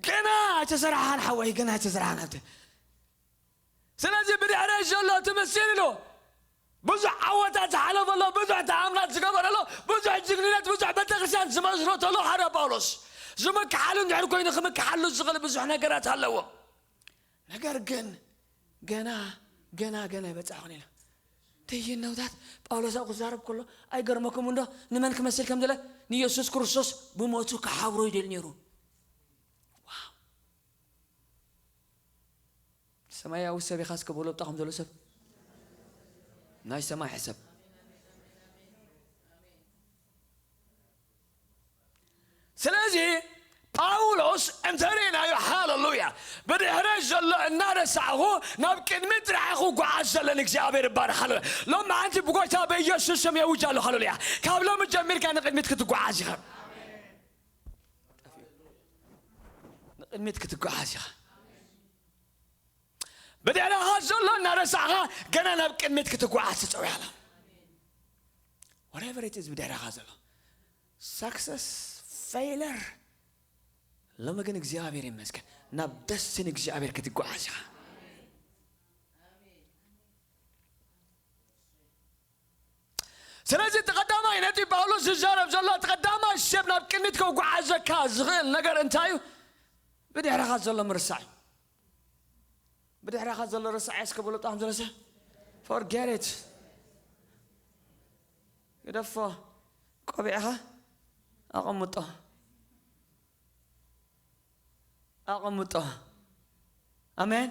ገና ኣይተሰራሕኻን ሓወይ፣ ገና ኣይተሰራሕኻን ኣብቲ። ስለዚ ብድሕረይ ዘሎ ትምስል ኢሉ ብዙሕ ዓወታት ዝሓለፈ ኣሎ፣ ብዙሕ ተኣምራት ዝገበረ ኣሎ፣ ብዙሕ ጅግንነት፣ ብዙሕ ቤተክርስትያን ዝመስረተ ኣሎ። ሓደ ጳውሎስ ዝምክሓሉ እንድሕር ኮይኑ ክምክሓሉ ዝኽእል ብዙሕ ነገራት ኣለዎ። ነገር ግን ገና፣ ገና፣ ገና ይበጻሕኹን ኢለ። ትይነውታት ጳውሎስ ኣብኡ ክዛረብ ከሎ ኣይገርመኩም እንዶ ንመን ክመስል ከም ዘለ? ንየሱስ ክርስቶስ ብሞቱ ክሓብሮ ይደል ነይሩ። ዋው። ሰማያዊ ሰብ ኢኻ እስከ በሎ ብጣኹም ዘሎ ሰብ። ናይ ሰማይ ሕሰብ። ስለዚ ጳውሎስ እንተ ርኢናዮ፣ ሃሌሉያ፣ ብድሕረይ ዘሎ እናረሳዕኹ ናብ ቅድሚት ጥራሕ ክጓዓዝ ዘለኒ እግዚኣብሔር ይባረኽ። ሃሌሉያ። ሎም መዓንቲ ብጎይታ በኢየሱስ ስም የውጅ ኣለኹ። ሃሌሉያ። ካብ ሎሚ ጀሚርካ ንቅድሚት ክትጓዓዝ ኢኻ። ንቅድሚት ክትጓዓዝ ኢኻ። ብድሕረኻ ዘሎ እናረሳዕኻ ገና ናብ ቅድሚት ክትጓዓዝ ትጸውዕ ኣላ። Whatever it is ብድሕረኻ ዘሎ። Success፣ failure። ሎሚ ግን እግዚኣብሔር ይመስገን። ናብ ደስን እግዚኣብሔር ክትጓዓዝ ኢኻ። ስለዚ እቲ ቀዳማይ ነቲ ጳውሎስ ዝዛረብ ዘሎ እቲ ቀዳማይ ሰብ ናብ ቅድሚት ከጓዓዘካ ዝኽእል ነገር እንታይ እዩ? ብድሕረኻ ዘሎ ምርሳዕ እዩ። ብድሕረኻ ዘሎ ርሳዕ እስከ በሎ ብጣዕም ዘሎ ሰብ። Forget it። ግደፎ። ቆቢዕኻ ኣቐምጦ። ኣቐምጦ። ኣሜን።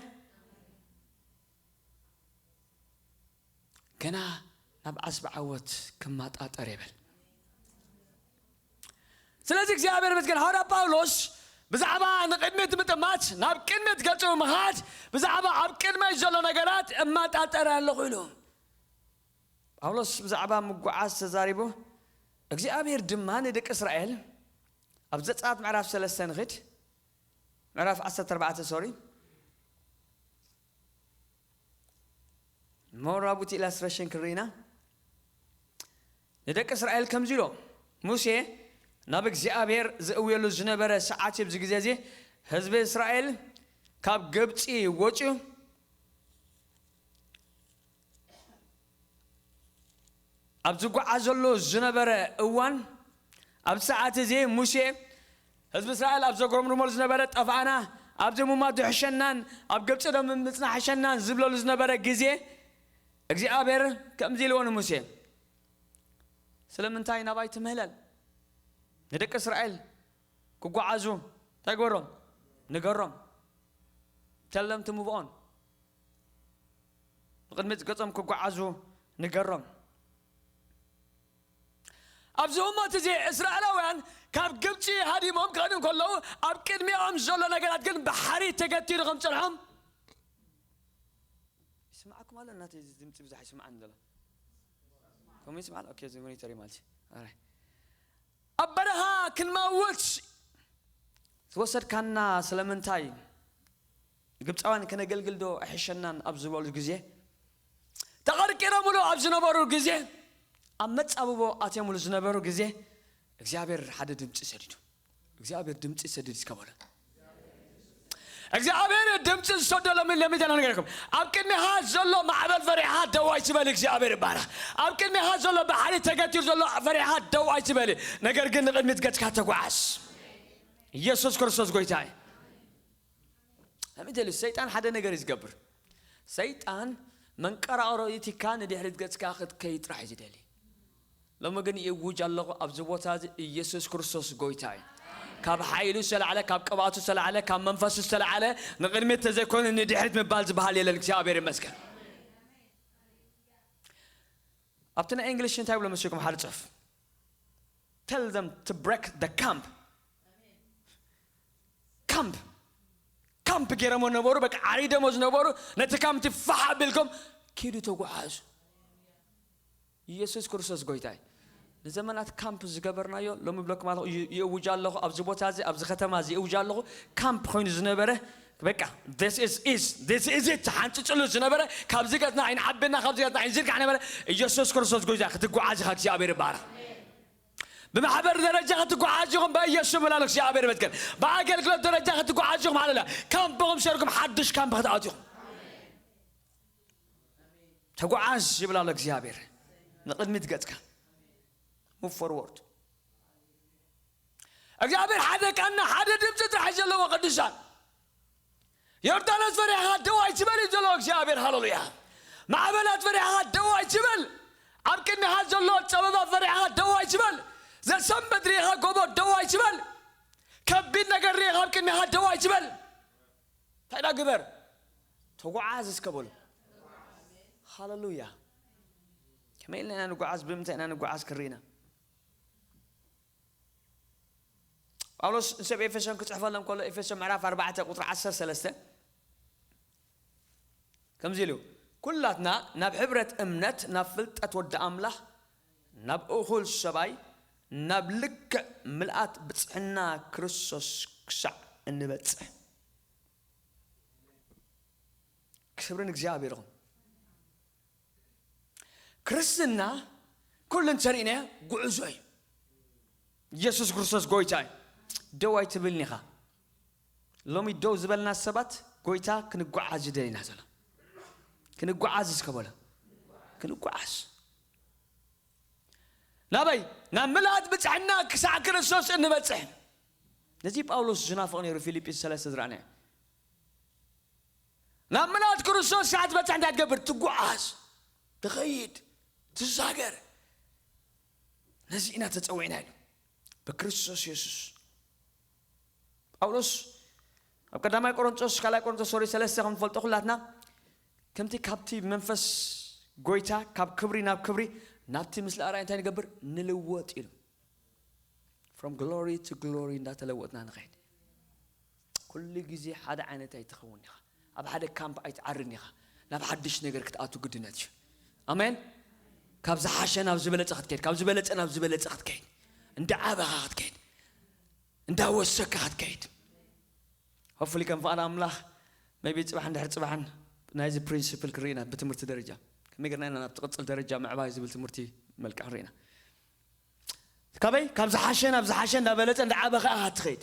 ገና ናብ ዓስቢ ዓወት ክመጣጠር ይብል። ስለዚ እግዚኣብሔር ይመስገን፣ ሃዋርያ ጳውሎስ ብዛዕባ ንቅድሚት ምጥማት፣ ናብ ቅድሚት ገጹ ምኻድ፣ ብዛዕባ ኣብ ቅድመይ ዘሎ ነገራት እመጣጠር ኣለኹ ኢሉ። ጳውሎስ ብዛዕባ ምጉዓዝ ተዛሪቡ፣ እግዚኣብሔር ድማ ንደቂ እስራኤል ኣብ ዘጸኣት ምዕራፍ ሰለስተ ንኺድ። ምዕራፍ ዓሰርተ ኣርባዕተ፣ ሶሪ። ሞራቡቲ ኢላስትሬሽን ክርኢና። ንደቂ እስራኤል ከምዚ ኢሎ፣ ሙሴ ናብ እግዚኣብሔር ዝእውየሉ ዝነበረ ሰዓት እዩ። ኣብዚ ግዜ እዚ ህዝቢ እስራኤል ካብ ግብጺ ወጺኡ ኣብ ዝጓዓዘሉ ዝነበረ እዋን፣ ኣብ ሰዓት እዚ ሙሴ ህዝቢ እስራኤል ኣብ ዘጉረምርመሉ ዝነበረ፣ "ጠፋእና፣ ኣብዚ ምሟት ዝሕሸናን ኣብ ግብጺ ደም ምጽናሕ ይሕሸናን" ዝብለሉ ዝነበረ ግዜ፣ እግዚኣብሔር ከምዚ ኢልዎ ንሙሴ፣ "ስለምንታይ ናባይ ትምህለል? ንደቂ እስራኤል ክጓዓዙ እንታይ ግበሮም? ንገሮም። Tell them to move on." ብቕድሚት ገጾም ክጓዓዙ ንገሮም። ኣብዚ እሞት እዚ እስራኤላውያን ካብ ግብጺ ሃዲሞም ክኸዱ እንከለዉ፣ ኣብ ቅድሚኦም ዘሎ ነገራት ግን ባሕሪ ተገቲሩ ከም ጸንሖም ይስምዓኩም ኣሎ? እናተይ እዚ ድምጺ ብዙሕ ይስምዓኒ ዘሎ። ከምኡ ይስምዓል? ኦኬ፣ እዚ ሞኒተር እዩ ማለት እዩ። ኦራይት። ኣብ በረኻ ክንመውት ዝወሰድካና ስለምንታይ? ግብፃውያን ከነገልግል ዶ ኣይሕሸናን ኣብ ዝበሉ ግዜ፣ ተቐርቂሮምሉ ኣብ ዝነበሩ ግዜ፣ ኣብ መፃብቦ ኣትዮምሉ ዝነበሩ ግዜ፣ እግዚኣብሔር ሓደ ድምፂ ሰዲዱ። እግዚኣብሔር ድምፂ ሰድድ እስከ በሉ። እግዚኣብሔር ድምፂ ዝሰዶ ለሚ ለሚ ደለ ነገርኩም። ኣብ ቅድሚኻ ዘሎ ማዕበል ፈሪሕኻ ደው ኣይትበል። እግዚኣብሔር ይባረኽ። ኣብ ቅድሚኻ ዘሎ ባሕሪ ተገቲሩ ዘሎ ፈሪሕኻ ደው ኣይትበል። ነገር ግን ንቕድሚት ገጽካ ተጓዓዝ። ኢየሱስ ክርስቶስ ጎይታ እዩ። ለሚ ደለ ሰይጣን ሓደ ነገር እዩ ዝገብር። ሰይጣን መንቀራቕሮ ይቲካ ንድሕሪት ገጽካ ክትከይድ ጥራሕ እዩ ዝደሊ። ሎሚ ግን ይእውጅ ኣለኹ ኣብዚ ቦታ እዚ፣ ኢየሱስ ክርስቶስ ጎይታ እዩ። ካብ ሓይሉ ዝተላዕለ፣ ካብ ቅብኣቱ ዝተላዕለ፣ ካብ መንፈሱ ዝተላዕለ ንቕድሚት ተዘይኮይኑ ንድሕሪት ምባል ዝበሃል የለን። እግዚኣብሔር ይመስገን። ኣብቲ ናይ እንግሊሽ እንታይ ብሎ መሲልኩም ሓደ ጽሑፍ? Tell them to break the camp። ካምፕ፣ ካምፕ ገይሮሞ ነበሩ፣ በቃ ዓሪዶሞ ዝነበሩ፣ ነቲ ካምፕ ፋሕ ኣቢልኩም ኪዱ ተጓዓዙ። ኢየሱስ ክርስቶስ ጎይታ እዩ። ንዘመናት ካምፕ ዝገበርናዮ ሎሚ ብለኩም ኣለኹ፣ ይ-፣ ይእውጅ ኣለኹ፣ ኣብዚ ቦታ እዚ፣ ኣብዚ ከተማ እዚ ይእውጅ ኣለኹ። ካምፕ ኮይኑ ዝነበረ፣ በቃ this is it፣ this is it ተሓንጽጽሉ ዝነበረ፣ ካብዚ ገጽና ኣይንዓብና፣ ካብዚ ገጽና ኣይንዝርጋሕ ነበረ። ኢየሱስ ክርስቶስ ጎይታ፣ ክትጓዓዝ ኢኻ፣ እግዚኣብሔር ይባረኽ። ብማሕበር ደረጃ ክትጓዓዝ ኢኹም፣ በኢየሱስ ስም እላለኹ፣ እግዚኣብሔር ይመስገን። ብኣገልግሎት ደረጃ ክትጓዓዝ ኢኹም፣ ሃሌሉያ። ካምፕኹም ሰርኩም ሓድሽ ካምፕ ክትኣትዩ ኢኹም። ተጓዓዝ ይብል ኣሎ እግዚኣብሔር። ንቕድሚት ገጽካ። Move forward። እግዚኣብሔር ሓደ ቃና፣ ሓደ ድምፂ ጥራሕ እዩ ዘለዎ፣ ቅዱሳን። ዮርዳኖስ ፈሪሕኻ ደው ኣይትበል እዩ ዘለዎ እግዚኣብሔር። ሃሌሉያ። ማዕበላት ፈሪሕኻ ደው ኣይትበል። ኣብ ቅድሚኻ ዘሎ ጸበባ ፈሪሕኻ ደው ኣይትበል። ዘሰንብድ ርኢኻ ጎቦ ደው ኣይትበል። ከቢድ ነገር ርኢኻ ኣብ ቅድሚኻ ደው ኣይትበል። እንታይ ደኣ ግበር? ተጓዓዝ እስከ በሉ። ሃሌሉያ። ከመይ ኢልና ኢና ንጓዓዝ? ብምንታይ ኢና ንጓዓዝ ክርኢና? ጳውሎስ ንሰብ ኤፌሶን ክጽሕፈሎም ከሎ፣ ኤፌሶን ምዕራፍ ኣርባዕተ ቁጽሪ ዓሰርተ ሰለስተ ከምዚ ኢሉ፣ "ኩላትና ናብ ሕብረት እምነት፣ ናብ ፍልጠት ወዲ ኣምላኽ፣ ናብ እኹል ሰብኣይ፣ ናብ ልክዕ ምልኣት ብጽሕና ክርስቶስ ክሳዕ እንበጽሕ." ክብሪ ንእግዚኣብሔር ይኹን። ክርስትና ኩሉ እንተሪእናዮ ጉዕዞ እዩ። ኢየሱስ ክርስቶስ ጎይታ እዩ። ደው ኣይትብልን ኢኻ። ሎሚ ደው ዝበልና ሰባት፣ ጎይታ ክንጓዓዝ ይደሊ ኢና ዘሎ። ክንጓዓዝ እስከ በሎ። ክንጓዓዝ። ናበይ? ናብ ምልኣት ብጽሕና ክሳዕ ክርስቶስ እንበጽሕ። ነዚ ጳውሎስ ዝናፍቕ ነይሩ፣ ፊልጲስ ሰለስተ ዝረኣናዮ። ናብ ምልኣት ክርስቶስ ክሳዕ ትበጽሕ እንታይ ትገብር? ትጓዓዝ፣ ትኸይድ፣ ትሳገር። ነዚ ኢና ተጸዊዕና ኢሉ ብክርስቶስ የሱስ። ጳውሎስ ኣብ ቀዳማይ ቆሮንቶስ፣ ካልኣይ ቆሮንቶስ፣ ሶሪ፣ ሰለስተ ከም ንፈልጦ ኩላትና፣ ከምቲ ካብቲ መንፈስ ጎይታ ካብ ክብሪ ናብ ክብሪ ናብቲ ምስሊ ኣርኣያ እንታይ ንገብር? ንልወጥ ኢሉ። From glory to glory እንዳተለወጥና ንኸይድ። ኩሉ ግዜ ሓደ ዓይነት ኣይትኸውን ኢኻ። ኣብ ሓደ ካምፕ ኣይትዓርን ኢኻ። ናብ ሓድሽ ነገር ክትኣቱ ግድነት እዩ። ኣሜን። ካብ ዝሓሸ ናብ ዝበለጸ ክትከይድ፣ ካብ ዝበለጸ ናብ ዝበለጸ ክትከይድ፣ እንዳ ዓበኻ ክትከይድ። እንዳወሰካ ክትከይድ። ሆፍሊ ከም ፍቓድ ኣምላኽ maybe ጽባሕ እንድሕር ጽባሕን ናይዚ ፕሪንሲፕል ክርኢና ብትምህርቲ ደረጃ ከመይ ገርና ኢና ናብ ትቕጽል ደረጃ ምዕባይ ዝብል ትምህርቲ መልክዕ ርኢና። ካበይ ካብ ዝሓሸ ናብ ዝሓሸ እንዳበለጸ እንዳዓበኸ ኢኻ ትኸይድ።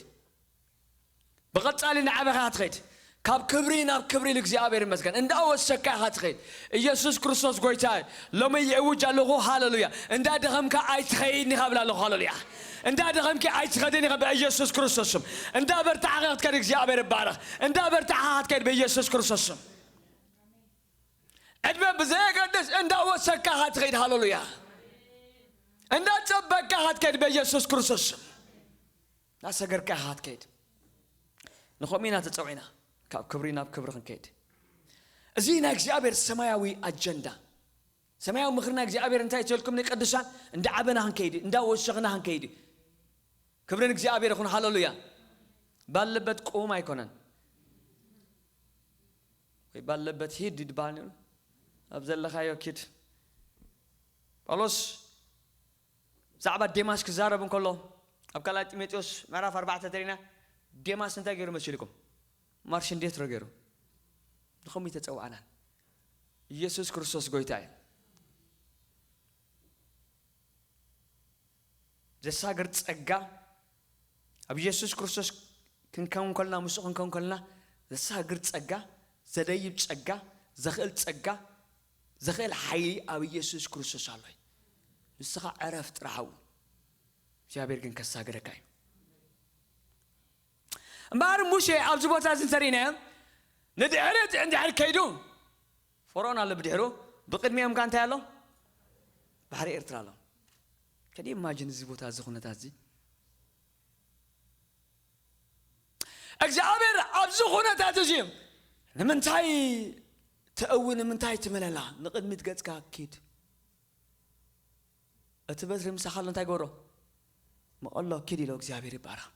ብቐጻሊ እንዳዓበኸ ኢኻ ትኸይድ። ካብ ክብሪ ናብ ክብሪ ንእግዚኣብሔር ይመስገን እንዳወሰካ ኢኻ ትኸይድ። ኢየሱስ ክርስቶስ ጎይታ እዩ። ሎሚ የእውጅ ኣለኹ። ሃሌሉያ። እንዳደኸምካ ኣይትኸይድን ኢኻ ብል ኣለኹ። ሃሌሉያ። እንዳደኸምኪ ኣይትኸድን ኢኻ ብኢየሱስ ክርስቶስ ስም። እንዳበርታዕኻ ክትከድ እግዚኣብሔር ይባረኽ። እንዳበርታዕኻ ክትከድ ብኢየሱስ ክርስቶስ ስም። ዕድመ ብዘየገድስ እንዳወሰካ ኢኻ ትኸይድ። ሃሌሉያ። እንዳጸበካ ኢኻ ትከይድ ብኢየሱስ ክርስቶስ ስም። እንዳሰገርካ ኢኻ ትከይድ። ንኸምኡ ኢና ተጸውዒና ካብ ክብሪ ናብ ክብሪ ክንከይድ። እዚ ናይ እግዚኣብሔር ሰማያዊ ኣጀንዳ ሰማያዊ ምኽሪ ናይ እግዚኣብሔር እንታይ ትበልኩም ንቅዱሳን እንዳዓበና ክንከይድ እንዳወሰኽና ክንከይድ። ክብርን እግዚኣብሔር ይኹን። ሃሌሉያ። ባለበት ቁም ኣይኮነን ወይ ባለበት ሂድ ይድባል። ኣብ ዘለኻዮ ኪድ። ጳውሎስ ብዛዕባ ዴማስ ክዛረብ እንከሎ ኣብ ካልኣይ ጢሞቴዎስ ምዕራፍ ኣርባዕተ ተሪና ዴማስ እንታይ ገይሩ መሲልኩም? ማርሽ እንዴት ሮ ገይሩ? ንኸምኡ ተጸዋዕናን። ኢየሱስ ክርስቶስ ጎይታ እዩ። ዘሳግር ጸጋ ኣብ ኢየሱስ ክርስቶስ ክንከውን ከልና ምስኡ ክንከውን ከልና ዘሳግር ጸጋ፣ ዘደይብ ጸጋ፣ ዘኽእል ጸጋ፣ ዘኽእል ሓይሊ ኣብ ኢየሱስ ክርስቶስ ኣሎ እዩ። ንስኻ ዕረፍ ጥራሕ ኣብኡ። እግዚኣብሔር ግን ከሳግረካ እዩ። እምበኣር ሙሴ ኣብዚ ቦታ እዚ እንተሪእናዮ ንድሕሪት እንድሕር ከይዱ ፈርኦን ኣሎ ብድሕሩ ብቅድሚኦም ከ እንታይ ኣሎ? ባሕሪ ኤርትራ ኣሎ። ከዲ ኢማጂን እዚ ቦታ እዚ ኩነታት እዚ እግዚኣብሔር ኣብዚ ኩነታት እዚ ንምንታይ ተእዊ ንምንታይ ትምለላ ንቅድሚት ገጽካ ኪድ። እቲ በትሪ ምሳኻ ኣሎ እንታይ ገበሮ? መቐሎ ኪድ ኢሎ እግዚኣብሔር ይባረኽ።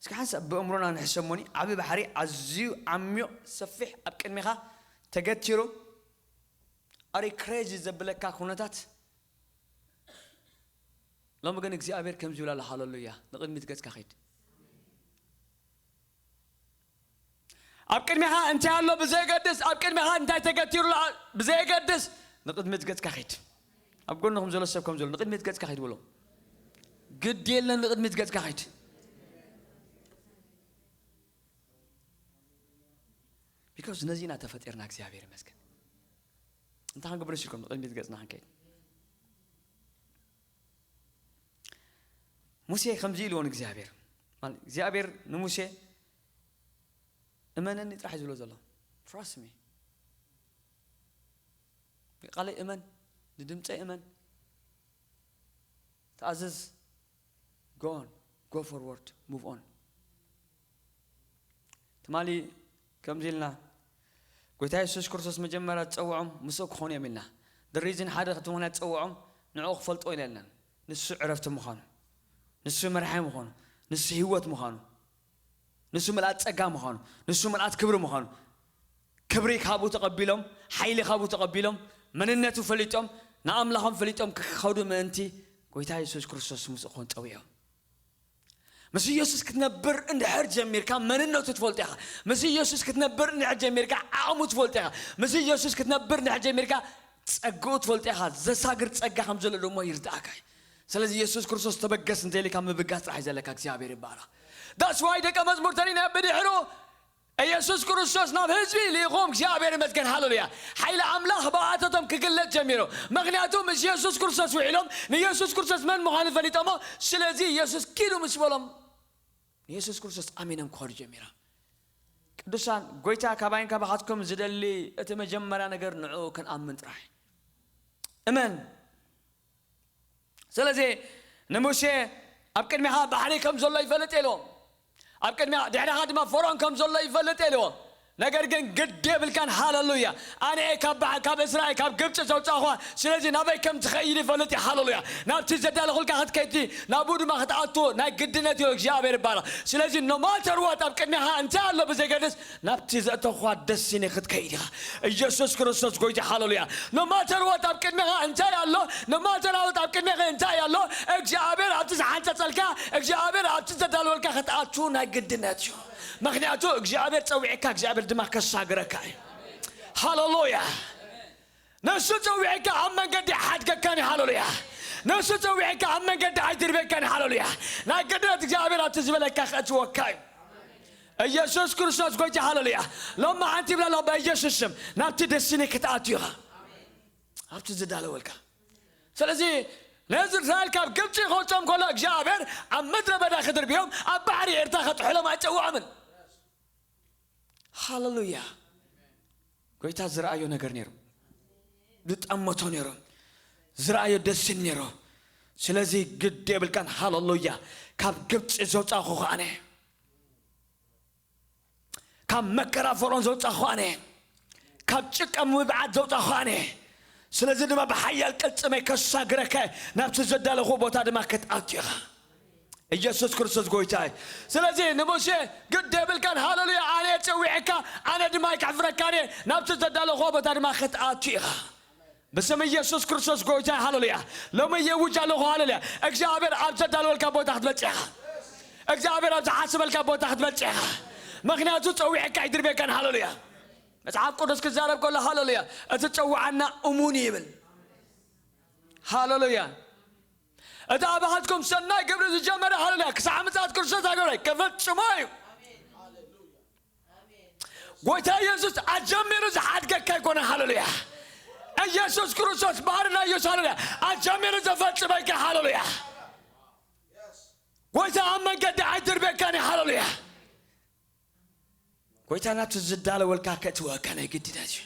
እስኪ ሓንሳብ ብእምሮና ንሕሰሞኒ ዓቢ ባሕሪ ኣዝዩ ዓሚቕ ሰፊሕ ኣብ ቅድሚኻ ተገቲሩ ኣሪ ክሬዚ ዘብለካ ኩነታት። ሎሚ ግን እግዚኣብሔር ከምዚ ይብላ ኣሎ ሃለሉያ። ንቕድሚት ገጽካ ኸይድ። ኣብ ቅድሚኻ እንታይ ኣሎ ብዘየገድስ ኣብ ቅድሚኻ እንታይ ተገቲሩ ኣሎ ብዘየገድስ ንቕድሚት ገጽካ ኸይድ። ኣብ ጎንኹም ዘሎ ሰብ ከም ዘሎ ንቕድሚት ገጽካ ኸይድ ብሎ። ግድ የለን ንቕድሚት ገጽካ ኸይድ። ቢካዝ ነዚ ኢና ተፈጢርና እግዚኣብሔር ይመስገን። እንታይ ክንገብር ኢልኩም ንቕድሚት ገጽና ክንከይድ። ሙሴ ከምዚ ኢልዎ ንእግዚኣብሔር እግዚኣብሔር ንሙሴ እመነኒ ጥራሕ ዝብሎ ዘሎ። Trust me። ቃለይ እመን፣ ንድምፀይ እመን። ተኣዘዝ። Go on. Go forward. Move on. ትማሊ ከምዚ ኢልና ጎይታ የሱስ ክርስቶስ መጀመርያ ዝፀውዖም ምስኡ ክኾኑ እዮም ኢልና። The reason ሓደ እቲ ምክንያት ዝፀውዖም ንዕኡ ክፈልጦ ኢለና። ንሱ ዕረፍቲ ምዃኑ፣ ንሱ መርሓይ ምዃኑ፣ ንሱ ህይወት ምዃኑ፣ ንሱ ምልኣት ጸጋ ምዃኑ፣ ንሱ ምልኣት ክብሪ ምዃኑ፣ ክብሪ ካብኡ ተቐቢሎም፣ ሓይሊ ካብኡ ተቐቢሎም፣ መንነቱ ፈሊጦም፣ ንኣምላኾም ፈሊጦም ክኸዱ ምእንቲ ጎይታ የሱስ ክርስቶስ ምስኡ ክኾን ጸዊዖም። ምስ ኢየሱስ ክትነብር እንድሕር ጀሚርካ መንነቱ ትፈልጦ ኢኻ። ምስ ኢየሱስ ክትነብር እንድሕር ጀሚርካ ዓቕሙ ትፈልጦ ኢኻ። ምስ ኢየሱስ ክትነብር እንድሕር ጀሚርካ ጸግኡ ትፈልጦ ኢኻ። ዘሳግር ጸጋ ከም ዘሎ ደሞ ይርድኣካ እዩ። ስለዚ ኢየሱስ ክርስቶስ ተበገስ እንተኢልካ ምብጋስ ጥራሕ እዩ ዘለካ። እግዚኣብሔር ይባረኽ። That's why ደቀ መዝሙር ተሪና ብድሕሩ ኢየሱስ ክርስቶስ ናብ ህዝቢ ልኢኹም እግዚኣብሔር ይመስገን። ሃሌሉያ። ሓይሊ ኣምላኽ ብኣተቶም ክግለጽ ጀሚሩ። ምኽንያቱ ምስ ኢየሱስ ክርስቶስ ውዒሎም ንኢየሱስ ክርስቶስ መን ምዃኑ ፈሊጦሞ። ስለዚ ኢየሱስ ኪዱ ምስ በሎም ንኢየሱስ ክርስቶስ ኣሚኖም ክኸዱ ጀሚሮም። ቅዱሳን ጎይታ ካባይን ካባኻትኩም ዝደሊ እቲ መጀመርያ ነገር ንዕኡ ክንኣምን ጥራሕ እዩ። እመን። ስለዚ ንሙሴ ኣብ ቅድሚኻ ባሕሪ ከም ዘሎ ይፈልጥ ኢልዎ። ኣብ ቅድሚኻ ድሕሪኻ ድማ ፈርዖን ከም ዘሎ ይፈልጥ ኢልዎ። ነገር ግን ግድ የብልካን። ሃለሉያ። ኣነ እየ ካብ ባሕ- ካብ እስራኤል ካብ ግብፂ ዘውፃእኳ። ስለዚ ናበይ ከም ትኸይድ ይፈልጥ እየ። ሃለሉያ። ናብቲ ዘዳለኹልካ ክትከይድ፣ ናብኡ ድማ ክትኣቱ ናይ ግድነት እዩ። እግዚኣብሔር ይባረኽ። ስለዚ ኖማተር ዋት ኣብ ቅድሚኻ እንታይ ኣሎ ብዘይገድስ፣ ናብቲ ዘእተኹዋ ደስቲኒ ክትከይድ ኢኻ። ኢየሱስ ክርስቶስ ጎይታ። ሃለሉያ። ኖማተር ዋት ኣብ ቅድሚኻ እንታይ ኣሎ፣ ኖማተር ዋት ኣብ ቅድሚኻ እንታይ ኣሎ፣ እግዚኣብሔር ኣብቲ ዝሓንፀፀልካ፣ እግዚኣብሔር ኣብቲ ዘዳለወልካ ክትኣቱ ናይ ግድነት እዩ። ምክንያቱ እግዚኣብሔር ጸዊዕካ፣ እግዚኣብሔር ድማ ከሳግረካ እዩ። ሃለሉያ። ንሱ ጸዊዕካ ኣብ መንገዲ ሓድገካን እዩ። ሃለሉያ። ንሱ ጸዊዕካ ኣብ መንገዲ ኣይድርበካን እዩ። ሃለሉያ። ናይ ግድነት እግዚኣብሔር ኣብቲ ዝበለካ ከእትወካ እዩ። ኢየሱስ ክርስቶስ ጎይታ። ሃለሉያ። ሎማ ሓንቲ ይብላ ኣለኹ፣ በኢየሱስ ስም ናብቲ ደስቲኒ ክትኣቱ ኢኻ። ኣብቲ ዝዳለወልካ። ስለዚ ነዚ እስራኤል ካብ ግብፂ ከውፅኦም ከሎ እግዚኣብሔር ኣብ ምድረ በዳ ክድርብዮም ኣብ ባሕሪ ኤርትራ ከጥሕሎም ኣይፀውዖምን። ሃለሉያ። ጎይታ ዝረኣዮ ነገር ነይሩ፣ ዝጠመቶ ነይሩ፣ ዝረኣዮ ደስን ነይሩ። ስለዚ ግድ የብልካን። ሃለሉያ። ካብ ግብፂ ዘውፃእኹ ኣነ፣ ካብ መከራ ፈርዖን ዘውፃእኹ ኣነ፣ ካብ ጭቃ ምብዓት ዘውፃእኹ ኣነ። ስለዚ ድማ ብሓያል ቅልጽመይ ከሳግረከ፣ ናብቲ ዘዳለኹ ቦታ ድማ ክትኣቱ ኢኻ። ኢየሱስ ክርስቶስ ጎይታ እዩ። ስለዚ ንሙሴ ግድ የብልካን። ሃለሉያ። ኣነ ጸዊዕካ፣ ኣነ ድማ ኣይከሕፍረካን እየ። ናብቲ ዘዳለኹ ቦታ ድማ ክትኣቱ ኢኻ። ብስም ኢየሱስ ክርስቶስ ጎይታ። ሃለሉያ። ሎሚ የውጅ ኣለኹ። ሃለሉያ። እግዚኣብሔር ኣብ ዘዳለወልካ ቦታ ክትበጽሕ ኢኻ። እግዚኣብሔር ኣብ ዝሓስበልካ ቦታ ክትበጽሕ ኢኻ። ምክንያቱ ጸዊዕካ ኣይድርበካን። ሃለሉያ። መጽሓፍ ቅዱስ ክዛረብ ከሎ፣ ሃለሉያ፣ እቲ ጸውዓና እሙን ይብል። ሃለሉያ። እቲ ኣባኻትኩም ሰናይ ግብሪ ዝጀመረ፣ ሃለሉያ፣ ክሳዕ ምጽኣት ክርስቶስ ኣገባይ ክፍጽሞ እዩ። ጎይታ ኢየሱስ ኣጀሚሩ ዝሓድገካ ኣይኮነ። ሃለሉያ። ኢየሱስ ክርስቶስ ባህሪ ናይ ኢየሱስ፣ ሃለሉያ፣ ኣጀሚሩ ዘፈጽመካ። ሃለሉያ። ጎይታ ኣብ መንገዲ ኣይድርበካን እዩ። ሃለሉያ። ጎይታ ናብቲ ዝዳለወልካ ከእትወካ ናይ ግድነት እዩ።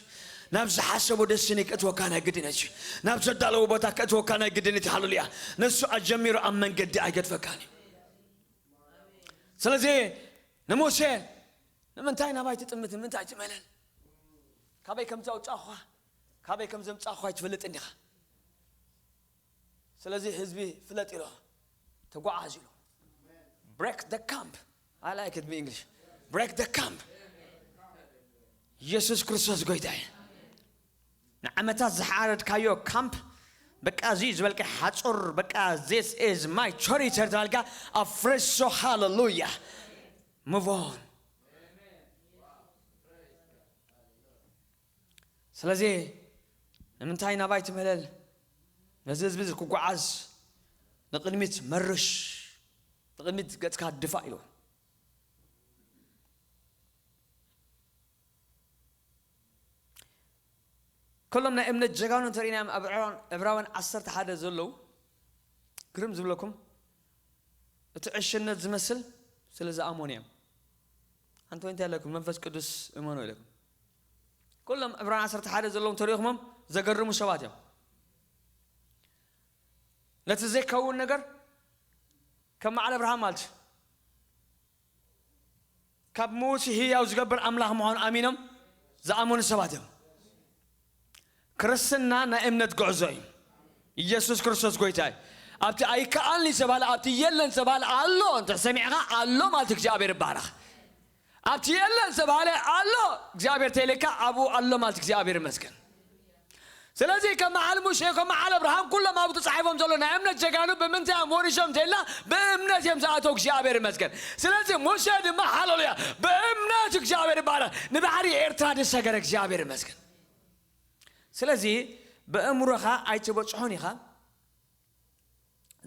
ናብ ዝሓሰቦ ደስኒ ከእትወካ ናይ ግድነት እዩ። ናብ ዘዳለዎ ቦታ ከእትወካ ናይ ግድነት እዩ። ሃለሉያ። ንሱ ኣጀሚሩ ኣብ መንገዲ ኣይገድፈካን እዩ። ስለዚ ንሙሴ ንምንታይ ናባይ ትጥምት፣ ንምንታይ ትመለል? ካበይ ከም ዘውጻእኳ፣ ካበይ ከም ዘምጻእኳ ኣይትፈልጥን ዲኻ? ስለዚ ህዝቢ ፍለጥ ኢሎ፣ ተጓዓዝ ኢሎ። Break the camp. I like it in English. Break the camp. ኢየሱስ ክርስቶስ ጎይታ እዩ። ንዓመታት ዝሓረድካዮ ካምፕ፣ በቃ እዚ ዝበልካ ሓጹር፣ በቃ this is my territory ተባልካ፣ ኣፍርሶ። ሃለሉያ። Move on። ስለዚ ንምንታይ ናባይ ትምህለል? ነዚ ህዝቢ እዚ ክጓዓዝ ንቕድሚት መርሽ፣ ንቕድሚት ገጽካ ድፋእ ኢሉ። ከሎም ናይ እምነት ጀጋኑ እንተርኢናዮም ኣብ ዕብራውያን፣ ዕብራውያን ዓሰርተ ሓደ ዘለዉ፣ ግርም ዝብለኩም፣ እቲ ዕሽነት ዝመስል ስለ ዝኣመኑ እዮም። ኣንተ እንታይ ኣለኩም? መንፈስ ቅዱስ እመኑ ኢለኩም። ኩሎም ዕብራውያን ዓሰርተ ሓደ ዘለዎም ተሪእኹሞም ዘገርሙ ሰባት እዮም። ነቲ ዘይከውን ነገር ከም በዓል ኣብርሃም ማለት እዩ። ካብ ምዉት ህያው ዝገብር ኣምላኽ ምዃኑ ኣሚኖም ዝኣመኑ ሰባት እዮም። ክርስትና ናይ እምነት ጉዕዞ እዩ። ኢየሱስ ክርስቶስ ጎይታ እዩ። ኣብቲ ኣይከኣልኒ ዝተባህለ፣ ኣብቲ የለን ዝተባህለ ኣሎ። እንተ ሰሚዕኻ ኣሎ ማለት እግዚኣብሔር ይባረኽ። ኣብቲ የለን ዝተባህለ ኣሎ፣ እግዚኣብሔር ተይልካ ኣብኡ ኣሎ ማለት እግዚኣብሔር ይመስገን። ስለዚ ከም በዓል ሙሴ፣ ከም በዓል ኣብርሃም፣ ኩሎም ኣብኡ ተጻሒፎም ዘሎ ናይ እምነት ጀጋኑ ብምንታይ እዮም ወሪሶም እንተኢልና፣ ብእምነት እዮም ዝኣተው። እግዚኣብሔር ይመስገን። ስለዚ ሙሴ ድማ፣ ሃሌሉያ፣ ብእምነት እግዚኣብሔር ይባረኽ፣ ንባሕሪ ኤርትራ ዝሰገረ እግዚኣብሔር ይመስገን። ስለዚ ብእምሮኻ ኣይትበጽሖን ኢኻ።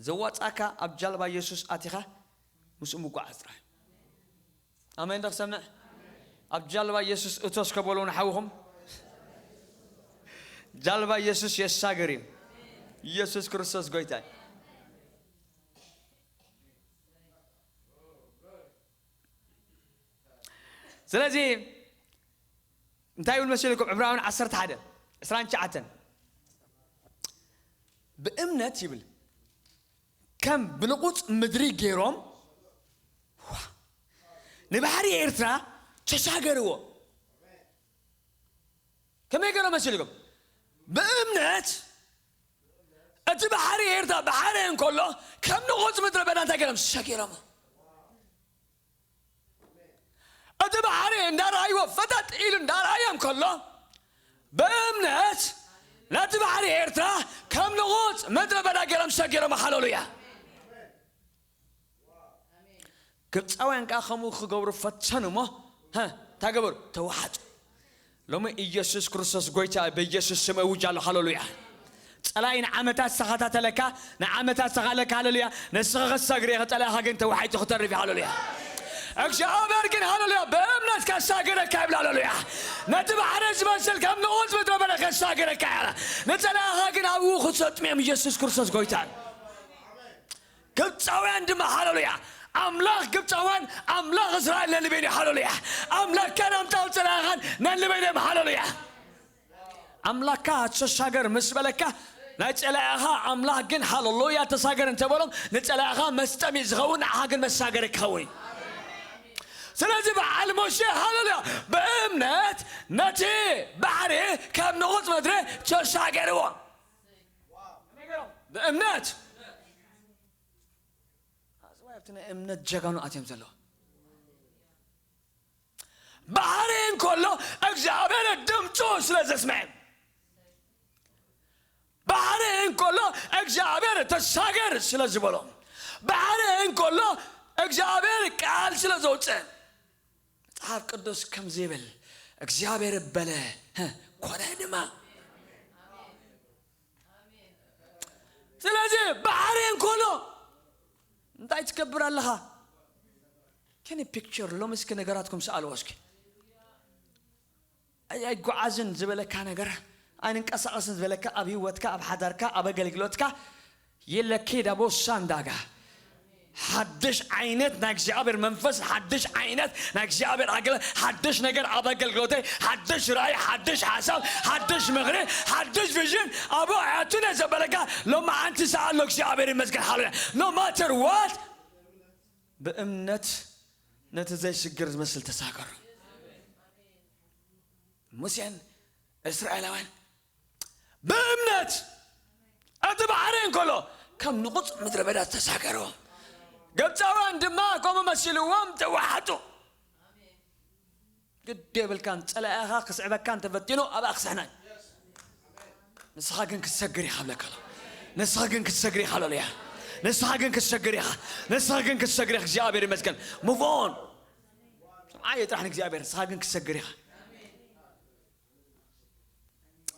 ዘዋጻካ ኣብ ጃልባ የሱስ ኣቲኻ ምስኡ ምጓዓዝ ጥራይ። ኣሜን ዶ ክሰምዕ? ኣብ ጃልባ የሱስ እቶ እስከ በሉ ንሓውኹም። ጃልባ የሱስ የሳግር እዩ። ኢየሱስ ክርስቶስ ጎይታ እዩ። ስለዚ እንታይ ይብል መሲልኩም? ዕብራውያን ዓሰርተ ሓደ ዕስራን ትሽዓተን፣ ብእምነት ይብል ከም ብልቑጽ ምድሪ ገይሮም፣ ዋ፣ ንባሕሪ ኤርትራ ተሻገርዎ። ከመይ ገይሮም መሲልኩም? ብእምነት እቲ ባሕሪ ኤርትራ ባሕሪ እንከሎ ከም ንቑጽ ምድረ በዳ እንታይ ገይሮም? ሰጊሮም። እቲ ባሕሪ እንዳረኣይዎ ፈጠጥ ኢሉ እንዳረኣዮም ከሎ ብእምነት ነቲ ባሕሪ ኤርትራ ከም ንቑጽ ምድረ በዳ ገይሮም ሰጊሮም። ሃሌሉያ። ግብፃውያን ከዓ ከምኡ ክገብሩ ፈተኑ እሞ፣ ሀ፣ እንታይ ገበሩ? ተዋሓጡ። ሎሚ ኢየሱስ ክርስቶስ ጎይታ፣ በኢየሱስ ስም እውጅ ኣለኹ። ሃሌሉያ። ፀላኢ ንዓመታት ዝተኸታተለካ፣ ንዓመታት ዝተኻለካ፣ ሃሌሉያ፣ ንስኻ ክትሰግር ኢኻ፣ ፀላኢኻ ግን ተዋሒጡ ክተርፍ እዩ። ሃሌሉያ። እግዚኣብሔር ግን፣ ሃሌሉያ፣ ብእምነት ከሳግረካ ይብል። ሃሌሉያ። ነቲ ባሕሪ ዝመስል ከም ንቑጽ ምድረ በዳ ከሳግረካ እያ። ንፀላኢኻ ግን ኣብኡ ክትሰጥም እዮም። ኢየሱስ ክርስቶስ ጎይታ እዩ። ግብፃውያን ድማ፣ ሃሌሉያ፣ ኣምላኽ ግብፃውያን ኣምላኽ እስራኤል ነንበይኑ እዩ። ሃሌሉያ። ኣምላኽካን ኣምላኽ ፀላኢኻን ነንበይኑ እዮም። ሃሌሉያ። ኣምላኽካ ተሻገር ምስ በለካ፣ ናይ ፀላኢኻ ኣምላኽ ግን፣ ሃሌሉያ፣ ተሳገር እንተበሎም፣ ንፀላኢኻ መስጠሚ ዝኸውን፣ ንዓኻ ግን መሳገሪ ክኸውን እዩ። ስለዚ በዓል ሙሴ፣ ሃሌሉያ፣ ብእምነት ነቲ ባሕሪ ካብ ንቑጽ ምድሪ ተሻገርዎ። ብእምነት። ኣብቲ ናይ እምነት ጀጋኑ ኣትዮም ዘለዉ። ባሕሪ እንከሎ እግዚኣብሔር ድምፁ ስለ ዘስምዐ፣ ባሕሪ እንከሎ እግዚኣብሔር ተሳገር ስለ ዝበሎ፣ ባሕሪ እንከሎ እግዚኣብሔር ቃል ስለ ዘውፅእ፣ መጽሓፍ ቅዱስ ከምዚ ይብል፣ እግዚኣብሔር በለ፣ ሀ፣ ኮነ ድማ። ስለዚ ባሕሪ እንከሎ እንታይ ትገብር ኣለኻ? ከኒ ፒክቸር ሎሚ እስኪ ነገራትኩም ሰኣልዎ እስኪ። ኣይ-፣ ኣይጓዓዝን ዝበለካ ነገር፣ ኣይንንቀሳቐስን ዝበለካ ኣብ ህይወትካ፣ ኣብ ሓዳርካ፣ ኣብ ኣገልግሎትካ፣ የለኪ ዳቦ ሳንዳጋ። ሓድሽ ዓይነት ናይ እግዚኣብሔር መንፈስ፣ ሓድሽ ዓይነት ናይ እግዚኣብሔር ኣገል-፣ ሓድሽ ነገር ኣብ ኣገልግሎተይ፣ ሓድሽ ራእይ፣ ሓድሽ ሓሳብ፣ ሓድሽ ምኽሪ፣ ሓድሽ ቪዥን፣ ኣብኡ ኣያቱነ ዘበለካ ሎማዓንቲ ሰኣሎ እግዚኣብሔር ይመስገን። ሃሌሉያ። No matter what፣ ብእምነት ነቲ ዘይስግር ዝመስል ተሳገሩ። ሙሴን እስራኤላውያን ብእምነት እቲ ባሕሪ እንከሎ ከም ንቑጽ ምድረ በዳ ተሳገርዎ። ግብፃውያን ድማ ከምኡ መሲልዎም ተዋሓጡ። ግድ የብልካን፣ ፀላኢኻ ክስዕበካ እንተፈቲኑ ኣብኣ ክስሕና እዩ። ንስኻ ግን ክትሰግር ኢኻ እብለካ ኣለኹ። ንስኻ ግን ክትሰግር ኢኻ። ሃሌሉያ። ንስኻ ግን ክትሰግር ኢኻ። ንስኻ ግን ክትሰግር ኢኻ። እግዚኣብሔር ይመስገን። Move on። ስምዓዮ ጥራሕ ንእግዚኣብሔር። ንስኻ ግን ክትሰግር ኢኻ።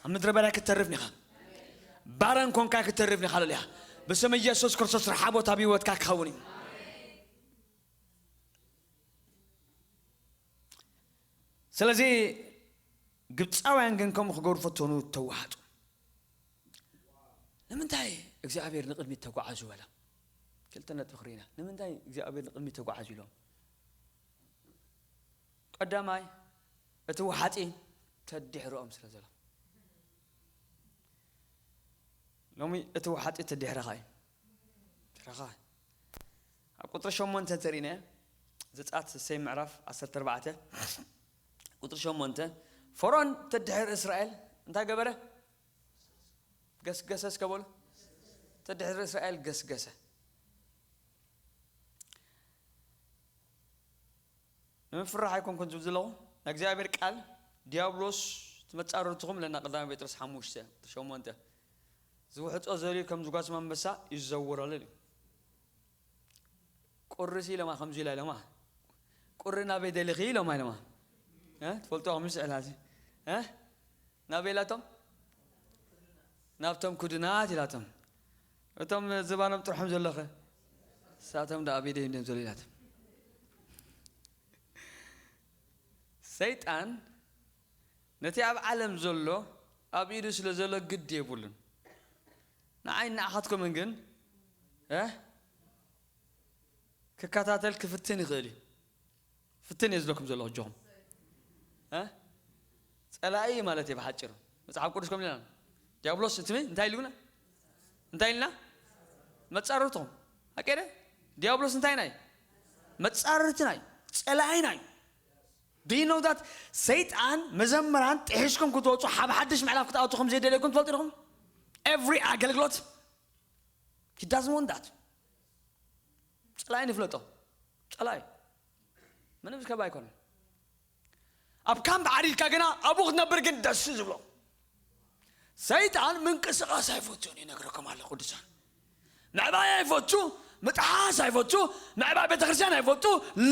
ኣብ ምድረ በዳ ክትተርፍ ኢኻ። ባረን ኮንካ ክትተርፍ ኢኻ። ሃሌሉያ። ብስም ኢየሱስ ክርስቶስ ረሓቦት ኣብ ህይወትካ ክኸውን እዩ። ስለዚ ግብፃውያን ግን ከምኡ ክገብሩ ፈተኑ፣ ተዋሓጡ። ንምንታይ እግዚኣብሔር ንቕድሚት ተጓዓዙ በላ? ክልተ ነጥቢ ክርኢና። ንምንታይ እግዚኣብሔር ንቕድሚት ተጓዓዙ ኢሎም? ቀዳማይ፣ እቲ ወሓጢ ተድሕሮኦም ስለ ዘሎ። ሎሚ እቲ ወሓጢ ተድሕረኻ እዩ። ድሕረኻ። ኣብ ቁጽሪ ሸሞንተ እንተሪእና፣ ዘጸኣት እሰይ ምዕራፍ ዓሰርተ ኣርባዕተ፣ ቁጽሪ ሸሞንተ፣ ፈርኦን ተድሕር እስራኤል እንታይ ገበረ? ገስገሰ እስከ በሉ። ተድሕር እስራኤል ገስገሰ። ንምፍራሕ ኣይኮንኩን ዝብል ዘለኹ። ናይ እግዚኣብሔር ቃል፣ ዲያብሎስ እቲ መጻረርትኹም ኢለና ቀዳማይ ጴጥሮስ ሓሙሽተ ሸሞንተ። ዝውሕጦ ዘልዩ ከም ዝጓስም ኣንበሳ ይዘውረሉ እዩ። ቁርሲ ኢሎማ ከምዚ ኢላ ኢሎማ። ቁሪ ናበይ ደሊኺ ኢሎማ ኢሎማ። እ? ትፈልጥዋ ከምዚ ስዕላ እዚ። እ? ናበይ ኢላቶም? ናብቶም ክዱናት ኢላቶም። እቶም ዝባኖም ጥርሖም ዘለኸ? ንሳቶም ደኣ ኣብ ኢደይ እንድዮም ዘለዉ ኢላቶም። ሰይጣን ነቲ ኣብ ዓለም ዘሎ ኣብ ኢዱ ስለ ዘሎ ግዲ የብሉን። ንዓይ ንዓኻትኩምን ግን፣ እ? ክከታተል ክፍትን ይኽእል እዩ። ፍትን እየ ዝብለኩም ዘለኹ እጆኹም። እ? ጸላኢ ማለት እዩ ብሓጺሩ። መጽሓፍ ቅዱስ ከም ኢልና፣ ዲያብሎስ እቲ እንታይ ኢሉና? እንታይ ኢልና? መጻርርትኹም። ኣቀደ? ዲያብሎስ እንታይ ናይ? መጻርርቲ ናይ። ጸላኢ ናይ። Do you know that ሰይጣን መዘምራን ጥሒሽኩም ክትወፁ ሓብ ሓድሽ ምዕራፍ ክትኣቱ ከም ዘይደለኩም ትፈልጡ ዲኹም? Every ኣገልግሎት he doesn't want that። ጸላኢ ንፍለጦ። ጸላኢ ምንም ዝከብ ኣይኮነን። ኣብ ካምፕ ዓሪድካ ግና ኣብኡ ክትነብር ግን ደስ ዝብሎ። ሰይጣን ምንቅስቃስ ኣይፈቱን ይነግረኩም ኣሎ ቅዱሳን። ምዕባይ ኣይፈቱ፣ ምጥሓስ ኣይፈቱ፣ ምዕባይ ቤተክርስትያን ኣይፈቱ፣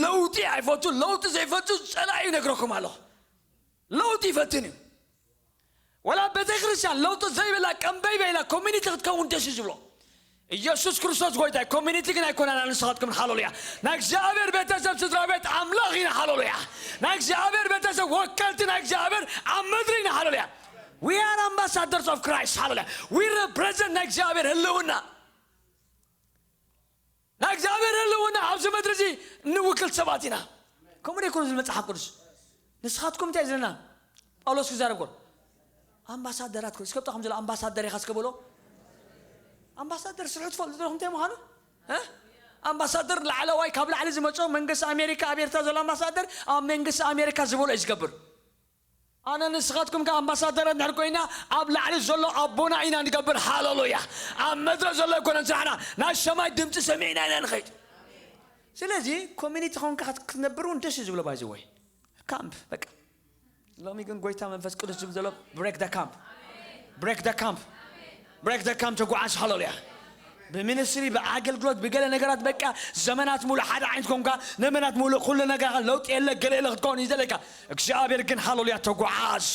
ለውጢ ኣይፈቱ። ለውጢ ዘይፈቱ ጸላኢ ይነግረኩም ኣሎ። ለውጢ ይፈትን እዩ። ወላ ቤተክርስትያን ለውጢ ዘይብላ ቀንበይ በይላ ኮሚኒቲ ክትከውን ደስ እዩ ዝብሎ። ኢየሱስ ክርስቶስ ጎይታ። ኮሚኒቲ ግን ኣይኮናን ንስኻትኩም። ሃሌሉያ። ናይ እግዚኣብሔር ቤተሰብ ስድራ ቤት ኣምላኽ ኢና። ሃሌሉያ። ናይ እግዚኣብሔር ቤተሰብ ወከልቲ ናይ እግዚኣብሔር ኣብ ምድሪ ኢና። ሃሌሉያ። We are ambassadors of Christ. ሃሌሉያ። We represent ናይ እግዚኣብሔር ህልውና። ናይ እግዚኣብሔር ህልውና ኣብዚ ምድሪ እዚ ንውክል ሰባት ኢና። ከምኡ ዶ ይኮነ ዝብል መጽሓፍ ቅዱስ? ንስኻትኩም እንታይ ዝለና? ጳውሎስ ክዛረብ ከሎ ኣምባሳደራት ኮ እስከ ብታ ከም ዘሎ ኣምባሳደር ኢኻ እስከ በሎ። ኣምባሳደር ስርሑ ትፈልጡ ዶ እንታይ ምዃኑ? እ? ኣምባሳደር ላዕለዋይ ካብ ላዕሊ ዝመጾ መንግስቲ ኣሜሪካ ኣብ ኤርትራ ዘሎ ኣምባሳደር ኣብ መንግስቲ ኣሜሪካ ዝበሎ እዩ ዝገብር። ኣነ ንስኻትኩም ከ ኣምባሳደራት እንድሕር ኮይና ኣብ ላዕሊ ዘሎ ኣቦና ኢና ንገብር። ሃሌሉያ። ኣብ መድረ ዘሎ ኣይኮነን ስራሕና፣ ናይ ሰማይ ድምፂ ሰሚዕና ኢና ንኸይድ። ስለዚ ኮሚኒቲ ኾንካ ክት- ክትነብር እውን ደስ እዩ ዝብሎ። ባይዘወይ ካምፕ በቃ። ሎሚ ግን ጎይታ መንፈስ ቅዱስ ዝብል ዘሎ break the camp, break the camp, break the camp። ተጓዓዝ። ሃሌሉያ። ብሚኒስትሪ ብኣገልግሎት ብገለ ነገራት በቃ ዘመናት ሙሉ ሓደ ዓይነት ኮንካ፣ ዘመናት ሙሉ ኩሉ ነገርካ ለውጢ የለ ገለ የለ ክትከውን እዩ ዘለካ። እግዚኣብሔር ግን ሃሌሉያ ተጓዓዝ።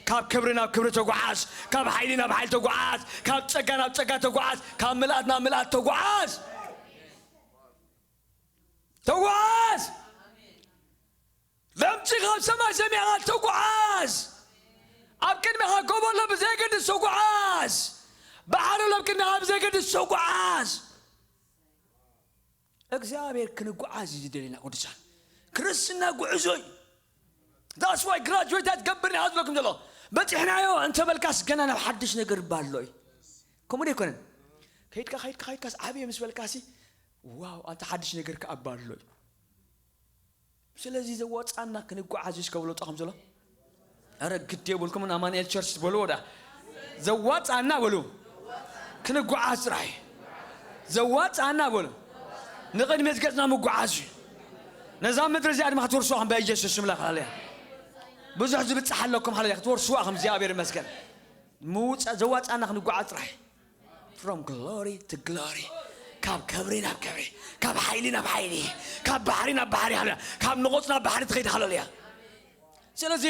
ካብ ክብሪ ናብ ክብሪ ተጓዓዝ። ካብ ሓይሊ ናብ ሓይሊ ተጓዓዝ። ካብ ጸጋ ናብ ጸጋ ተጓዓዝ። ካብ ምልኣት ናብ ምልኣት ተጓዓዝ። ተጓዓዝ። ድምፂ ካብ ሰማይ ሰሚዕኻ ተጓዓዝ። ኣብ ቅድሚኻ ጎቦ ኣሎ ብዘየገድስ ተጓዓዝ። ባሕሪ ኣሎ ኣብ ቅድሚኻ ብዘየገድስ ተጓዓዝ። እግዚኣብሔር ክንጓዓዝ እዩ ዝደልየና ቅዱሳን። ክርስትና ጉዕዞ እዩ። That's why ግራጁዌት ኣይትገብርን እየ ዝብለኩም ዘሎ። በፂሕናዮ እንተበልካስ ገና ናብ ሓድሽ ነገር እባ ኣሎ እዩ። ከምኡ ዶ ኣይኮነን? ከይድካ ከይድካ ከይድካስ ዓብየ ምስ በልካሲ ዋው ኣንታ ሓድሽ ነገር ከኣ እባ ኣሎ እዩ። ስለዚ ዘዋፃና ክንጓዓዝ እዩ እስከ በሎ ጠኸም ዘሎ። ኧረ ግድ የብልኩምን ኣማኑኤል ቸርች በልዎ ዳ። ዘዋፃና በሉ። ክንጓዓዝ ጥራይ። ዘዋፃና በሉ። ንቕድሚት ገፅና ምጓዓዝ እዩ። ነዛ ምድሪ እዚኣ ድማ ክትወርስዋ ከም በኢየሱስ ስም ለኻለያ። ብዙሕ ዝብፅሕ ኣለኩም ሃለያ ክትወርስዋ ከም እግዚኣብሔር ይመስገን። ምውፃእ ዘዋፃና ክንጓዓዝ ጥራይ። From glory to glory። ካብ ክብሪ ናብ ክብሪ፣ ካብ ሓይሊ ናብ ሓይሊ፣ ካብ ባሕሪ ናብ ባሕሪ፣ ሃሌሉያ። ካብ ንቑጽ ናብ ባሕሪ ትኸይድ። ሃሌሉያ። ስለዚ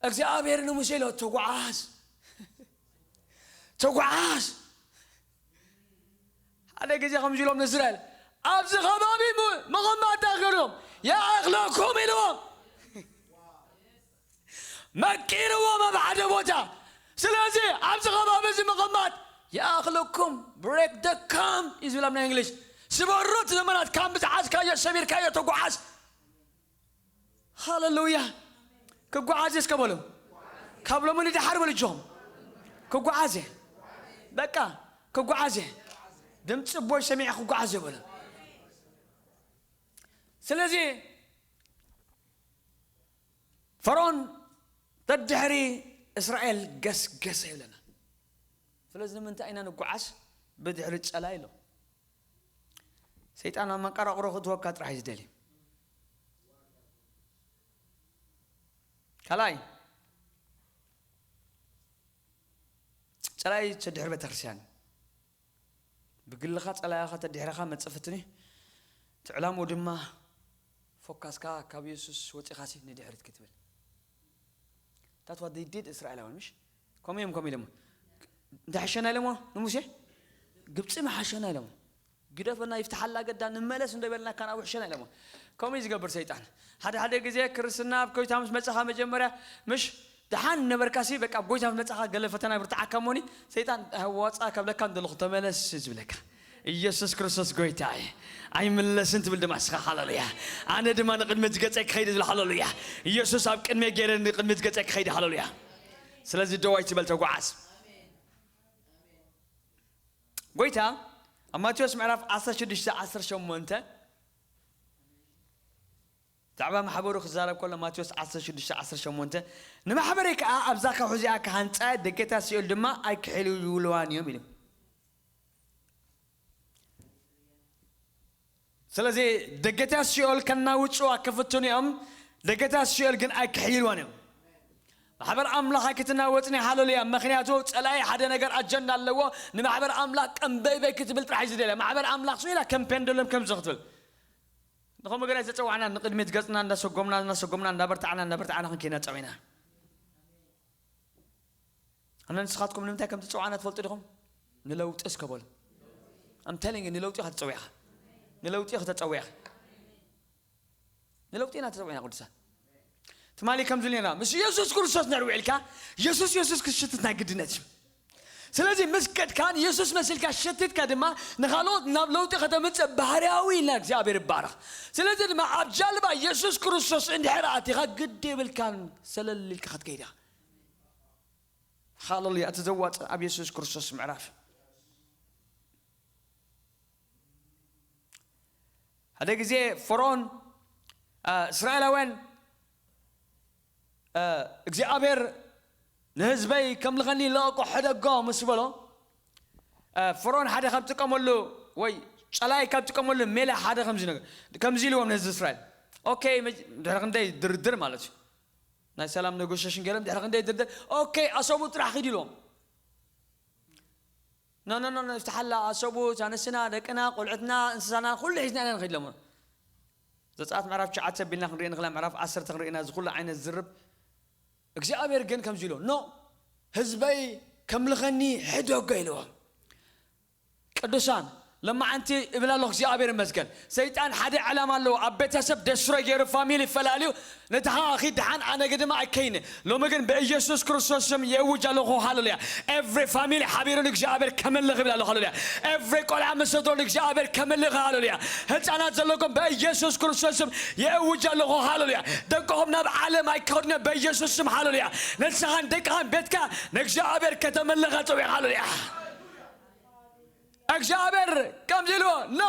እግዚኣብሔር ንሙሴ ኢሎ ተጓዓዝ፣ ተጓዓዝ። ሓደ ግዜ ከምዚ ኢሎም ንእስራኤል ኣብዚ ከባቢ ም- ምቕማጥ ተኽእሎም ይኣኽለኩም ኢልዎም። መቂርዎም ኣብ ሓደ ቦታ። ስለዚ ኣብዚ ከባቢ እዚ ምቕማጥ ይኣኽለኩም። Break the camp እዩ ዝብል ኣብ ናይ እንግሊሽ። ስበሩ እቲ ዘመናት ካምፕ ዝሓዝካዮ ሰቢርካዮ ተጓዓዝ። ሃሌሉያ። ክጓዓዝ እስከ በሉ። ካብ ሎሚ ንደሓር በሉ እጆም። ክጓዓዝ እየ። በቃ ክጓዓዝ እየ። ድምፂ ኣቦይ ሰሚዐ ክጓዓዝ እየ በሉ። ስለዚ ፈርዖን ደድሕሪ እስራኤል ገስገሰ ይብለና። ስለዚ ንምንታይ ኢና ንጓዓዝ? ብድሕሪ ጸላኢ ኣሎ። ሰይጣን ኣብ መንቀራቕሮ ክትወካ ጥራሕ እዩ ዝደሊ። ካልኣይ ጸላኢ ተድሕሪ ቤተክርስትያን ብግልኻ ጸላኢኻ ተድሕርኻ መጽእ ፍትኒ ትዕላሙ ድማ ፎካስካ ካብ የሱስ ወጺኻሲ ንድሕሪት ክትብል። That's what they did እስራኤላውያን ምሽ? ከምኡ እዮም ከምኡ ኢሎሞ። እንታይ ሓሸና ኢሎሞ ንሙሴ? ግብጺ መሓሸና ኢሎሞ። ግደፈና ይፍትሓላ ገዳ ንመለስ እንዶ በልና ካን ኣብኡ ሕሸና ኢሎሞ። ከምኡ እዩ ዝገብር ሰይጣን። ሓደ ሓደ ግዜ ክርስትና ኣብ ኮይታ ምስ መጻኻ መጀመርያ ምሽ ደሓን ነበርካሲ በቃ ኣብ ጎይታ ምስ መጻኻ ገለ ፈተና ይብርትዓካ እሞኒ ሰይጣን ዋጻ ካብ ለካ እንደለኹ ተመለስ እዩ ዝብለካ። ኢየሱስ ክርስቶስ ጎይታ እዩ። ኣይምለስን ትብል ድማ እስኻ ሃሌሉያ። ኣነ ድማ ንቕድሚት ገጸይ ክኸይድ ዝብል ሃሌሉያ። ኢየሱስ ኣብ ቅድመይ ገይረ ንቕድሚት ገጸይ ክኸይድ ሃሌሉያ። ስለዚ ደው ኣይትበል ተጓዓዝ። ጎይታ ኣብ ማቴዎስ ምዕራፍ ዓሰርተ ሽዱሽተ ዓሰርተ ሸሞንተ ብዛዕባ ማሕበሩ ክዛረብ ከሎ ማቴዎስ ዓሰርተ ሽዱሽተ ዓሰርተ ሸሞንተ፣ ንማሕበረይ ከኣ ኣብዛ ከውሒ እዚኣ ክሃንጻ፣ ደገታት ሲኦል ድማ ኣይክሕልውልዋን እዮም ኢሉ። ስለዚ ደገታት ሲኦል ከናውጽዋ ክፍትኑ እዮም፣ ደገታት ሲኦል ግን ኣይክሕይልዋን እዮም። ማሕበር ኣምላኽ ኣይክትናወጽን እያ። ሃሌሉያ። ምኽንያቱ ጸላኢ ሓደ ነገር ኣጀንዳ ኣለዎ። ንማሕበር ኣምላኽ ቀንበይበይ ክትብል ጥራሕ እዩ ዝደልያ። ማሕበር ኣምላኽ ስኢላ ከም ፔንደሎም ከምዚ ክትብል። ንኸምኡ ገለ ዝተጸዋዕና፣ ንቕድሚት ገጽና እንዳሰጎምና፣ እንዳሰጎምና፣ እንዳበርታዕና፣ እንዳበርታዕና ክንከይና ጸዊዕና። ኣነ ንስኻትኩም ንምንታይ ከም ዝተጸዋዕና ትፈልጡ ዲኹም? ንለውጢ እስከ በሉ። I'm telling you፣ ንለውጢ ኢኻ ተጸዊዕኻ። ንለውጢ ኢኻ ተጸዊዕኻ። ንለውጢ ኢና ተጸዊዕና ቅዱሳን። ትማሊ ከምዚ ኢልና ምስ ኢየሱስ ክርስቶስ ንዕርብ ውዒልካ፣ ኢየሱስ፣ ኢየሱስ ክትሽትት ናይ ግድነት እዩ። ስለዚ ምስ ከድካ ንኢየሱስ መሲልካ ሸቲትካ ድማ ንኻልኦት ናብ ለውጢ ከተምጽእ ባህርያዊ ኢልና እግዚኣብሔር ይባረኽ። ስለዚ ድማ ኣብ ጃልባ ኢየሱስ ክርስቶስ እንድሕር ኣቲኻ ግዲ የብልካን ሰለል ኢልካ ክትከይድ ኢኻ። ሃሌሉያ። እቲ ዘዋጽእ ኣብ ኢየሱስ ክርስቶስ ምዕራፍ። ሓደ ግዜ ፈርዖን፣ እ፣ እስራኤላውያን፣ እ፣ እግዚኣብሔር ንህዝበይ ከምልኸኒ ለቐቆ ሕደጎ ምስ በሎ፣ እ፣ ፈርዖን ሓደ ካብ ጥቀመሉ ወይ ጸላኢ ካብ ጥቀመሉ ሜላ ሓደ ከምዚ ነገር፣ ከምዚ ኢልዎም ንህዝቢ እስራኤል። ኦኬ፣ መጅ-፣ ድሕሪ ክንደይ ድርድር ማለት እዩ። ናይ ሰላም ኔጎሽሽን ገይሮም ድሕሪ ክንደይ ድርድር፣ ኦኬ፣ ኣሰቡ ጥራሕ ኺድ ኢልዎም። ኖ፣ ኖ፣ ኖ፣ ኖ፣ ይፍትሓላ፣ ኣሰቡ፣ ኣንስትና፣ ደቅና፣ ቆልዕትና፣ እንስሳና፣ ኩሉ ሒዝና ኢና ንኸይድ ኢሎሞ። ዘጸኣት ምዕራፍ ትሽዓተ ኣቢልና ክንርኢ ንኽእል፣ ምዕራፍ ዓሰርተ ክንርኢ ኢና፣ እዚ ኩሉ ዓይነት ዝርብ። እግዚኣብሔር ግን ከምዚ ኢሎ፣ ኖ፣ ህዝበይ ከምልኸኒ ሕደጎ ኢልዎም። ቅዱሳን፣ ለማዓንቲ እብል ኣለኹ፣ እግዚኣብሔር ይመስገን። ሰይጣን ሓደ ዕላማ ኣለዎ። ኣብ ቤተሰብ ደስትሮይ ገይሩ ፋሚሊ ፈላልዩ፣ ነቲ ኸኣ ኺድ ደሓን፣ ኣነ ግድማ ኣይከይኒ። ሎሚ ግን ብኢየሱስ ክርስቶስ ስም የእውጅ ኣለኹ፣ ሃሌሉያ። ኤቭሪ ፋሚሊ ሓቢሩ ንእግዚኣብሔር ከመልኽ ይብል ኣለኹ፣ ሃሌሉያ። ኤቭሪ ቆልዓ ምስ ስድሮ ንእግዚኣብሔር ከመልኽ፣ ሃሌሉያ። ህፃናት ዘለኩም ብኢየሱስ ክርስቶስ ስም የእውጅ ኣለኹ፣ ሃሌሉያ። ደቅኹም ናብ ዓለም ኣይክኸዱን እዮም፣ ብኢየሱስ ስም፣ ሃሌሉያ። ንስኻን ደቅኻን ቤትካ ንእግዚኣብሔር ከተመልኻ ጸዊዕኻ፣ ሃሌሉያ። እግዚኣብሔር ከምዚ ኢልዎ፣ ኖ፣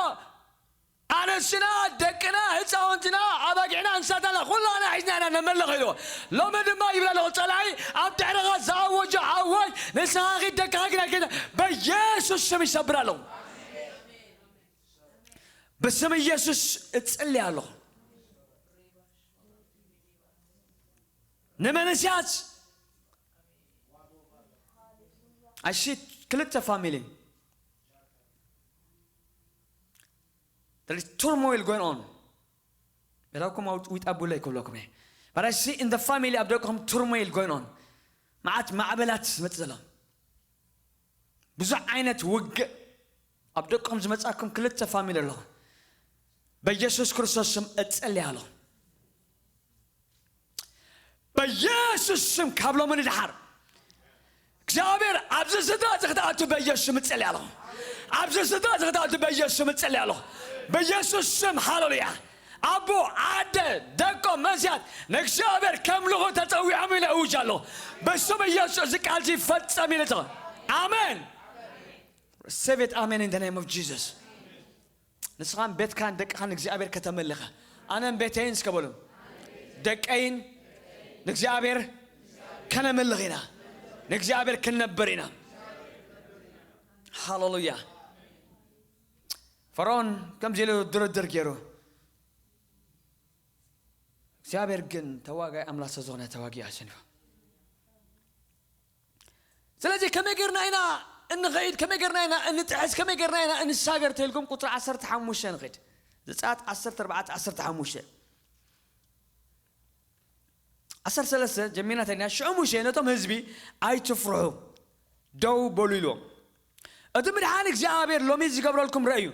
ኣንስትና፣ ደቅና፣ ህፃውንትና፣ ኣባጊዕና፣ እንስሳታትና፣ ኩላና ሒዝና ኢና ነመልኽ ኢልዎ። ሎሚ ድማ ይብል ኣለኹ፣ ጸላኢ ኣብ ድሕርኻ ዝኣወጆ ኣዋጅ፣ ንስኻ ኺድ፣ ደቅኻ ግን ኣይከይድን፣ በኢየሱስ ስም ይሰብር ኣለኹ። ብስም ኢየሱስ እጽሊ ኣለኹ። ንመንስያት I see ክልተ ፋሚሊ። There is turmoil going on. ቤታውኩም ውጣ ቡለ ይክብለኩም እየ። But I see in the family ኣብ ደቅኹም turmoil going on. መዓት ማዕበላት ዝመጽእ ዘሎ። ብዙሕ ዓይነት ውግእ ኣብ ደቅኹም ዝመጻኩም ክልተ ፋሚሊ ኣለኹ። በኢየሱስ ክርስቶስ ስም እጸልይ ኣለኹ። በኢየሱስ ስም ካብ ሎሚ ንድሓር እግዚኣብሔር ኣብዚ ስድራ እዚ ክትኣቱ በኢየሱስ ስም እጸልይ ኣለኹ። ኣብዚ ስድራ እዚ ክትኣቱ በኢየሱስ ስም እጸልይ ኣለኹ። በኢየሱስ ስም ሃሌሉያ። ኣቦ፣ ኣደ፣ ደቆም፣ መንስያት ንእግዚኣብሔር ከምልኹ ተጸዊዖም ኢለ እውጅ ኣለኹ። ብስም ኢየሱስ እዚ ቃል እዚ ይፈጸም ኢለ ተኸ-፣ ኣሜን። Receive it, amen, in the name of Jesus. ንስኻን ቤትካን ደቅኻን እግዚኣብሔር ከተመልኸ፣ ኣነን ቤተይን እስከ በሉ፣ ደቀይን ንእግዚኣብሔር ከነመልኽ ኢና። ንእግዚኣብሔር ክንነብር ኢና። ሃሌሉያ። ፈርዖን ከምዚ ኢሉ ድርድር ገይሩ፣ እግዚኣብሔር ግን ተዋጋኢ ኣምላኽ ስለ ዝኾነ ተዋጊኡ ኣሸኒፉ። ስለዚ ከመይ ጌርና ኢና እንኸይድ፣ ከመይ ጌርና ኢና እንጥሕስ፣ ከመይ ጌርና ኢና እንሳገር ተልኩም ቁጽሪ ዓሰርተ ሓሙሽተ ንኸይድ። ዘጸኣት ዓሰርተ ኣርባዕተ ዓሰርተ ሓሙሽተ። ዓሰርተ ሰለስተ ጀሚርና ተልና፣ ሽዑ ሙሴ ነቶም ህዝቢ ኣይትፍርሑ፣ ደው በሉ ኢልዎም። እቲ ምድሓን እግዚኣብሔር ሎሚ ዝገብረልኩም ርእዩ።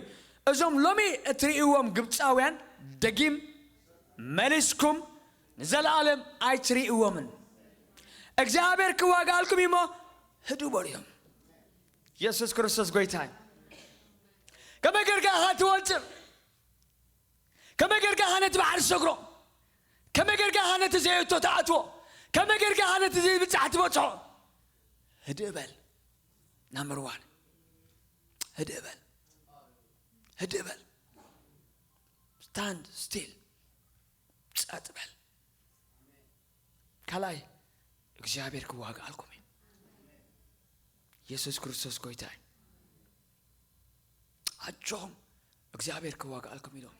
እዞም ሎሚ እትርእይዎም ግብፃውያን ደጊም መሊስኩም ንዘለኣለም ኣይትርእይዎምን። እግዚኣብሔር ክዋጋኣልኩም እዩ እሞ ህድኡ በሉ እዮም። የሱስ ክርስቶስ ጎይታ እዩ። ከመይ ጌርካ ኢኻ ትወፅእ? ከመይ ጌርካ ኢኻ ነቲ ባሕሪ ትሰግሮ? ከመይ ጌርካ ኢኻ ነቲ ዘየእቶ ትኣትዎ? ከመይ ጌርካ ኢኻ ነቲ ዘይብጻሕ ትበጽሖ? ህድእ በል። ናምበር ዋን። ህድእ በል። ህድእ በል። ስታንድ ስቲል። ጸጥ በል። ካልኣይ እግዚኣብሔር ክዋግኣልኩም እዩ። የሱስ ክርስቶስ ጎይታ እዩ። ኣጆኹም እግዚኣብሔር ክዋግኣልኩም ኢሎም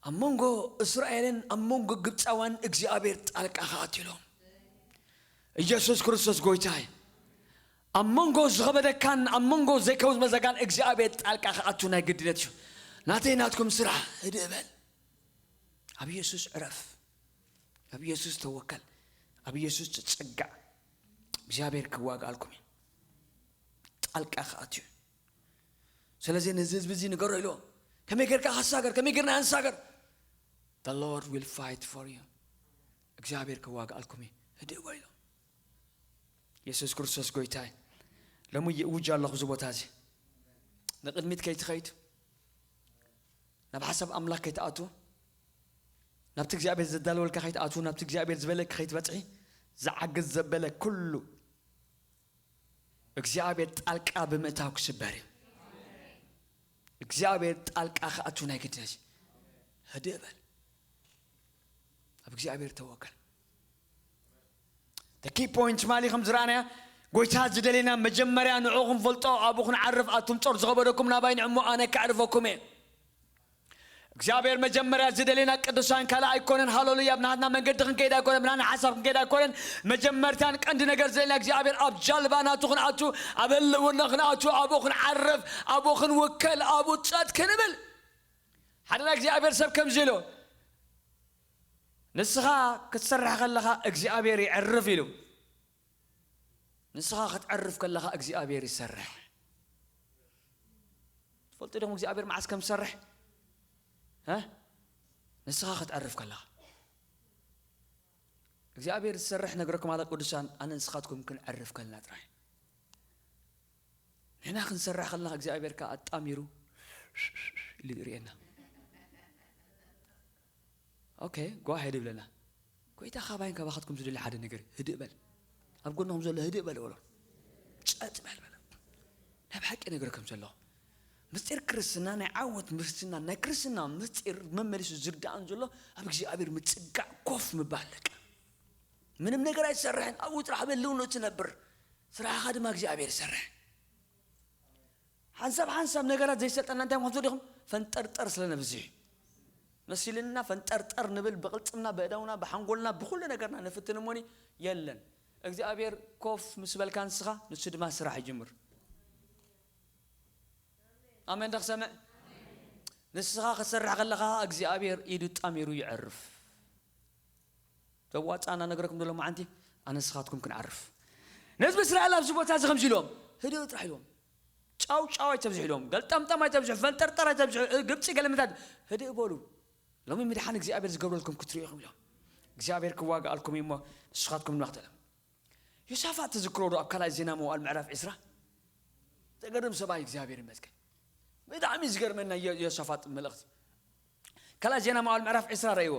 ኣብ መንጎ እስራኤልን ኣብ መንጎ ግብፃውያን እግዚኣብሔር ጣልቃ ክኣቱ ኢሎም። ኢየሱስ ክርስቶስ ጎይታ እዩ። ኣብ መንጎ ዝኸበደካን ኣብ መንጎ ዘይከብድ መዘጋን እግዚኣብሔር ጣልቃ ክኣቱ ናይ ግድነት እዩ። ናተይ ናትኩም ስራሕ ህድእ በል። ኣብ ኢየሱስ ዕረፍ። ኣብ ኢየሱስ ተወከል። ኣብ ኢየሱስ ተጸጋዕ። እግዚኣብሔር ክዋግኣልኩም እዩ። ጣልቃ ክኣትዩ። ስለዚ ነዚ ህዝቢ እዚ ንገሮ ኢልዎ። ከመይ ጌርካ ክሳገር፣ ከመይ ጌርና ንሳገር? The Lord will fight for you። እግዚኣብሔር ክዋግኣልኩም እዩ። ህድእ በሉ ኢሎም። የሱስ ክርስቶስ ጎይታ እዩ። ሎሚ ይእውጅ ኣለኹ እዚ ቦታ እዚ። ንቕድሚት ከይትኸይድ፣ ናብ ሓሳብ ኣምላኽ ከይትኣቱ፣ ናብቲ እግዚኣብሔር ዘዳለወልካ ከይትኣቱ፣ ናብቲ እግዚኣብሔር ዝበለካ ከይትበጽሒ፣ ዝዓግዝ ዘበለ ኩሉ እግዚኣብሔር ጣልቃ ብምእታው ክስበር እዩ። እግዚኣብሔር ጣልቃ ክኣቱ ናይ ግድን እዩ። ህድእ በል። ኣብ እግዚኣብሔር ተወከል። The key point ትማሊ ከም ዝረኣናያ፣ ጎይታ ዝደልየና መጀመርያ ንዕኡ ክንፈልጦ ኣብኡ ክንዓርፍ፣ ኣቱም ጾር ዝኸበደኩም ናባይ ንዕሞ ኣነ ከዕርፈኩም እየ። እግዚኣብሔር መጀመርያ ዝደልየና ቅዱሳን ካልእ ኣይኮነን። ሃሌሉያ። ብናትና መንገዲ ክንከይድ ኣይኮነን፣ ብናትና ሓሳብ ክንከይድ ኣይኮነን። መጀመርታን ቀንዲ ነገር ዝደልየና እግዚኣብሔር ኣብ ጃልባ ናቱ ክንኣቱ፣ ኣብ ህልውና ክንኣቱ፣ ኣብኡ ክንዓርፍ፣ ኣብኡ ክንውከል፣ ኣብኡ ጸጥ ክንብል። ሓደ ናይ እግዚኣብሔር ሰብ ከምዚ ኢሉ፣ ንስኻ ክትሰርሕ ከለኻ እግዚኣብሔር ይዕርፍ ኢሉ። ንስኻ ክትዕርፍ ከለኻ እግዚኣብሔር ይሰርሕ። ትፈልጡ ዲኹም እግዚኣብሔር መዓስ ከም ዝሰርሕ? እ? ንስኻ ክትዕርፍ ከለኻ። እግዚኣብሔር ዝሰርሕ ነግረኩም ኣላ ቅዱሳን፣ ኣነ ንስኻትኩም ክንዕርፍ ከለና ጥራይ። ንሕና ክንሰርሕ ከለና እግዚኣብሔር ከኣ ኣጣሚሩ ኢሉ ይርእየና። ኦኬ፣ go ahead ይብለና። ጎይታ ካባይን ካባኻትኩም ዝደሊ ሓደ ነገር፣ ህድእ በል። ኣብ ጎንኹም ዘሎ ህድእ በል በሎ። ጸጥ በል በሎ። ናይ ብሓቂ ነገር ከም ዘሎ። ምስጢር ክርስትና፣ ናይ ዓወት ክርስትና፣ ናይ ክርስትና ምስጢር መመሊሱ ዝርዳእን ዘሎ ኣብ እግዚኣብሔር ምጽጋዕ ኮፍ ምባል ኣለካ። ምንም ነገር ኣይትሰርሕን፣ ኣብኡ ጥራሕ በልውኑ ትነብር። ስራሕኻ ድማ እግዚኣብሔር ይሰርሕ። ሓንሳብ ሓንሳብ ነገራት ዘይሰልጠና እንታይ ምዃን ትፈልጡ ዲኹም? ፈንጠርጠር ስለ ነብዝሕ መሲልና ፈንጠርጠር ንብል፣ ብቕልጽምና፣ ብእዳውና፣ ብሓንጎልና፣ ብኹሉ ነገርና ንፍትን እሞኒ የለን። እግዚኣብሔር ኮፍ ምስ በልካ ንስኻ፣ ንሱ ድማ ስራሕ ይጅምር። ኣሜን ዶ ክሰምዕ? ንስኻ ክትሰርሕ ከለኻ እግዚኣብሔር ኢዱ ጣሚሩ ይዕርፍ። ዘዋጻና ነገረኩም ዘሎ መዓንቲ ኣነ ንስኻትኩም ክንዓርፍ። ነዚ እስራኤል ኣብዚ ቦታ እዚ ከምዚ ኢሎም ህድኡ ጥራሕ ኢሎም። ጫው ጫው ኣይተብዝሑ ኢሎም። ገልጠምጠም ኣይተብዝሑ፣ ፈንጠርጠር ኣይተብዝሑ፣ እ፣ ግብጺ ገለመታት ህድእ በሉ። ሎሚ ምድሓን እግዚኣብሔር ዝገብረልኩም ክትርእዩ ኢኹም ኢሎም። እግዚኣብሔር ክዋግኣልኩም እዩ እሞ ንስኻትኩም ንዋኽተሎም። ዮሳፋጥ ትዝክሮ ዶ ኣብ ካልኣይ ዜና መዋዕል ምዕራፍ ዕስራ? ዘገርም ሰብኣይ እግዚኣብሔር ይመስገን። ብጣዕሚ ዝገርመና ዮ-፣ ዮሳፋጥ መልእኽቲ። ካልኣይ ዜና መዋዕል ምዕራፍ ዕስራ ረእይዎ።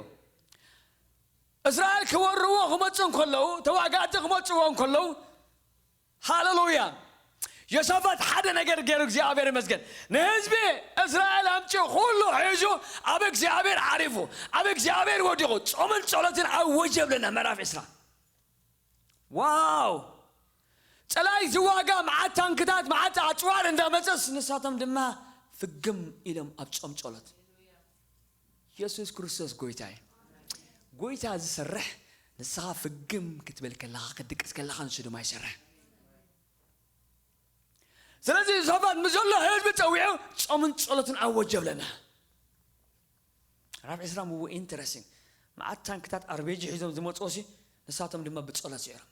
እስራኤል ክወርዎ ክመጹ እንከለዉ፣ ተዋጋእቲ ክመጽዎ እንከለዉ፣ ሃሌሉያ። ዮሳፋጥ ሓደ ነገር ገይሩ እግዚኣብሔር ይመስገን። ንህዝቢ እስራኤል ኣምጪ ኩሉ ሒዙ ኣብ እግዚኣብሔር ዓሪፉ፣ ኣብ እግዚኣብሔር ወዲቑ፣ ጾምን ጸሎትን ኣወጀ ብለና ምዕራፍ ዕስራ። ዋው! ጸላኢ ዝዋጋ መዓት ታንክታት፣ መዓት ኣጽዋር እንዳመጸስ ንሳቶም ድማ ፍግም ኢሎም ኣብ ጾም ጸሎት። የሱስ ክርስቶስ ጎይታ እዩ። ጎይታ ዝሰርሕ ንስኻ ፍግም ክትብል ከለኻ፣ ክትድቅስ ከለኻ ንሱ ድማ ይሰርሕ። ስለዚ ዮሳፋጥ ምስ ዘሎ ህዝቢ ጸዊዑ ጾምን ጸሎትን ኣወጀ ብለና። ራብ ዕስራ ምዎ ኢንተረስቲንግ። መዓት ታንክታት ኣርቤጂ ሒዞም ዝመጽኡ ሲ ንሳቶም ድማ ብጸሎት ስዒሮም።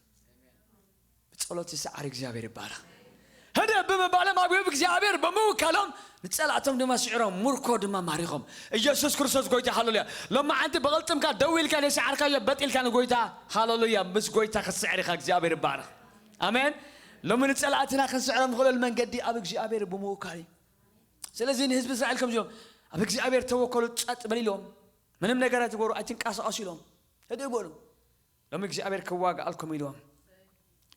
ብጸሎት ዝሰዓር እግዚኣብሔር ይባረኽ። ህደ ብምባሎም ኣብ ግብ እግዚኣብሔር ብምውካሎም ንጸላእቶም ድማ ስዒሮም፣ ምርኮ ድማ ማሪኾም። ኢየሱስ ክርስቶስ ጎይታ፣ ሃሌሉያ። ሎማዓንቲ ብቕልጥምካ ደው ኢልካ ዘይሰዓርካዮ በጥ ኢልካ ንጎይታ፣ ሃሌሉያ፣ ምስ ጎይታ ክትስዕር ኢኻ። እግዚኣብሔር ይባረኽ። ኣሜን። ሎሚ ንጸላእትና ክንስዕሮም ንኽእለሉ መንገዲ ኣብ እግዚኣብሔር ብምውካል እዩ። ስለዚ ንህዝቢ እስራኤል ከምዚኦም ኣብ እግዚኣብሔር ተወከሉ፣ ጸጥ በል ኢሎም፣ ምንም ነገር ኣይትግበሩ፣ ኣይትንቀሳቐሱ ኢሎም፣ ህድእ በሉ። ሎሚ እግዚኣብሔር ክዋግኣልኩም ኢልዎም፣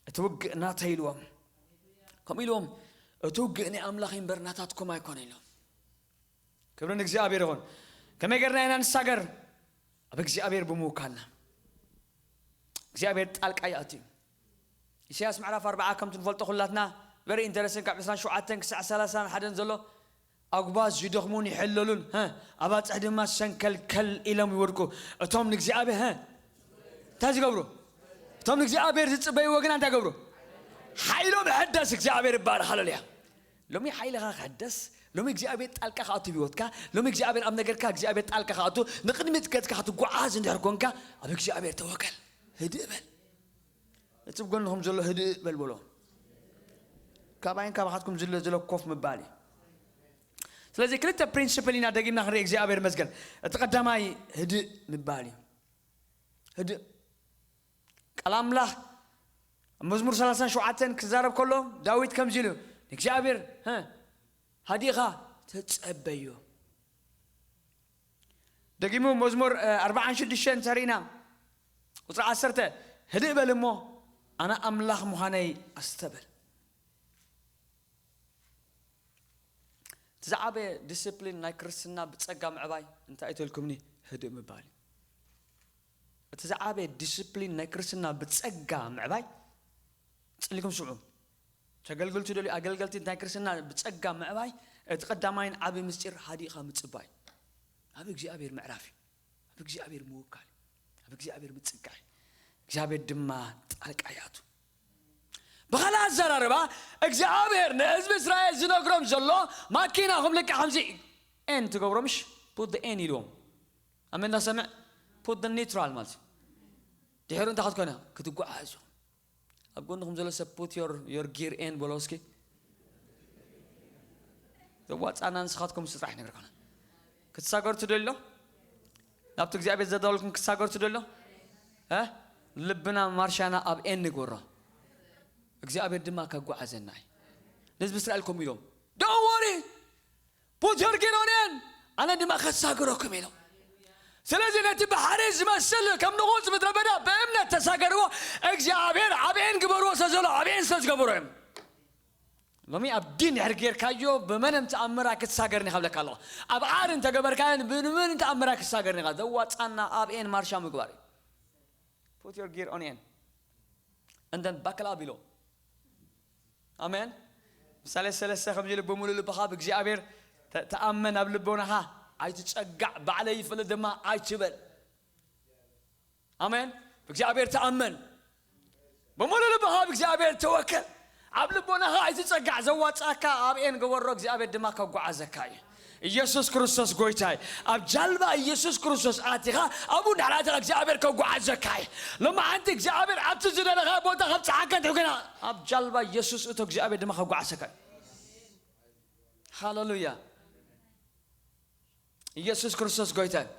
እቲ ውግእ ናተይ ኢልዎም። ከምኡ ኢልዎም፣ እቲ ውግእ ናይ ኣምላኽ እምበር ናታትኩም ኣይኮነ ኢሎም። ክብሪ ንእግዚኣብሔር ይኹን። ከመይ ጌርና ኢና ንሳገር? ኣብ እግዚኣብሔር ብምውካልና እግዚኣብሔር ጣልቃ ይኣቱ እዩ። ኢሳያስ ምዕራፍ ኣርባዓ ከምቲ ንፈልጦ ኩላትና፣ very interesting፣ ካብ ዕስራን ሸውዓተን ክሳዕ ሰላሳን ሓደን ዘሎ፣ ኣጉባዝ ይደኽሙን ይሕለሉን፣ ሀ፣ ኣባጽሕ ድማ ሰንከልከል ኢሎም ይወድቁ። እቶም ንእግዚኣብሔር፣ ሀ፣ እንታይ ዝገብሩ? እቶም ንእግዚኣብሔር ዝጽበይዎ ግና እንታይ ገብሩ? ሓይሎም ይሕደስ። እግዚኣብሔር ይባረኽ። ሃሌሉያ። ሎሚ ሓይልኻ ክሕደስ፣ ሎሚ እግዚኣብሔር ጣልቃ ክኣቱ ህይወትካ፣ ሎሚ እግዚኣብሔር ኣብ ነገርካ እግዚኣብሔር ጣልቃ ክኣቱ፣ ንቕድሚት ገጽካ ክትጓዓዝ እንድሕር ኮንካ፣ ኣብ እግዚኣብሔር ተወከል። ህድእ በል። እቲ ብጎንኹም ዘሎ ህድእ በል በሎ። ካባይን ካባኻትኩም ዝለ ዝለ ኮፍ ምባል እዩ። ስለዚ ክልተ ፕሪንሲፕል ኢና ደጊምና ክንርኢ፣ እግዚኣብሔር ይመስገን። እቲ ቀዳማይ ህድእ ምባል እዩ። ህድእ። ቃል ኣምላኽ ኣብ መዝሙር ሰላሳን ሸውዓተን ክዛረብ ከሎ ዳዊት ከምዚ ኢሉ፣ ንእግዚኣብሔር፣ ሀ፣ ሃዲእኻ ተጸበዮ። ደጊሙ መዝሙር፣ እ፣ ኣርባዓን ሽዱሽተን ተሪና ቁጽሪ ዓሰርተ፣ ህድእ በል እሞ ኣነ ኣምላኽ ምዃነይ ኣስተበል። እቲ ዝዓበየ ዲስፕሊን ናይ ክርስትና ብጸጋ ምዕባይ እንታይ እዩ ተልኩምኒ? ህድእ ምባል እዩ። እቲ ዝዓበየ ዲስፕሊን ናይ ክርስትና ብጸጋ ምዕባይ፣ ጽሊኩም ስምዑ። ተገልገልቲ ደልዩ ኣገልገልቲ ናይ ክርስትና ብጸጋ ምዕባይ፣ እቲ ቀዳማይን ዓቢ ምስጢር ሃዲእኻ ምጽባይ። ኣብ እግዚኣብሔር ምዕራፍ እዩ። ኣብ እግዚኣብሔር ምውካል እዩ። ኣብ እግዚኣብሔር ምጽጋዕ እዩ። እግዚኣብሔር ድማ ጣልቃ ይኣቱ። ብኻልእ ኣዘራርባ፣ እግዚኣብሔር ንህዝቢ እስራኤል ዝነግሮም ዘሎ፣ ማኪናኹም ልክዕ ከምዚ ኤን ትገብሮ ምሽ? Put the N ኢልዎም። ኣሜን እንዳሰምዕ፣ put the neutral ማለት እዩ። ድሕሩ እንታይ ክትኮነ? ክትጓዓዙ። ኣብ ጎንኹም ዘሎ ሰብ፣ put your, your gear in በሎ እስኪ። ዘዋጻና ንስኻትኩም ስራሕ ነገር ኮነ። ክትሳገሩ ትደልዩ? ናብቲ እግዚኣብሔር ዘዳወልኩም ክትሳገሩ ትደልዩ? እ? ልብና ማርሻና ኣብ ኤን ንግበሮ። እግዚኣብሔር ድማ ከጓዓዘና እዩ። ንህዝቢ እስራኤል ከምኡ ኢሎም፣ "Don't worry, put your gear on in, ኣነ ድማ ከሳግረኩም" ኢሎም። ስለዚ ነቲ ባሕሪ ዝመስል ከም ንቑጽ ምድረ በዳ ብእምነት ተሳገርዎ። እግዚኣብሔር ኣብ ኤን ግበርዎ ስለ ዘሎ ኣብ ኤን ስለ ዝገበሮ እዮም። ሎሚ ኣብ ዲን ድሕሪ ጌርካዮ ብመንም ተኣምር ኣይክትሳገርን ኢኻ ብለካ ኣለኹ። ኣብ ዓር እንተገበርካዮን ብምን ተኣምር ኣይክትሳገርን ኢኻ። ዘዋጻና ኣብ ኤን ማርሻ ምግባር እዩ። Put your gear on in and then buckle up ኢሎ። ኣሜን። ምሳሌ ሰለስተ ከምዚ ኢሉ፣ "ብምሉእ ልብኻ ብእግዚኣብሔር ተ-፣ ተኣመን፣ ኣብ ልቦናኻ ኣይትጸጋዕ፣ ባዕለይ ይፈልጥ ድማ ኣይትበል." ኣሜን። ብእግዚኣብሔር ተኣመን፣ ብምሉእ ልብኻ ብእግዚኣብሔር ተወከል። ኣብ ልቦናኻ ኣይትጸጋዕ፣ ዘዋጻካ ኣብ ኤን ግበሮ፣ እግዚኣብሔር ድማ ከጓዓዘካ እዩ። ኢየሱስ ክርስቶስ ጎይታ እዩ። ኣብ ጃልባ ኢየሱስ ክርስቶስ ኣቲኻ ኣብኡ እንድሕር ኣቲኻ እግዚኣብሔር ከጓዓዘካ እዩ። ሎማዓንቲ እግዚኣብሔር ኣብቲ ዝደለኻ ቦታ ከብጽሓካ እንድሕር ኮይና፣ ኣብ ጃልባ ኢየሱስ እቶ እግዚኣብሔር ድማ ከጓዓዘካ እዩ። ሃሌሉያ። ኢየሱስ ክርስቶስ ጎይታ እዩ።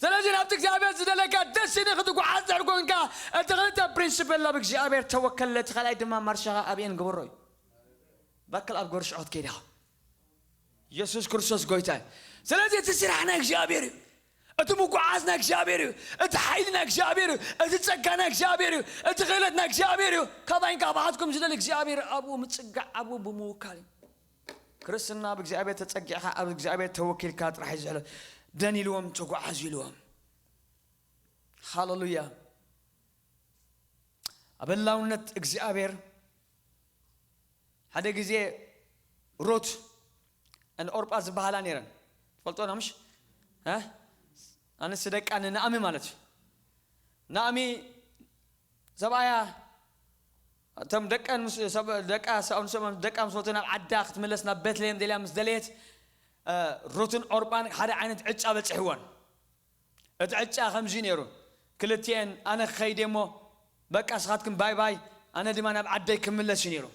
ስለዚ ናብቲ እግዚኣብሔር ዝደለካ ደስ ኢሉ ክትጓዓዝ ድሕር ኮንካ፣ እቲ ክልተ ፕሪንሲፕል ኣብ እግዚኣብሔር ተወከል፣ እቲ ካልኣይ ድማ ማርሻኻ ኣብ ኤን ግበሮ እዩ። ባክል ኣብ ጎርሽ ዖት ከይድኻ። ኢየሱስ ክርስቶስ ጎይታ እዩ። ስለዚ እቲ ስራሕ ናይ እግዚኣብሔር እዩ። እቲ ምጉዓዝ ናይ እግዚኣብሔር እዩ። እቲ ሓይሊ ናይ እግዚኣብሔር እዩ። እቲ ጸጋ ናይ እግዚኣብሔር እዩ። እቲ ክእለት ናይ እግዚኣብሔር እዩ። ካባይን ካባኻትኩም ዝደሊ እግዚኣብሔር ኣብኡ ምጽጋዕ፣ ኣብኡ ብምውካል እዩ። ክርስትና ኣብ እግዚኣብሔር ተጸጊዕካ፣ ኣብ እግዚኣብሔር ተወኪልካ ጥራሕ እዩ ዝሕለፍ። ደን ኢልዎም፣ ተጓዓዙ ኢልዎም። ሃሌሉያ። ኣብ ህላውነት እግዚኣብሔር ሓደ ግዜ ሩት and ኦርጳ ዝበሃላ ነይረን። ትፈልጦና ምሽ? እ? ኣንስቲ ደቃ ንናእሚ ማለት እዩ። ናእሚ ሰብኣያ፣ እቶም ደቀን ምስ-፣ ሰብ-፣ ደቃ፣ ሰብኣን ሰብኣን ደቃ ምስ ወቱ ናብ ዓዳ ክትምለስ ናብ ቤትልሔም ደልያ ምስ ደለየት፣ እ፣ ሩትን ኦርጳን ሓደ ዓይነት ዕጫ በጽሕወን። እቲ ዕጫ ከምዚ ነይሩ፣ ክልቲኤን ኣነ ክኸይድ እየ እሞ በቃ ንስኻትክን ባይ ባይ፣ ኣነ ድማ ናብ ዓደይ ክምለስ እዩ ነይሩ።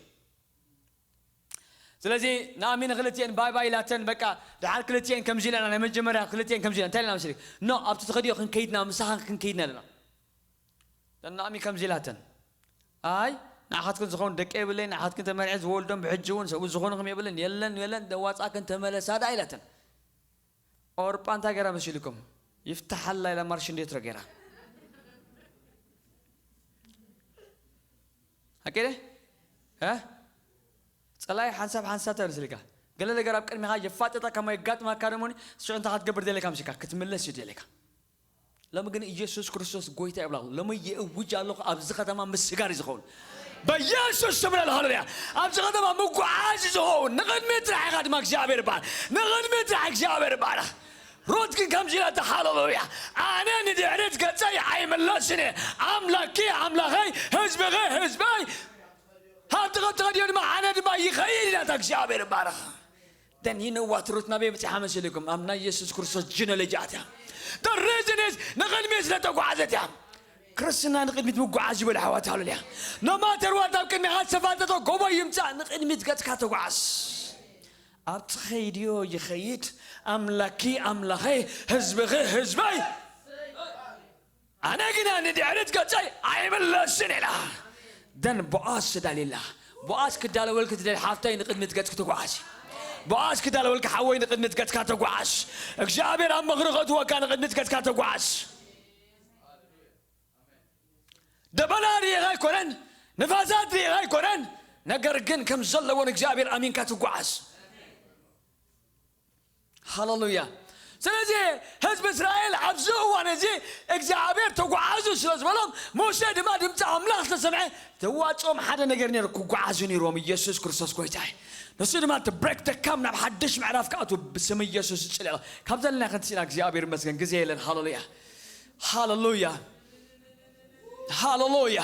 ስለዚ ናኦሚ ንክልቲኤን ባይ ባይ ኢላተን፣ በቃ ድሓር ክልቲኤን ከምዚ ኢለና፣ ናይ መጀመርያ ክልቲኤን ከምዚ ኢለና፣ እንታይ ኢለና መሰለኪ? ኖ፣ ኣብቲ ትኸድዮ ክንከይድና፣ ምሳኻን ክንከይድና ኣለና። ናኦሚ ከምዚ ኢላተን፣ ኣይ ንዓኻትክን ዝኸውን ደቂ የብለይ፣ ንዓኻትክን ተመርዒ ዝወልዶም ብሕጂ እውን ሰብኡ ዝኾንኹም የብልን፣ የለን የለን፣ ደዋፃክን ተመለሳ ደኣ ኢላተን። ኦርጳ እንታይ ገይራ መሲልኩም? ይፍታሓላ ኢላ ማርሽ እንዴትሮ ገይራ። ኣኬደ? እ? ጸላይ ሓንሳብ ሓንሳብ ተመስልካ። ገለ ነገር ኣብ ቅድሚኻ የፋጥጠካ እሞ የጋጥመካ ደሞኒ፣ ሽዑ እንታይ ክትገብር ደለካ ምሽካ? ክትምለስ እዩ ደለካ። ሎሚ ግን ኢየሱስ ክርስቶስ ጎይታ ይብላ። ሎሚ የእውጅ ኣለኹ፣ ኣብዚ ከተማ ምስጋር እዩ ዝኸውን። በኢየሱስ ስም እላለሁ፣ ሃሌሉያ። ኣብዚ ከተማ ምጉዓዝ እዩ ዝኸውን። ንቕድሚት ጥራሕ ኢኻ ድማ እግዚኣብሔር ይባረኽ። ንቕድሚት ጥራሕ እግዚኣብሔር ይባረኽ። ሩት ግን ከምዚ ኢላታ፣ ሃሌሉያ። ኣነ ንድሕሪት ገጸይ ኣይምለስን እየ። ኣምላኪ ኣምላኸይ፣ ህዝብኺ ህዝበይ። ሃብቲ ክትኸድዮ ድማ ኣነ ድማ ይኸይድ ኢላታ እግዚኣብሔር ይባረኽ። Then you know what? ሩት ናበይ በጺሓ መሲልኩም? ኣብ ናይ የሱስ ክርስቶስ ጂኖሎጂ ኣትያ። The reason is ንቕድሚት ስለ ተጓዓዘት እያ። ክርስትና ንቕድሚት ምጉዓዝ ይበል ኣሕዋት፣ ሃሌሉያ። No matter what ኣብ ቅድሚኻ ዝተፋጠጠ ጎቦ ይምጻእ፣ ንቕድሚት ገጽካ ተጓዓዝ። ኣብ ትኸይድዮ ይኸይድ ኣምላኪ ኣምላኸይ፣ ህዝብኺ ህዝበይ። ኣነ ግና ንድሕሪት ገጸይ ኣይምለስን ኢላ። Then ቦኣዝ ተዳልየላ። ቦኣዝ ክዳለወልኪ ትደሊ ሓፍተይ፣ ንቕድሚት ገጽኪ ትጓዓዚ። ቦኣዝ ክዳለወልኪ ሓወይ፣ ንቕድሚት ገጽካ ተጓዓዝ። እግዚኣብሔር ኣብ ምኽሪ ከእትወካ፣ ንቕድሚት ገጽካ ተጓዓዝ። ደበና ርኢኻ ኣይኮነን፣ ንፋሳት ርኢኻ ኣይኮነን፣ ነገር ግን ከም ዘለዎን እግዚኣብሔር ኣሚንካ ትጓዓዝ። ሃሌሉያ። ስለዚ ህዝቢ እስራኤል ኣብዚ እዋን እዚ እግዚኣብሔር ተጓዓዙ ስለ ዝበሎም፣ ሙሴ ድማ ድምፂ ኣምላኽ ዝተሰምዐ፣ ዘዋፅኦም ሓደ ነገር ነይሩ፣ ክጓዓዙ ነይርዎም። ኢየሱስ ክርስቶስ ጎይታ እዩ። ንሱ ድማ to break the camp፣ ናብ ሓድሽ ምዕራፍ ክኣትዉ ብስም ኢየሱስ እጽሊ ኣለኹ። ካብ ዘለና ክንስኢና እግዚኣብሔር ይመስገን፣ ግዜ የለን። ሃሌሉያ፣ ሃሌሉያ፣ ሃሌሉያ።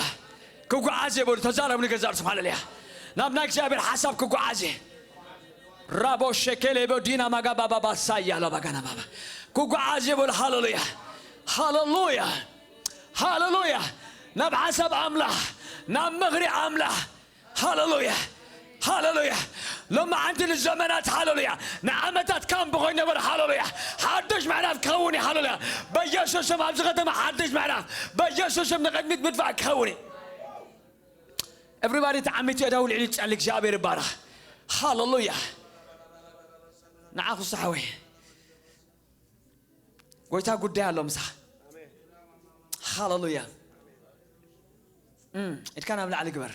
ክጓዓዝ እየ በሉ፣ ተዛረቡ ንገዛእ ርእስኹም። ሃሌሉያ። ናብ ናይ እግዚኣብሔር ሓሳብ ክጓዓዝ እየ። ራቦ ሸኬሌ ቦዲና ማጋ ባባ ባሳያ ሎ ባጋና ባባ። ክጓዓዝ እየ በሉ። ሃሌሉያ፣ ሃሌሉያ፣ ሃሌሉያ። ናብ ሓሳብ ኣምላኽ፣ ናብ ምኽሪ ኣምላኽ። ሃሌሉያ፣ ሃሌሉያ። ሎማዓንቲ ንዘመናት፣ ሃሌሉያ፣ ንዓመታት ካምፕ ኮይኑ ነበር። ሃሌሉያ። ሓድሽ ምዕራፍ ክኸውን እዩ። ሃሌሉያ። በኢየሱስ ስም ኣብዚ ከተማ ሓድሽ ምዕራፍ፣ በኢየሱስ ስም ንቕድሚት ምድፋእ ክኸውን እዩ። Everybody ተዓሚቱ የዳው ልዕሊ ጸሊ እግዚኣብሔር ይባረኽ። ሃሌሉያ። ንዓኹ ሳሕወይ። ጎይታ ጉዳይ ኣሎ ምሳኻ። ሃሌሉያ። እም፣ ኢድካ ናብ ላዕሊ ግበር።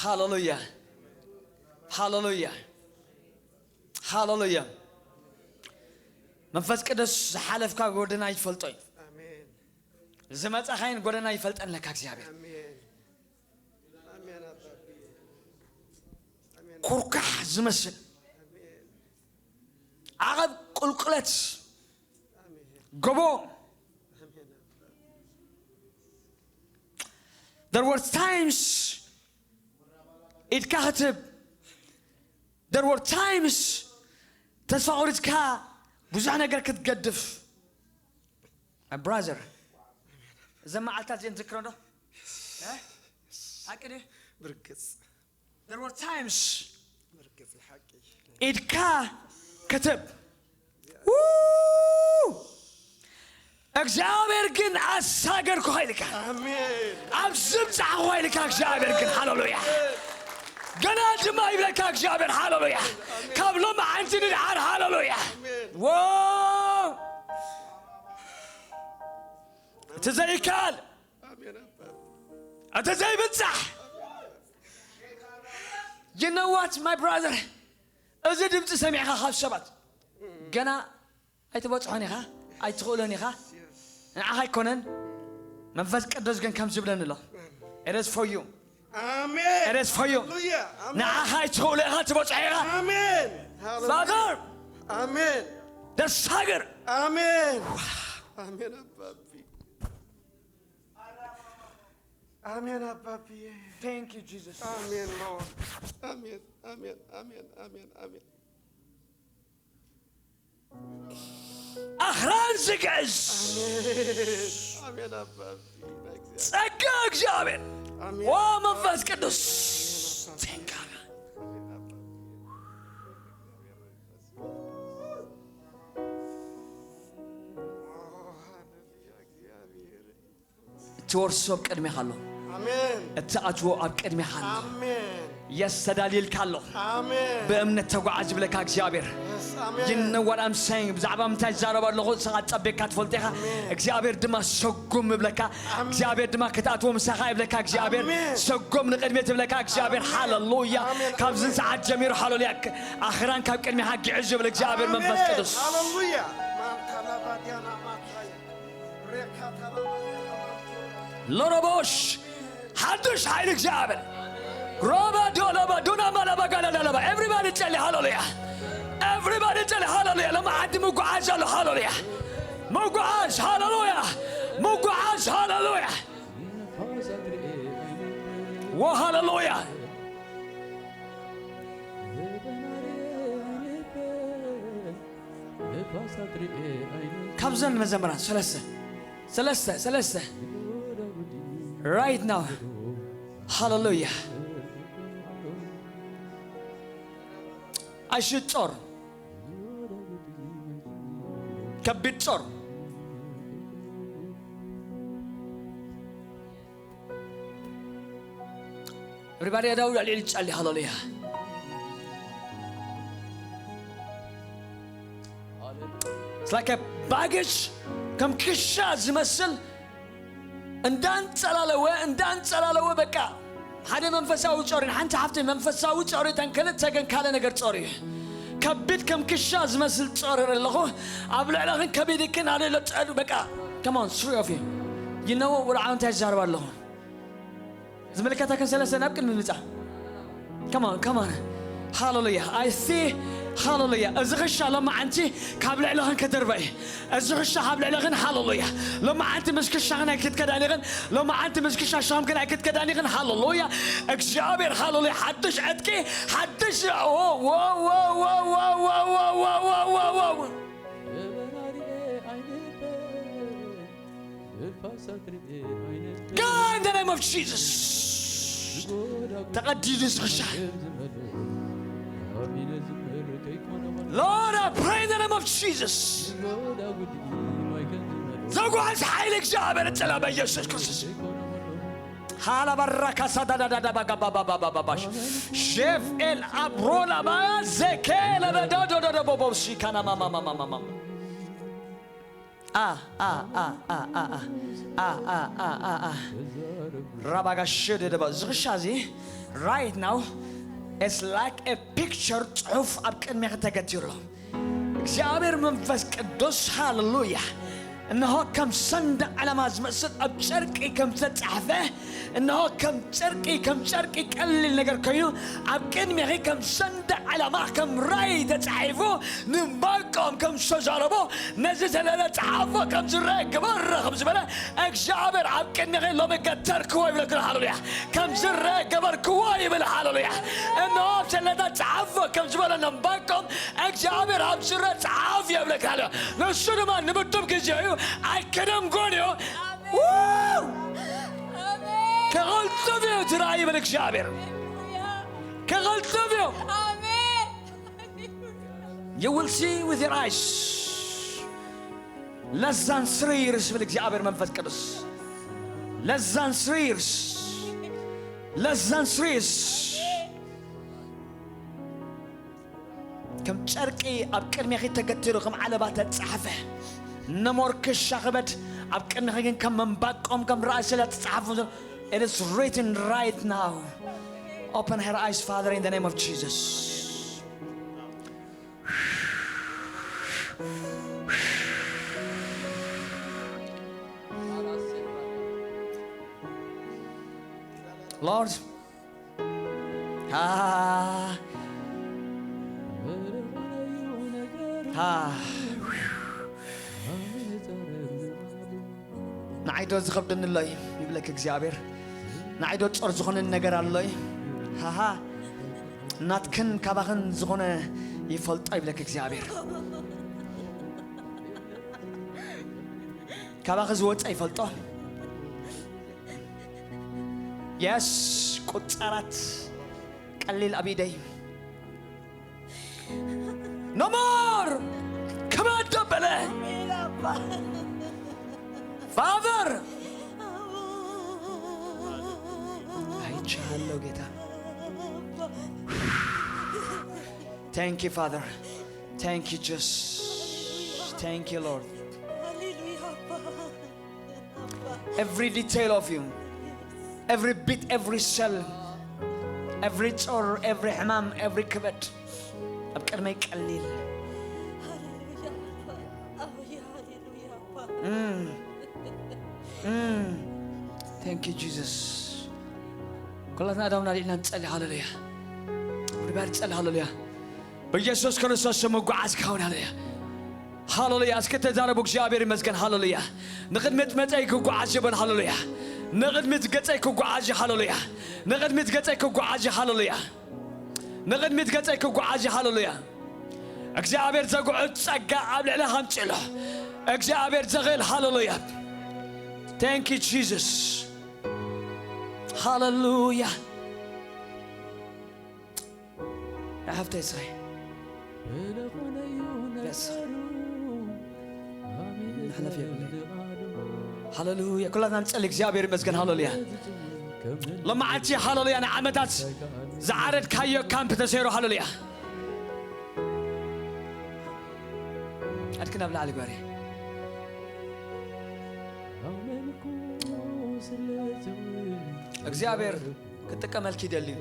ሃሌሉያ፣ ሃሌሉያ፣ ሃሌሉያ። መንፈስ ቅዱስ ዝሓለፍካ ጎደና ይፈልጦ እዩ። ኣሜን። ዝመጻኻይን ጎደና ይፈልጠን ለካ እግዚኣብሔር። ኣሜን። ኣሜን ኣባቢ። ኣሜን። ኩርካሕ ዝመስል ኣሜን። ዓቐብ ቁልቁለት ኣሜን። ጎቦ ኣሜን ኣባቢ። There were times ኢድካ ክትህብ፣ there were times ተስፋ ቆሪጽካ ብዙሕ ነገር ክትገድፍ። My brother፣ እዘን መዓልታት እዚአን ትዝክሮ ዶ? እ? ሓቂ ድዩ? ብርግጽ። There were times ብርግጽ ሓቂ። ኢድካ ክትህብ። ው! እግዚኣብሔር ግን ኣሳገርኩኻ ኢልካ። ኣሜን። ኣብ ዝብጻሕኹ ኢልካ እግዚኣብሔር ግን፣ ሃሌሉያ። ገና ድማ ይብለካ እግዚኣብሔር፣ ሃሌሉያ። ካብ ሎማዓንቲ ንድሓር፣ ሃሌሉያ። ኣሜን። ዎ! እቲ ዘይከኣል፣ ኣሜን ኣባ። እቲ ዘይብጻሕ። You know what, my brother? እዚ ድምፂ ሰሚዕኻ ካብ ሰባት ገና ኣይትበፅሖን ኢኻ፣ ኣይትኽእሎን ኢኻ። ንዓኻ ኣይኮነን። መንፈስ ቅዱስ ግን ከም ዝብለኒ ኣሎ። It is for you. ኣሜን። It is for you. ሃሌሉያ። ኣሜን። ንዓኻ ኣይትኽእሎ ኢኻ፣ ትበፅሖ ኢኻ። ኣሜን። ሃሌሉያ። Father፣ ኣሜን። ተሳገር። ኣሜን። ኣሜን ኣባቢ። ኣሜን ኣባቢ። Thank you, Jesus. ኣሜን Lord። ኣሜን፣ ኣሜን፣ ኣሜን፣ ኣሜን፣ ኣሜን። ኣኽራን ዝግዕዝ ኣሜን። ኣሜን ኣባቢ። ናይ እግዚኣብሔር። ጸጋ እግዚኣብሔር። ኣሜን። ዋ መንፈስ ቅዱስ። Thank you. እቲ ወርሶ ኣብ ቅድሜኻ ኣሎ። ኣሜን። እቲ ኣትዎ ኣብ ቅድሜኻ ኣሎ። ኣሜን። የስ ተዳልየልካ ኣሎ። ኣሜን። ብእምነት ተጓዓዝ ይብለካ እግዚኣብሔር። የስ፣ You know what I'm saying? ብዛዕባ ምንታይ ዝዛረብ ኣለኹ ንስኻ ጸቢቕካ ትፈልጦ ኢኻ። እግዚኣብሔር ድማ ሰጉም ይብለካ። እግዚኣብሔር ድማ ክትኣትዎ ምሳኻ ይብለካ። እግዚኣብሔር ሰጎም ንቕድሚት ይብለካ። እግዚኣብሔር ሃለሉያ። ካብዚ ሰዓት ጀሚሩ ሃለሉያ ኣኽራን ካብ ቅድሚኻ ግዕዝ ይብል እግዚኣብሔር መንፈስ ቅዱስ። ሃለሉያ። ሎሮቦሽ ሓድሽ ሓይሊ እግዚኣብሔር ሮባ ዶሎባ ዱና ማላባ ጋላዳላባ ኤቭሪባዲ ጨሊ ሃለሉያ። ኤቭሪባዲ ጨሊ ሃለሉያ። ሎማዓንቲ ምጉዓዝ ኣሎ ሃለሉያ። ምጉዓዝ ሃለሉያ። ምጉዓዝ ሃለሉያ። ዎ ሃለሉያ። ካብዘን መዘምራን ሰለስተ ሰለስተ ሰለስተ right now ሃለሉያ። ኣይሽጦር ከቢድ ጾር Everybody ኣዳው ኣልዒል ጸሊ ሃለሉያ። It's like a baggage ከም ክሻ ዝመስል እንዳንጸላለወ እንዳንጸላለወ በቃ ሓደ መንፈሳዊ ጾር ሓንቲ ሓፍቲ መንፈሳዊ ጾር ተንከለ ተገን ካለ ነገር ጾር እዩ። ከቢድ ከም ክሻ ዝመስል ጾር ኣለኹ ኣብ ልዕለኽን ከቢድክን ኣለ ጸዱ በቃ come on three of you you know what I'm እንታይ ዝዛረብ ኣለኹ ዝምልከተክን ሰለስተ ናብ ቅድሚ ምጻ come on come on ሃለሉያ I see ሃለሉያ እዚ ክሻ ሎማዓንቲ ካብ ልዕለኽን ከደርበ እዩ እዚ ክሻ ካብ ልዕለኽን ሃለሉያ ሎማዓንቲ ምስ ክሻኽን ኣይክትከዳን ኢኽን ሎማዓንቲ ምስ ክሻሽኽን ኣይክትከዳን ኢኽን ሃለሉያ እግዚኣብሔር ሃለሉያ ሓድሽ ዕጥቂ ሓድሽ God in the name of Jesus ተቐዲዱ ዝኽሻ Lord, I pray in the name of Jesus. ዘጓዝ ሓይሊ እግዚኣብሔር እጨላ በኢየሱስ ክርስቶስ ሃላባራካ ሳዳዳዳዳባጋባባባባባሽ ሼፍ ኤል አብሮላባ ዘኬለበዳዶዶዶቦቦብሺካናማማማማማ ራባጋሽደደባ ዝኽሻ እዚ right now it's like a picture ጽሑፍ ኣብ ቅድሜኺ ተገቲሩ ኣሎ እግዚኣብሔር መንፈስ ቅዱስ ሃለሉያ እንሆ ከም ሰንድ ዓላማ ዝመስል ኣብ ጨርቂ ከም ዝተጻሕፈ እንሆ ከም ጨርቂ ከም ጨርቂ ቀሊል ነገር ኮይኑ ኣብ ቅድሜኺ ከም ሰንድ ዓላማ ከም ራይ ተጻሒፉ ንባቆም ከም ዝተዛረቦ ነዚ ዘለለ ጸሓፎ ከም ዝረአ ግበር ከም ዝበለ እግዚኣብሔር ኣብ ቅድሜኺ ሎሚ ገተርክዎ ይብለክን ሃለሉያ ከም ዝረአ ገበርክዎ ይብል ሃለሉያ እንሆ ኣብ ዘለለ ጸሓፎ ከም ዝበለ ንባቆም እግዚኣብሔር ኣብ ዝረአ ጸሓፍ ይብለክ ሃለሉያ ንሱ ድማ ንምዱብ ግዜ እዩ ኣይክደንጎን እዩ ከቐልጥፍ እዩ እቲ ራእይ ይብል እግዚኣብሔር ከቐልጥፍ እዩ You will see with your eyes. Less than three years ይብል እግዚኣብሔር መንፈስ ቅዱስ less than three years less than three years ከም ጨርቂ ኣብ ቅድሜኺ ተገቲሩ ከም ዓለባ ተጻሕፈ ነሞር ክሻ ክበድ ኣብ ቅድሜኺ ግን ከም መንባቆም ከም ራእሲ ተጻሕፉ It is written right now. Open her eyes, Father, in the name of Jesus. Lord, ah, ah. ንዓይዶ ዝኸብደኒ ኣሎ እዩ ይብለክ እግዚኣብሔር ንዓይዶ ጾር ዝኾነኒ ነገር ኣሎ እዩ ሃሃ ናትክን ካባኽን ዝኾነ ይፈልጦ ይብለክ እግዚኣብሔር ካባኺ ዝወፀ ይፈልጦ የስ ቁፃራት ቀሊል ኣብ ኢደይ No more! ክበድ ደበለ Father! አይቻለሁ ጌታ Thank you Father Thank you, Jesus. Thank you, Lord. Every detail of you, every bit, every cell, every ጾር፣ every ሕማም፣ every ክበድ ኣብ ቅድመይ ቀሊል። Thank you, Jesus. ኩላትና ኣእዳውና ኣልዒልና ንጸሊ። ሃሌሉያ። ጉድባር ጸሊ። ሃሌሉያ። ብኢየሱስ ክርስቶስ ስም ምጉዓዝ ክኸውን። ሃሌሉያ። ሃሌሉያ። እስኪ ተዛረቡ። እግዚኣብሔር ይመስገን። ሃሌሉያ። ንቕድሚት መጸይ ክጓዓዝ ይበል። ሃሌሉያ። ንቕድሚት ገጸይ ክጓዓዝ። ሃሌሉያ። ንቕድሚት ገጸይ ክጓዓዝ። ሃሌሉያ። ንቕድሚት ገጸይ ክጓዓዝ። ሃሌሉያ። እግዚኣብሔር ዘጉዕዝ ጸጋ ኣብ ልዕሊ ሃምጽሎ። እግዚኣብሔር ዘኽእል። ሃሌሉያ። Thank you, Jesus. ሃሌሉያ። ንሓፍተይ እስኸ ንሕለፍ የብለይ። ሃሌሉያ። ኩላትና ንጸሊ። እግዚኣብሔር ይመስገን። ሃሌሉያ። ሎማዓንቲ ሃሌሉያ ንዓመታት ዝዓረድካዮ ካምፕ ተሰይሩ። ሃሌሉያ። ኣድክን ኣብ ላዕሊ ግበሪ። እግዚኣብሔር ክጥቀመልኪ ይደሊ እዩ።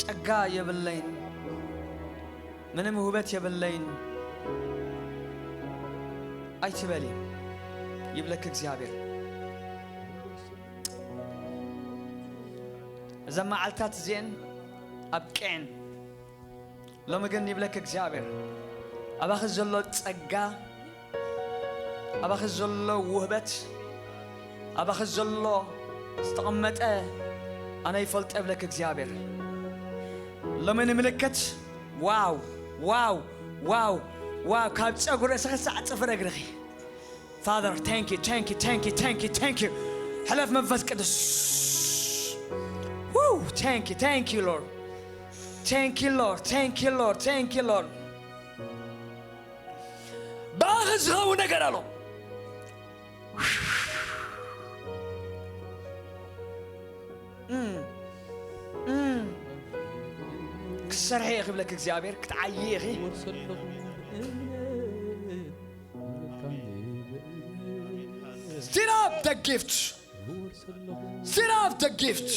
ጸጋ የብለይን፣ ምንም ውህበት የብለይን ኣይትበሊ ይብለኪ እግዚኣብሔር። እዘን መዓልታት እዚኤን ኣብቅዐን። ሎሚ ግን ይብለኪ እግዚኣብሔር፣ ኣባኺ ዘሎ ጸጋ፣ ኣባኺ ዘሎ ውህበት፣ ኣባኺ ዘሎ ዝተቐመጠ ኣነ ይፈልጦ ይብለኪ እግዚኣብሔር። ሎሚ ንምልክት ዋው፣ ዋው፣ ዋው፣ ዋው፣ ካብ ጸጉሪ ርእሲ ክሳዕ ጽፍሪ እግርኺ። Father, thank you, thank you, thank you, thank you, thank you. ሕለፍ መንፈስ ቅዱስ። Woo, thank you, thank you, Lord. Thank you, Lord. Thank you, Lord. Thank you, Lord. ብኣኺ ዝኸውን ነገር ኣሎ። እም፣ እም። ክትሰርሒ ኢኺ ይብለኪ እግዚኣብሔር፣ ክትዓዪ ኢኺ። Stir up the gift. Stir up the gift.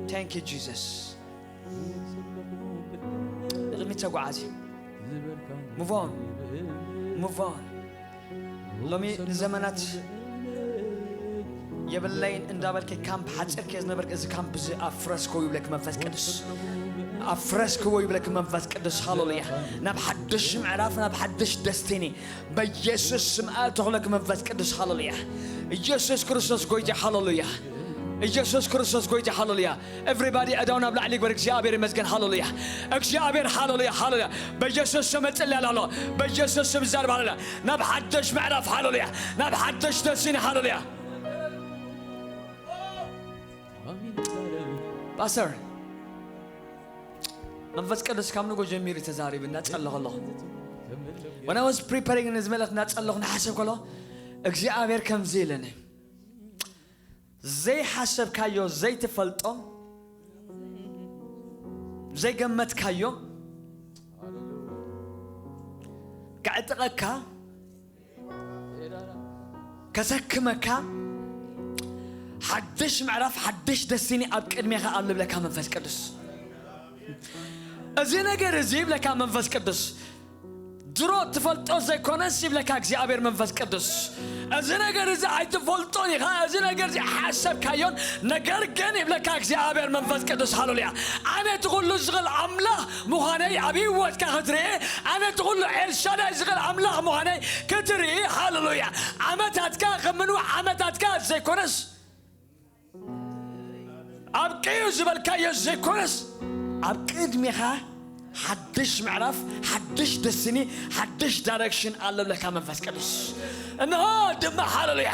Thank you, Jesus. ንቕድሚት ተጓዓዚ። Move on. Move on. ሎሚ ንዘመናት የብለይን እንዳበልከ ካምፕ ሓፂርክ ዝነበርክ፣ እዚ ካምፕ እዚ ኣፍረስክዎ ይብለክ መንፈስ ቅዱስ። ኣፍረስክዎ ይብለክ መንፈስ ቅዱስ። ሃሌሉያ። ናብ ሓድሽ ምዕራፍ፣ ናብ ሓድሽ ደስቲኒ በኢየሱስ ስም ኣእተኹለክ መንፈስ ቅዱስ። ሃሌሉያ። ኢየሱስ ክርስቶስ ጎይታ። ሃሌሉያ። ኢየሱስ ክርስቶስ ጎይታ። ሃሌሉያ። Everybody ኣእዳው ናብ ላዕሊ ይግበር። እግዚኣብሔር ይመስገን። ሃሌሉያ። እግዚኣብሔር። ሃሌሉያ፣ ሃሌሉያ። በኢየሱስ ስም እጽልይ ኣለኹ። በኢየሱስ ስም እዛረብ። ሃሌሉያ። ናብ ሓድሽ ምዕራፍ። ሃሌሉያ። ናብ ሓድሽ ደስቲኒ። ሃሌሉያ። ፓስተር፣ መንፈስ ቅዱስ ካብ ንጎ ጀሚሩ ተዛሪቡ እናጸለኹ ኣለኹ። When I was preparing ነዚ መልእኽቲ እናጸለኹ እናሓሰብ ከሎ እግዚኣብሔር ከምዚ ኢለኒ፣ ዘይሓሰብካዮ፣ ዘይትፈልጦ፣ ዘይገመትካዮ ከዕጥቐካ፣ ከሰክመካ፣ ሓድሽ ምዕራፍ፣ ሓድሽ ደስቲኒ ኣብ ቅድሜኻ ኣሎ ይብለካ መንፈስ ቅዱስ። እዚ ነገር እዚ ይብለካ መንፈስ ቅዱስ፣ ድሮ ትፈልጦ ዘይኮነስ ይብለካ እግዚኣብሔር መንፈስ ቅዱስ። እዚ ነገር እዚ ኣይትፈልጦን ኢኻ፣ እዚ ነገር እዚ ሓሰብካዮን፣ ነገር ግን ይብለካ እግዚኣብሔር መንፈስ ቅዱስ። ሃሌሉያ። ኣነ እቲ ኩሉ ዝኽእል ኣምላኽ ምዃነይ ኣብ ህይወትካ ክትርኢ፣ ኣነ እቲ ኩሉ ኤልሻዳይ ዝኽእል ኣምላኽ ምዃነይ ክትርኢ። ሃሌሉያ። ዓመታትካ ከም ምንዋሕ ዓመታትካ ዘይኮነስ፣ ኣብቂዑ ዝበልካዮ ዘይኮነስ፣ ኣብ ቅድሜኻ ሓድሽ ምዕራፍ፣ ሓድሽ ደስቲኒ፣ ሓድሽ ዳይሬክሽን ኣሎ ብለካ መንፈስ ቅዱስ። እንሆ ድማ፣ ሃሌሉያ፣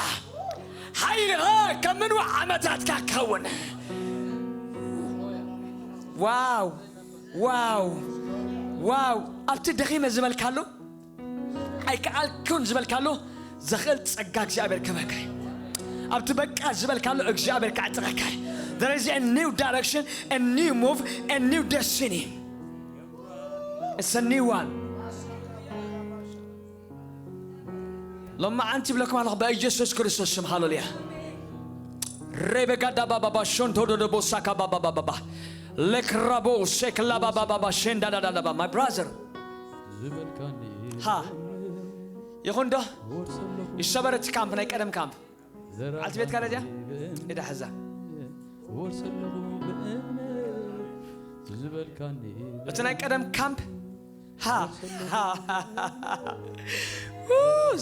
ሓይልኻ ከም ምንዋሕ ዓመታትካ ክኸውን። ዋው፣ ዋው፣ ዋው። ኣብቲ ደኺመ ዝበልካሉ፣ ኣይከኣልኩን ዝበልካሉ፣ ዘኽእል ጸጋ እግዚኣብሔር ክህበካ እዩ። ኣብቲ በቃ ዝበልካሉ እግዚኣብሔር ከዕጥቐካ እዩ። There is a new direction, a new move, a new destiny. It's a new one. ሎማዓንቲ ይብለኩም ኣለኹ ብኢየሱስ ክርስቶስ ስም፣ ሃሌሉያ። ሬበጋዳ ባባባ ሾንቶዶዶ ቦሳካ ባባባባባ ለክራቦ ሴክላ ባባባባ ሸንዳዳዳዳባ my brother ዝበልካኒ ሃ ይኹን ዶ ይሰበር እቲ ካምፕ ናይ ቀደም ካምፕ ዓልቲ ቤትካ ደዚያ ኢዳ ሕዛ ወርሰለኹ ብእምነት ዝበልካኒ እቲ ናይ ቀደም ካምፕ ሃ፣ ሃ፣ ሃ፣ ሃ፣ ሃ። ው፣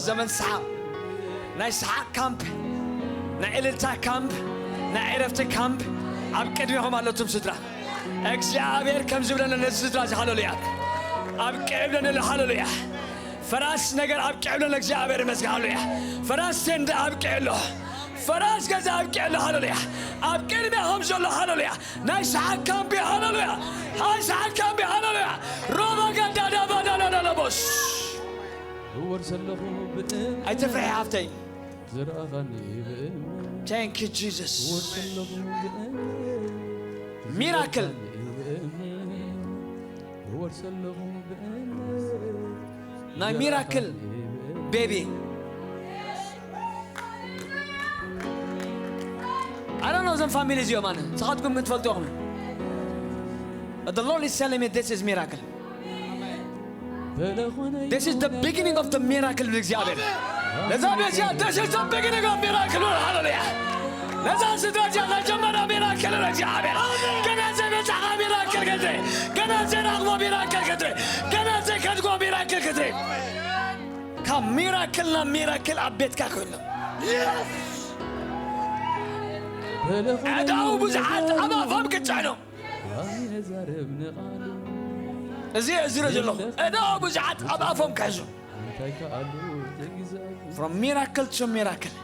ዘመን ሰሓቕ ናይ ሰሓቕ ካምፕ ናይ ዕልልታ ካምፕ ናይ ዕረፍቲ ካምፕ ኣብ ቅድሚኹም ኣለቱም ስድራ እግዚኣብሔር ከም ዝብለና ነዚ ስድራ እዚ ሃለሉያ ኣብ ቅዕብለና ኣሎ ሃለሉያ ፈራስ ነገር ኣብ ቅዕብለና እግዚኣብሔር ይመስገን ሃለሉያ ፈራስ ቴንዳ ኣብ ቅዕሎ ፈራስ ገዛ ኣብ ቅዕሎ ሃለሉያ ኣብ ቅድሚኹም ዘሎ ሃለሉያ ናይ ሰሓቅ ካምቢ ሃለሉያ ናይ ሰሓቅ ካምቢ ሃለሉያ ሮባ ጋዳዳባዳዳዳቦስ እወር ዘለኹ ብእም ኣይትፍርሒ ሃፍተይ ዝረኣኻኒ ብእም Thank you Jesus እወር ዘለኹ ብእም ሚራክል ብእም እወር ዘለኹ ብእም ናይ ሚራክል ቤቢ ኣረኖ እዞም ፋሚሊ እዚኦም ኣነ ንስኻትኩም ግን ትፈልጡ ኢኹም The Lord is telling me this is miracle. This is the beginning of the miracle ብእግዚኣብሔር ነዛ ቤት እዚኣ this is the beginning of miracle ሃሌሉያ ነዛ ስድራ እዚኣ ናይ ጀመራ ሚራክል እግዚኣብሔር ገና ዘይበፃኻ ሚራክል ክትርኢ ገና ዘይረኽቦ ሚራክል ክትርኢ ገና ዘይከድጎ ሚራክል ክትርኢ ካብ ሚራክል ናብ ሚራክል ኣብ ቤትካ ኮይኑ ዕዳኡ ብዙሓት ኣብ ኣፎም ክፅዕኑ እዚ እዝረ ዘለኹ ዕዳኡ ብዙሓት ኣብ ኣፎም ክሕዙ From miracle to miracle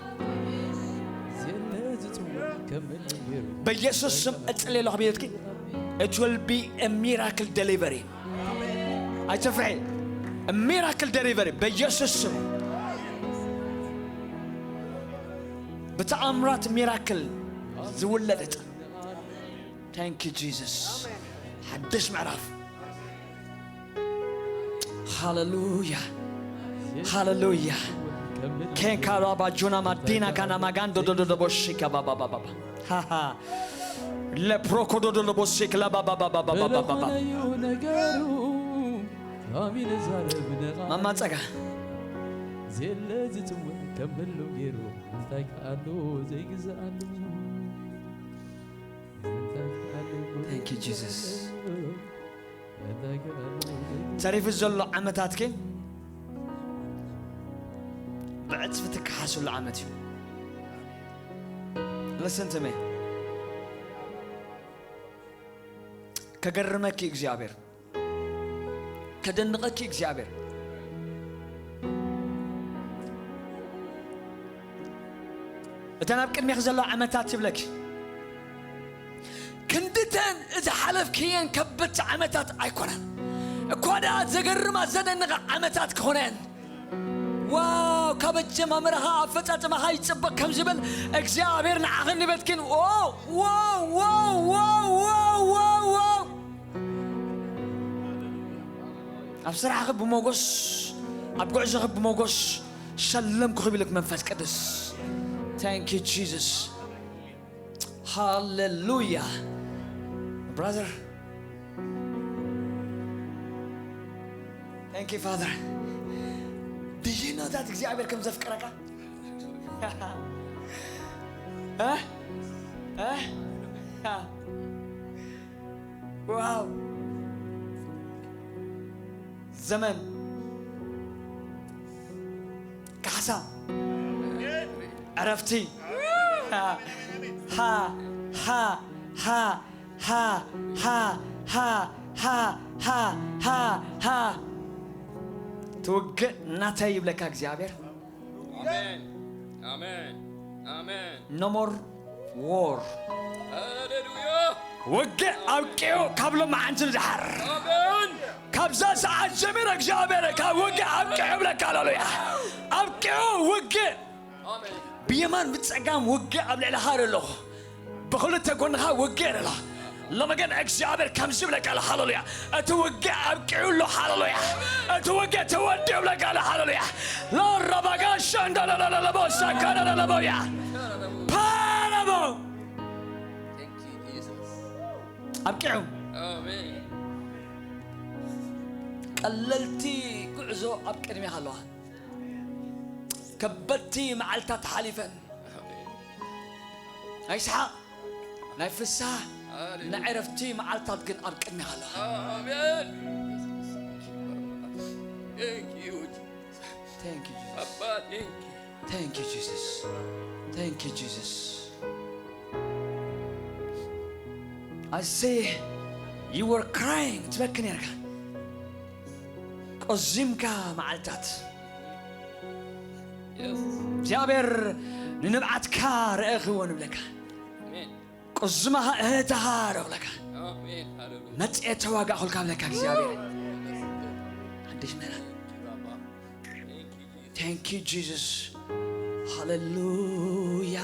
በኢየሱስ ስም እጽልየ ኣለኹ ቤትኪ It will be a miracle delivery ኣይትፍርሒ miracle delivery በኢየሱስ ስም ብተኣምራት ሚራክል ዝውለደጥ Thank you Jesus ሓድሽ ምዕራፍ ሃሌሉያ ሃሌሉያ ኬንካ ባባ ጆና ማዲና ካና ማጋን ዶዶዶዶቦሺካ ባባባባባ ለፕሮኮዶዶዶቦሲክ ለባባባባባባባ ነገሩ ኣሚነ ዛረብ ነቓ ማማ ጸጋ ዜለ ዝጽወ ከም ህልው ገይሩ እንታይ ከኣሉ ዘይግዝኣሉ እንታይ ከኣሉ Thank you Jesus እንታይ ከኣሉ ተሪፉ ዘሎ ዓመታትኪ ብዕጽፊ ትከሓስሉ ዓመት እዩ Listen to me ከገርመኪ እግዚኣብሔር ከደንቐኪ እግዚኣብሔር እተን ኣብ ቅድሚኺ ዘለዋ ዓመታት ይብለኪ ክንድተን ዝሓለፍክየን ከበድቲ ዓመታት ኣይኮነን እኳ ደኣ ዘገርማ ዘደንቐ ዓመታት ክኾነን ዋው ካብ ኣጀማምራኻ ኣፈጻጽማኻ ይጽበቕ ከም ዝብል እግዚኣብሔር ንዓኽን ንቤትክን ኣብ ስራሕኺ ብሞጎስ ኣብ ጉዕዞኺ ብሞጎስ ሸለምኩ ክብልክ መንፈስ ቅዱስ Thank you Jesus ሃሌሉያ brother Thank you Father Do you know that እግዚኣብሔር ከም ዘፍቅረካ Wow ዘመን ካሕሳ ዕረፍቲ ሃ ሃ ሃ ሃ ሃ ሃ ሃ ሃ ሃ ትውግእ ናተይ ይብለካ እግዚኣብሔር ኣሜን ኣሜን ኣሜን No more war ሃሌሉያ ውግእ ኣብቂዑ ካብ ሎማዓንቲ ንድሓር ኣሜን ካብዛ ሰዓት ጀሚረ እግዚኣብሔር ካብ ውግእ ኣብቂዑ ይብለካ ሃሌሉያ ኣብቂዑ ውግእ ብየማን ብጸጋም ውግእ ኣብ ልዕሊ ሃር ኣለኹ ብኽልተ ጎንኻ ውግእ ኣሎ። ሎሚ ግን እግዚኣብሔር ከምዚ ይብለካ ኣሎ፣ ሃሌሉያ። እቲ ውግእ ኣብቂዑ ኣሎ፣ ሃሌሉያ። እቲ ውግእ ተወዲኡ ይብለካ ኣሎ፣ ሃሌሉያ። ሎራባጋሻ እንዳላላላቦሳ ካላላላቦያ። ፓራቦ። Thank you, Jesus. ኣብቂዑ። ኣሜን። ቀለልቲ ጉዕዞ ኣብ ቅድሚኻ ኣለዋ። ከበድቲ መዓልታት ሓሊፈን። ኣሜን። ናይ ሰሓቕ፣ ናይ ፍስሃ፣ ሃሌሉያ። ናይ ዕረፍቲ መዓልታት ግን ኣብ ቅድሚኻ ኣለዋ። ኣሜን። Thank you, Jesus. Thank you, Jesus. ኣባ፣ thank you. Thank you, Jesus. Thank you, Jesus. I say, you were crying. ትበኪ ነርካ። ቆዚምካ መዓልታት። Yes. እግዚኣብሔር ንንብዓትካ ረእኽዎ ንብለካ። ኣሜን። ቁዝማኻ እህታኻ ረኽለካ። ኣሜን። ሃሌሉያ። መጽኤ ተዋጋእኹልካ ብለካ እግዚኣብሔር። ሓድሽ ምዕራፍ። Thank you, Jesus. ሃሌሉያ።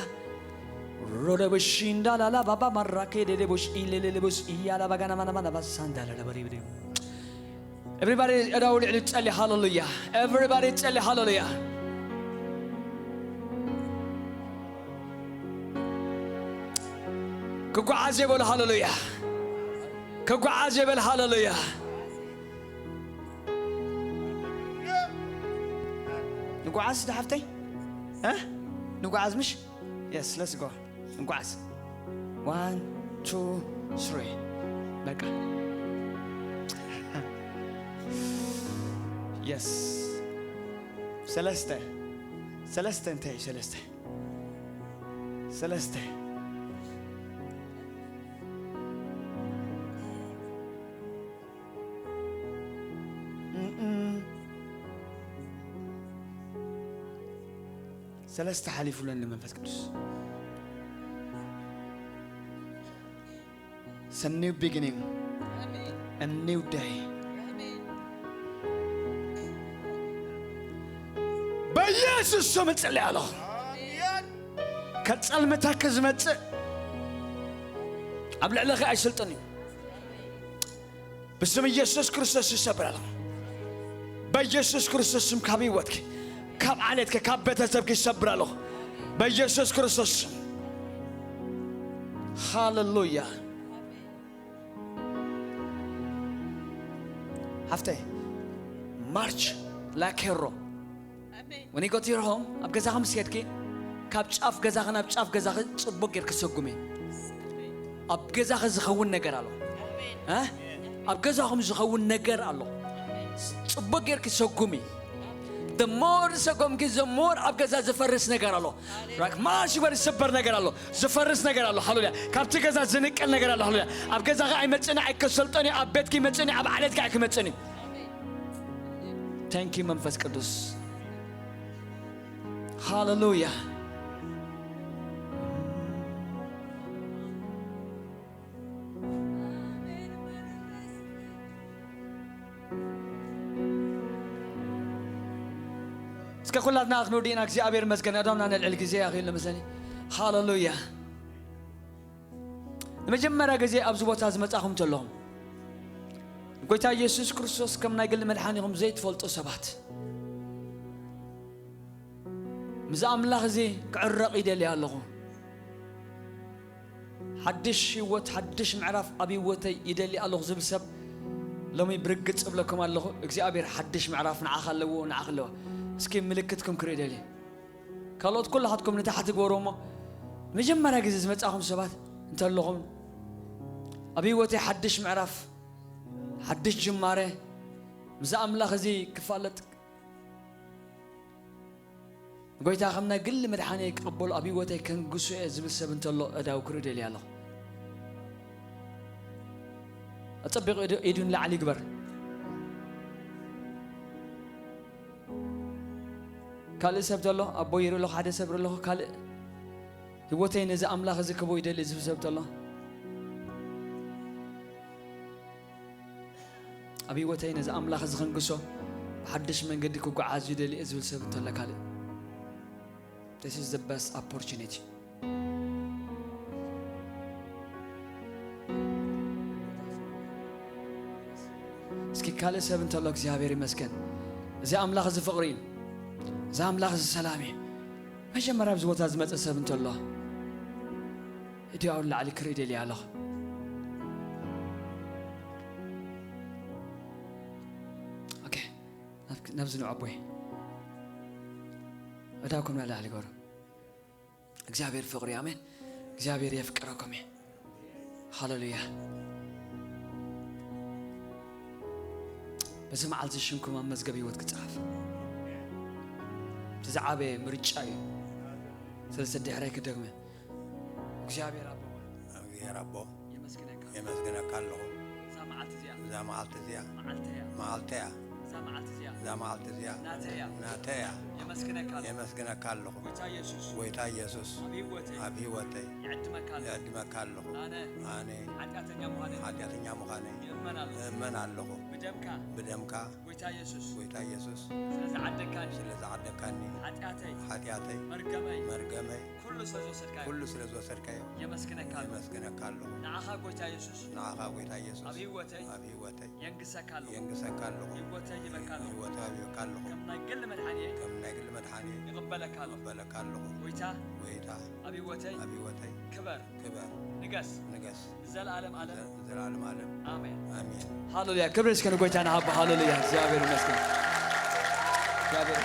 ሮደቦሺ እንዳላላ ባባ ማራኬ ደደቦሽ ኢሌሌሌቦስ ኢያላ ባጋና ማና ማና ባሳንዳላ ለበሪብሪ። Everybody እዳው ልዕሊ ጸሊ ሃሌሉያ። Everybody ጸሊ ሃሌሉያ። ክጓዓዝ የበሉ ሃሌሉያ። ክጓዓዝ የበል ሃሌሉያ። ንጓዓዝ ዳሓፍተይ እ ንጓዓዝ ምሽ Yes, let's go. እንጓዓዝ። One, two, three. በቃ። Yes. ሰለስተ። ሰለስተ እንታይ? ሰለስተ። ሰለስተ። እም። ሰለስተ ሓሊፉለን ንመንፈስ ቅዱስ። It's a new beginning. ኣሜን። A new day. ኣሜን። በኢየሱስ ስም እጽልይ ኣለኹ። ኣሜን። ከጸልምተኪ ዝመጽእ ኣብ ልዕለኺ ኣይስልጥን እዩ። ብስም ኢየሱስ ክርስቶስ ይሰብር ኣለኹ። በኢየሱስ ክርስቶስ ስም ካብ ህይወትኪ፣ ካብ ዓሌትኪ፣ ካብ ቤተሰብኪ ይሰብር ኣለኹ። በኢየሱስ ክርስቶስ ስም። ሃሌሉያ። ሓፍተይ፣ ማርች ላኬሮ ኣሜን። When you go to your home፣ ኣብ ገዛኺ ምስ ከድኪ፣ ካብ ጫፍ ገዛኺ ናብ ጫፍ ገዛኺ ጽቡቕ ጌርኪ ሰጉሚ። ኣብ ገዛኺ ዝኸውን ነገር ኣሎ። ኣሜን። እ? ኣብ ገዛኹም ዝኸውን ነገር ኣሎ። ጽቡቕ ጌርኪ ሰጉሚ። The more ዝሰጎምኪ፣ the more ኣብ ገዛ ዝፈርስ ነገር ኣሎ። ሃሌሉያ። ራክ ማሽ ይበል ዝሰበር ነገር ኣሎ። ዝፈርስ ነገር ኣሎ። ሃሌሉያ። ካብቲ ገዛ ዝንቀል ነገር ኣሎ። ሃሌሉያ። ኣብ ገዛኺ ኣይመጽእን፣ ኣይከሰልጦን እዩ። ኣብ ቤትኪ ይመጽእን፣ ኣብ ዓሌትኪ ኣይክመጽእን እዩ። Thank you መንፈስ ቅዱስ። ሃሌሉያ። እስከ ኩላትና ክንውዲእና እግዚኣብሔር ይመስገን። ኣዳምና ነልዕል ግዜ ያኺል ለመሰኒ። ሃሌሉያ። ንመጀመርያ ግዜ ኣብዚ ቦታ ዝመጻኹም ተለኹም፣ ጎይታ ኢየሱስ ክርስቶስ ከም ናይ ግሊ መድሓኒኹም ዘይትፈልጡ ሰባት፣ ምስ ኣምላኽ እዚ ክዕረቕ ይደሊ ኣለኹ። ሓድሽ ህይወት፣ ሓድሽ ምዕራፍ ኣብ ህይወተይ ይደሊ ኣለኹ ዝብል ሰብ፣ ሎሚ ብርግጽ እብለኩም ኣለኹ፣ እግዚኣብሔር ሓድሽ ምዕራፍ ንዓኻ ኣለዎ፣ ንዓኺ ኣለዋ። እስኪ ምልክትኩም ክርኢ ደልየ። ካልኦት ኩላኻትኩም ንታሕቲ ግበሩ እሞ፣ መጀመርያ ግዜ ዝመጻኹም ሰባት እንተለኹም፣ ኣብ ህይወተይ ሓድሽ ምዕራፍ፣ ሓድሽ ጅማረ፣ ምስ ኣምላኽ እዚ ክፋለጥ፣ ጎይታ ከም ናይ ግሊ መድሓኒ ክቕበሎ፣ ኣብ ህይወተይ ከንግሶ እየ ዝብል ሰብ እንተሎ፣ እዳው ክርኢ ደልየ ኣለኹ። ኣጸቢቑ ኢዱ፣ ኢዱ ንላዕሊ ይግበር። ካልእ ሰብ ተሎ፣ ኣቦ ይርኢ ኣለኹ፣ ሓደ ሰብ ይርኢ ኣለኹ፣ ካልእ ህይወተይ ነዚ ኣምላኽ እዚ ክህቦ ይደሊ ዝብል ሰብ ተሎ፣ ኣብ ህይወተይ ነዚ ኣምላኽ እዚ ከንግሶ፣ ብሓድሽ መንገዲ ክጓዓዝ ይደሊ እየ ዝብል ሰብ እንተሎ፣ ካልእ፣ this is the best opportunity። እስኪ ካልእ ሰብ እንተሎ እግዚኣብሔር ይመስገን። እዚ ኣምላኽ እዚ ፍቕሪ እዩ። እዚ ኣምላኽ እዚ ሰላም እዩ። መጀመርያ ኣብዚ ቦታ ዝመጸ ሰብ እንተሎ እዲያው ላዕሊ ክርኢ ደልየ ኣለኹ። ኦኬ፣ ናብ- ናብዚ ንዑ ኣቦይ። እዳኩም ንላዕሊ ግበሩ። እግዚኣብሔር ፍቕሪ፣ ኣሜን። እግዚኣብሔር የፍቅረኩም እዩ። ሃሌሉያ። በዚ መዓልቲ ሽምኩም ኣብ መዝገብ ህይወት ክጽሓፍ። እቲ ዝዓበየ ምርጫ እዩ። ስለዚ ድሕረይ ክደግመ። እግዚኣብሔር ኣቦ፣ እግዚኣብሔር ኣቦ፣ የመስግነካ። የመስግነካ ኣለኹ። እዛ መዓልቲ እዚኣ እዛ መዓልቲ እዚኣ መዓልተይ እያ። መዓልተይ እያ። እዛ መዓልቲ እዚኣ እዛ መዓልቲ እዚኣ ናተይ እያ። ናተይ እያ። የመስግነካ ኣለኹ። የመስግነካ ኣለኹ። ጎይታ ኢየሱስ ጎይታ ኢየሱስ ኣብ ህይወተይ ኣብ ህይወተይ ይዕድመካ ኣለኹ። ይዕድመካ ኣለኹ። ኣነ ኣነ ሓጢኣተኛ ምዃነይ ሓጢኣተኛ ምዃነይ ይእመን ኣለኹ። እእመን ኣለኹ። ብደምካ ብደምካ ጎይታ ኢየሱስ ጎይታ ኢየሱስ ስለ ዝዓደግካኒ ስለ ዝዓደግካኒ ሓጢኣተይ ሓጢኣተይ መርገመይ መርገመይ ኩሉ ስለ ዝወሰድካዮ ኩሉ ስለ ዝወሰድካዮ የመስግነካ ኣለኹ። የመስግነካ ኣለኹ። ንዓኻ ጎይታ ኢየሱስ ንዓኻ ጎይታ ኢየሱስ ኣብ ህይወተይ ኣብ ህይወተይ የንግሰካ ኣለኹ። የንግሰካ ኣለኹ። ህይወተይ ይበካ ኣለኹ። ህይወተይ ይበካ ኣለኹ። ከም ናይ ግሊ መድሓኒየ ከም ናይ ግሊ መድሓኒየ ይቕበለካ ኣለኹ። ይቕበለካ ኣለኹ። ጎይታ ጎይታ ኣብ ህይወተይ ኣብ ህይወተይ ክበር ክበር ንገስ ንገስ ንዘለዓለም ዓለም ንዘ- ንዘለዓለም ዓለም። ኣሜን። ኣሜን። ሃሌሉያ። ክብሪ እስከ ንጎይታ ንሃቦ። ሃሌሉያ። እግዚኣብሔር ይመስገን። እግዚኣብሔር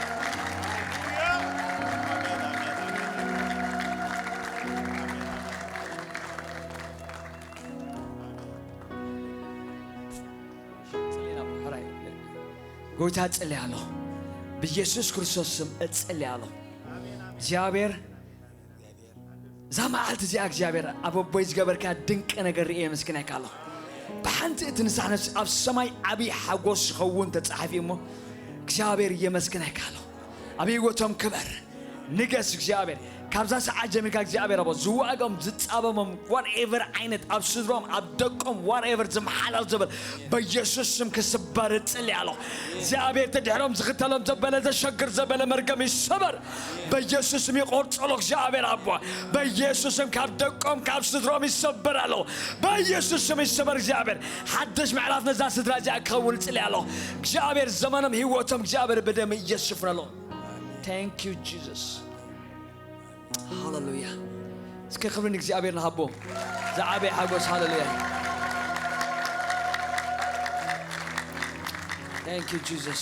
ጎይታ እጽልይ ኣለኹ። ብኢየሱስ ክርስቶስ ስም እጽልይ ኣለኹ። እግዚኣብሔር እዛ መዓልቲ እዚኣ እግዚኣብሔር ኣብ ኣቦይ ዝገበርካ ድንቂ ነገር ርእየ የመስግነካ ኣለኹ። ብሓንቲ እቲ ንስኻ ነፍሲ ኣብ ሰማይ ዓብዪ ሓጎስ ዝኸውን ተጻሒፉ እሞ እግዚኣብሔር የመስግነካ ኣለኹ። ኣብ ህይወቶም ክበር ንገስ እግዚኣብሔር። ካብዛ ሰዓት ጀሚርካ እግዚኣብሔር ኣቦ ዝዋእጎም ዝጻበሞም ዋትኤቨር ዓይነት ኣብ ስድሮም ኣብ ደቆም ዋትኤቨር ዝመሓላል ዘበለ በኢየሱስ ስም ክስበር እጽሊ ኣለኹ። እግዚኣብሔር ተድሕሮም ዝኽተሎም ዘበለ ዘሸግር ዘበለ መርገም ይሰበር። በኢየሱስ ስም ይቆርጸሎ እግዚኣብሔር ኣቦ። በኢየሱስ ስም ካብ ደቆም ካብ ስድሮም ይሰበር ኣለኹ። በኢየሱስ ስም ይሰበር እግዚኣብሔር። ሓድሽ ምዕራፍ ነዛ ስድራ እዚኣ ክኸውን እጽሊ ኣለኹ። እግዚኣብሔር ዘመኖም ህይወቶም እግዚኣብሔር ብደም ኢየሱስ ሽፍነሎም። Thank you Jesus. ሃሌሉያ። እስከ ክብሪ ንእግዚኣብሔር ንሃቦ። ዝዓበየ ሓጎስ። ሃሌሉያ። Thank you Jesus.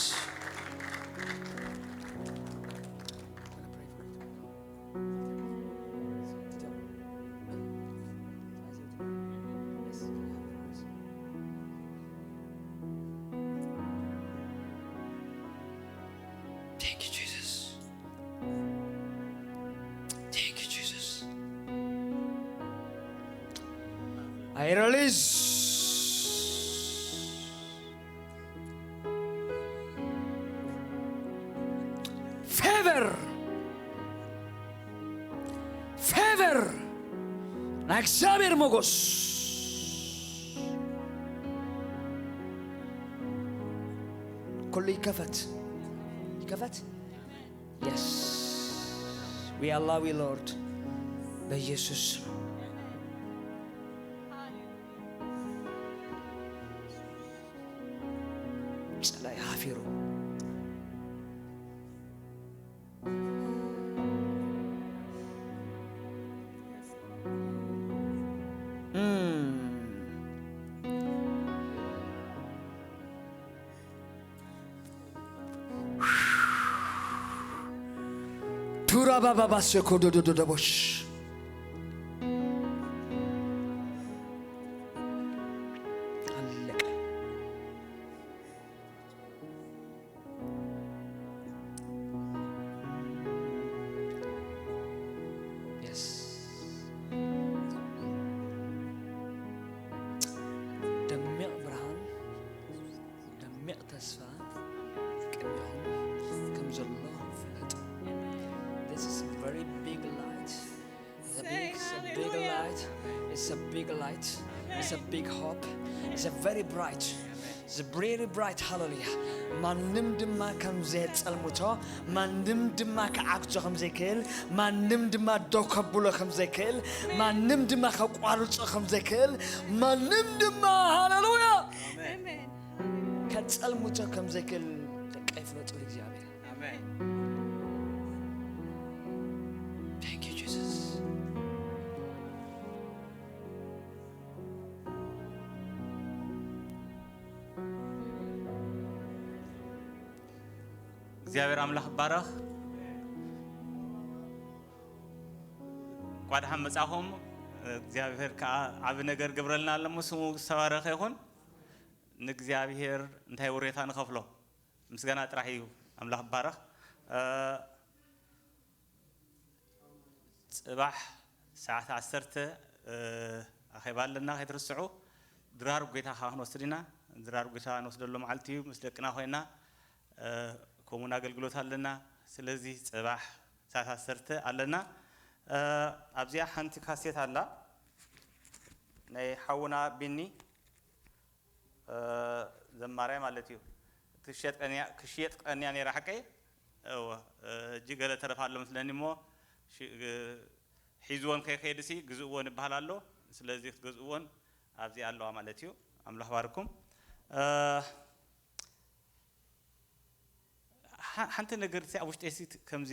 Thank you Jesus. Thank you Jesus. I release favor. Favor. ናይ እግዚኣብሔር ሞገስ። ኩሉ ይከፈት። ይከፈት። Yes. We allow you, Lord. በኢየሱስ ስም። ጸላይ ሓፊሩ። Mm. ቱራባባባሰ ኮዶዶዶደቦሽ። ኣለቀ። Yes. ደሚቕ ብርሃን፣ ደሚቕ ተስፋ ቅድሚኹም ከም ዘሎ ፍለጡ። This is a very big light. It's a big, it's a big light. It's a big light. It's a big hope. It's a very bright. It's a very bright. ሃሌሉያ። ማንም ድማ ከም ዘየጸልምቶ፣ ማንም ድማ ክዓግቶ ከም ዘይክእል፣ ማንም ድማ ደው ከብሎ ከም ዘይክእል፣ ማንም ድማ ከቋርጾ ከም ዘይክእል፣ ማንም ድማ፣ ሃሌሉያ። ኣሜን። ጸልሙቶ ከም ዘይክእል ደቀይ ፍለጡ እግዚኣብሔር። ኣሜን። Thank you Jesus። እግዚኣብሔር ኣምላኽ ይባረኽ። እንኳ ደሓን መጻኹም። እግዚኣብሔር ከዓ ዓቢ ነገር ግብረልና ኣለሞ፣ ስሙ ዝተባረኸ ይኹን። ንእግዚኣብሔር እንታይ ውሬታ ንኸፍሎ? ምስጋና ጥራሕ እዩ። ኣምላኽ ይባረኽ። እ፣ ጽባሕ ሰዓት ዓሰርተ፣ እ፣ ኣኼባ ኣለና፣ ከይትርስዑ። ድራር ጎይታ ከዓ ክንወስድ ኢና። ድራር ጎይታ ንወስደሉ መዓልቲ እዩ። ምስ ደቅና ኮይና፣ እ፣ ከምኡውን ኣገልግሎት ኣለና። ስለዚ ጽባሕ ሰዓት ዓሰርተ ኣለና። እ፣ ኣብዚኣ ሓንቲ ካሴት ኣላ፣ ናይ ሓውና ቢኒ፣ እ፣ ዘማርያ ማለት እዩ። ክሽየጥ ቀንያ፣ ክሽየጥ ቀንያ ነይራ፣ ሓቀይ? እወ፣ እ፣ እጂ ገለ ተረፋ ኣሎ መስለኒ እሞ፣ ሽ-፣ እ፣ ሒዝዎን ከይከይድሲ ግዝእዎን ይበሃል ኣሎ። ስለዚ ክትገዝእዎን ኣብዚ ኣለዋ ማለት እዩ። ኣምላኽ ባርኩም። እ፣ ሓ-፣ ሓንቲ ነገር እቲ ኣብ ውሽጠይ ሲ ከምዚ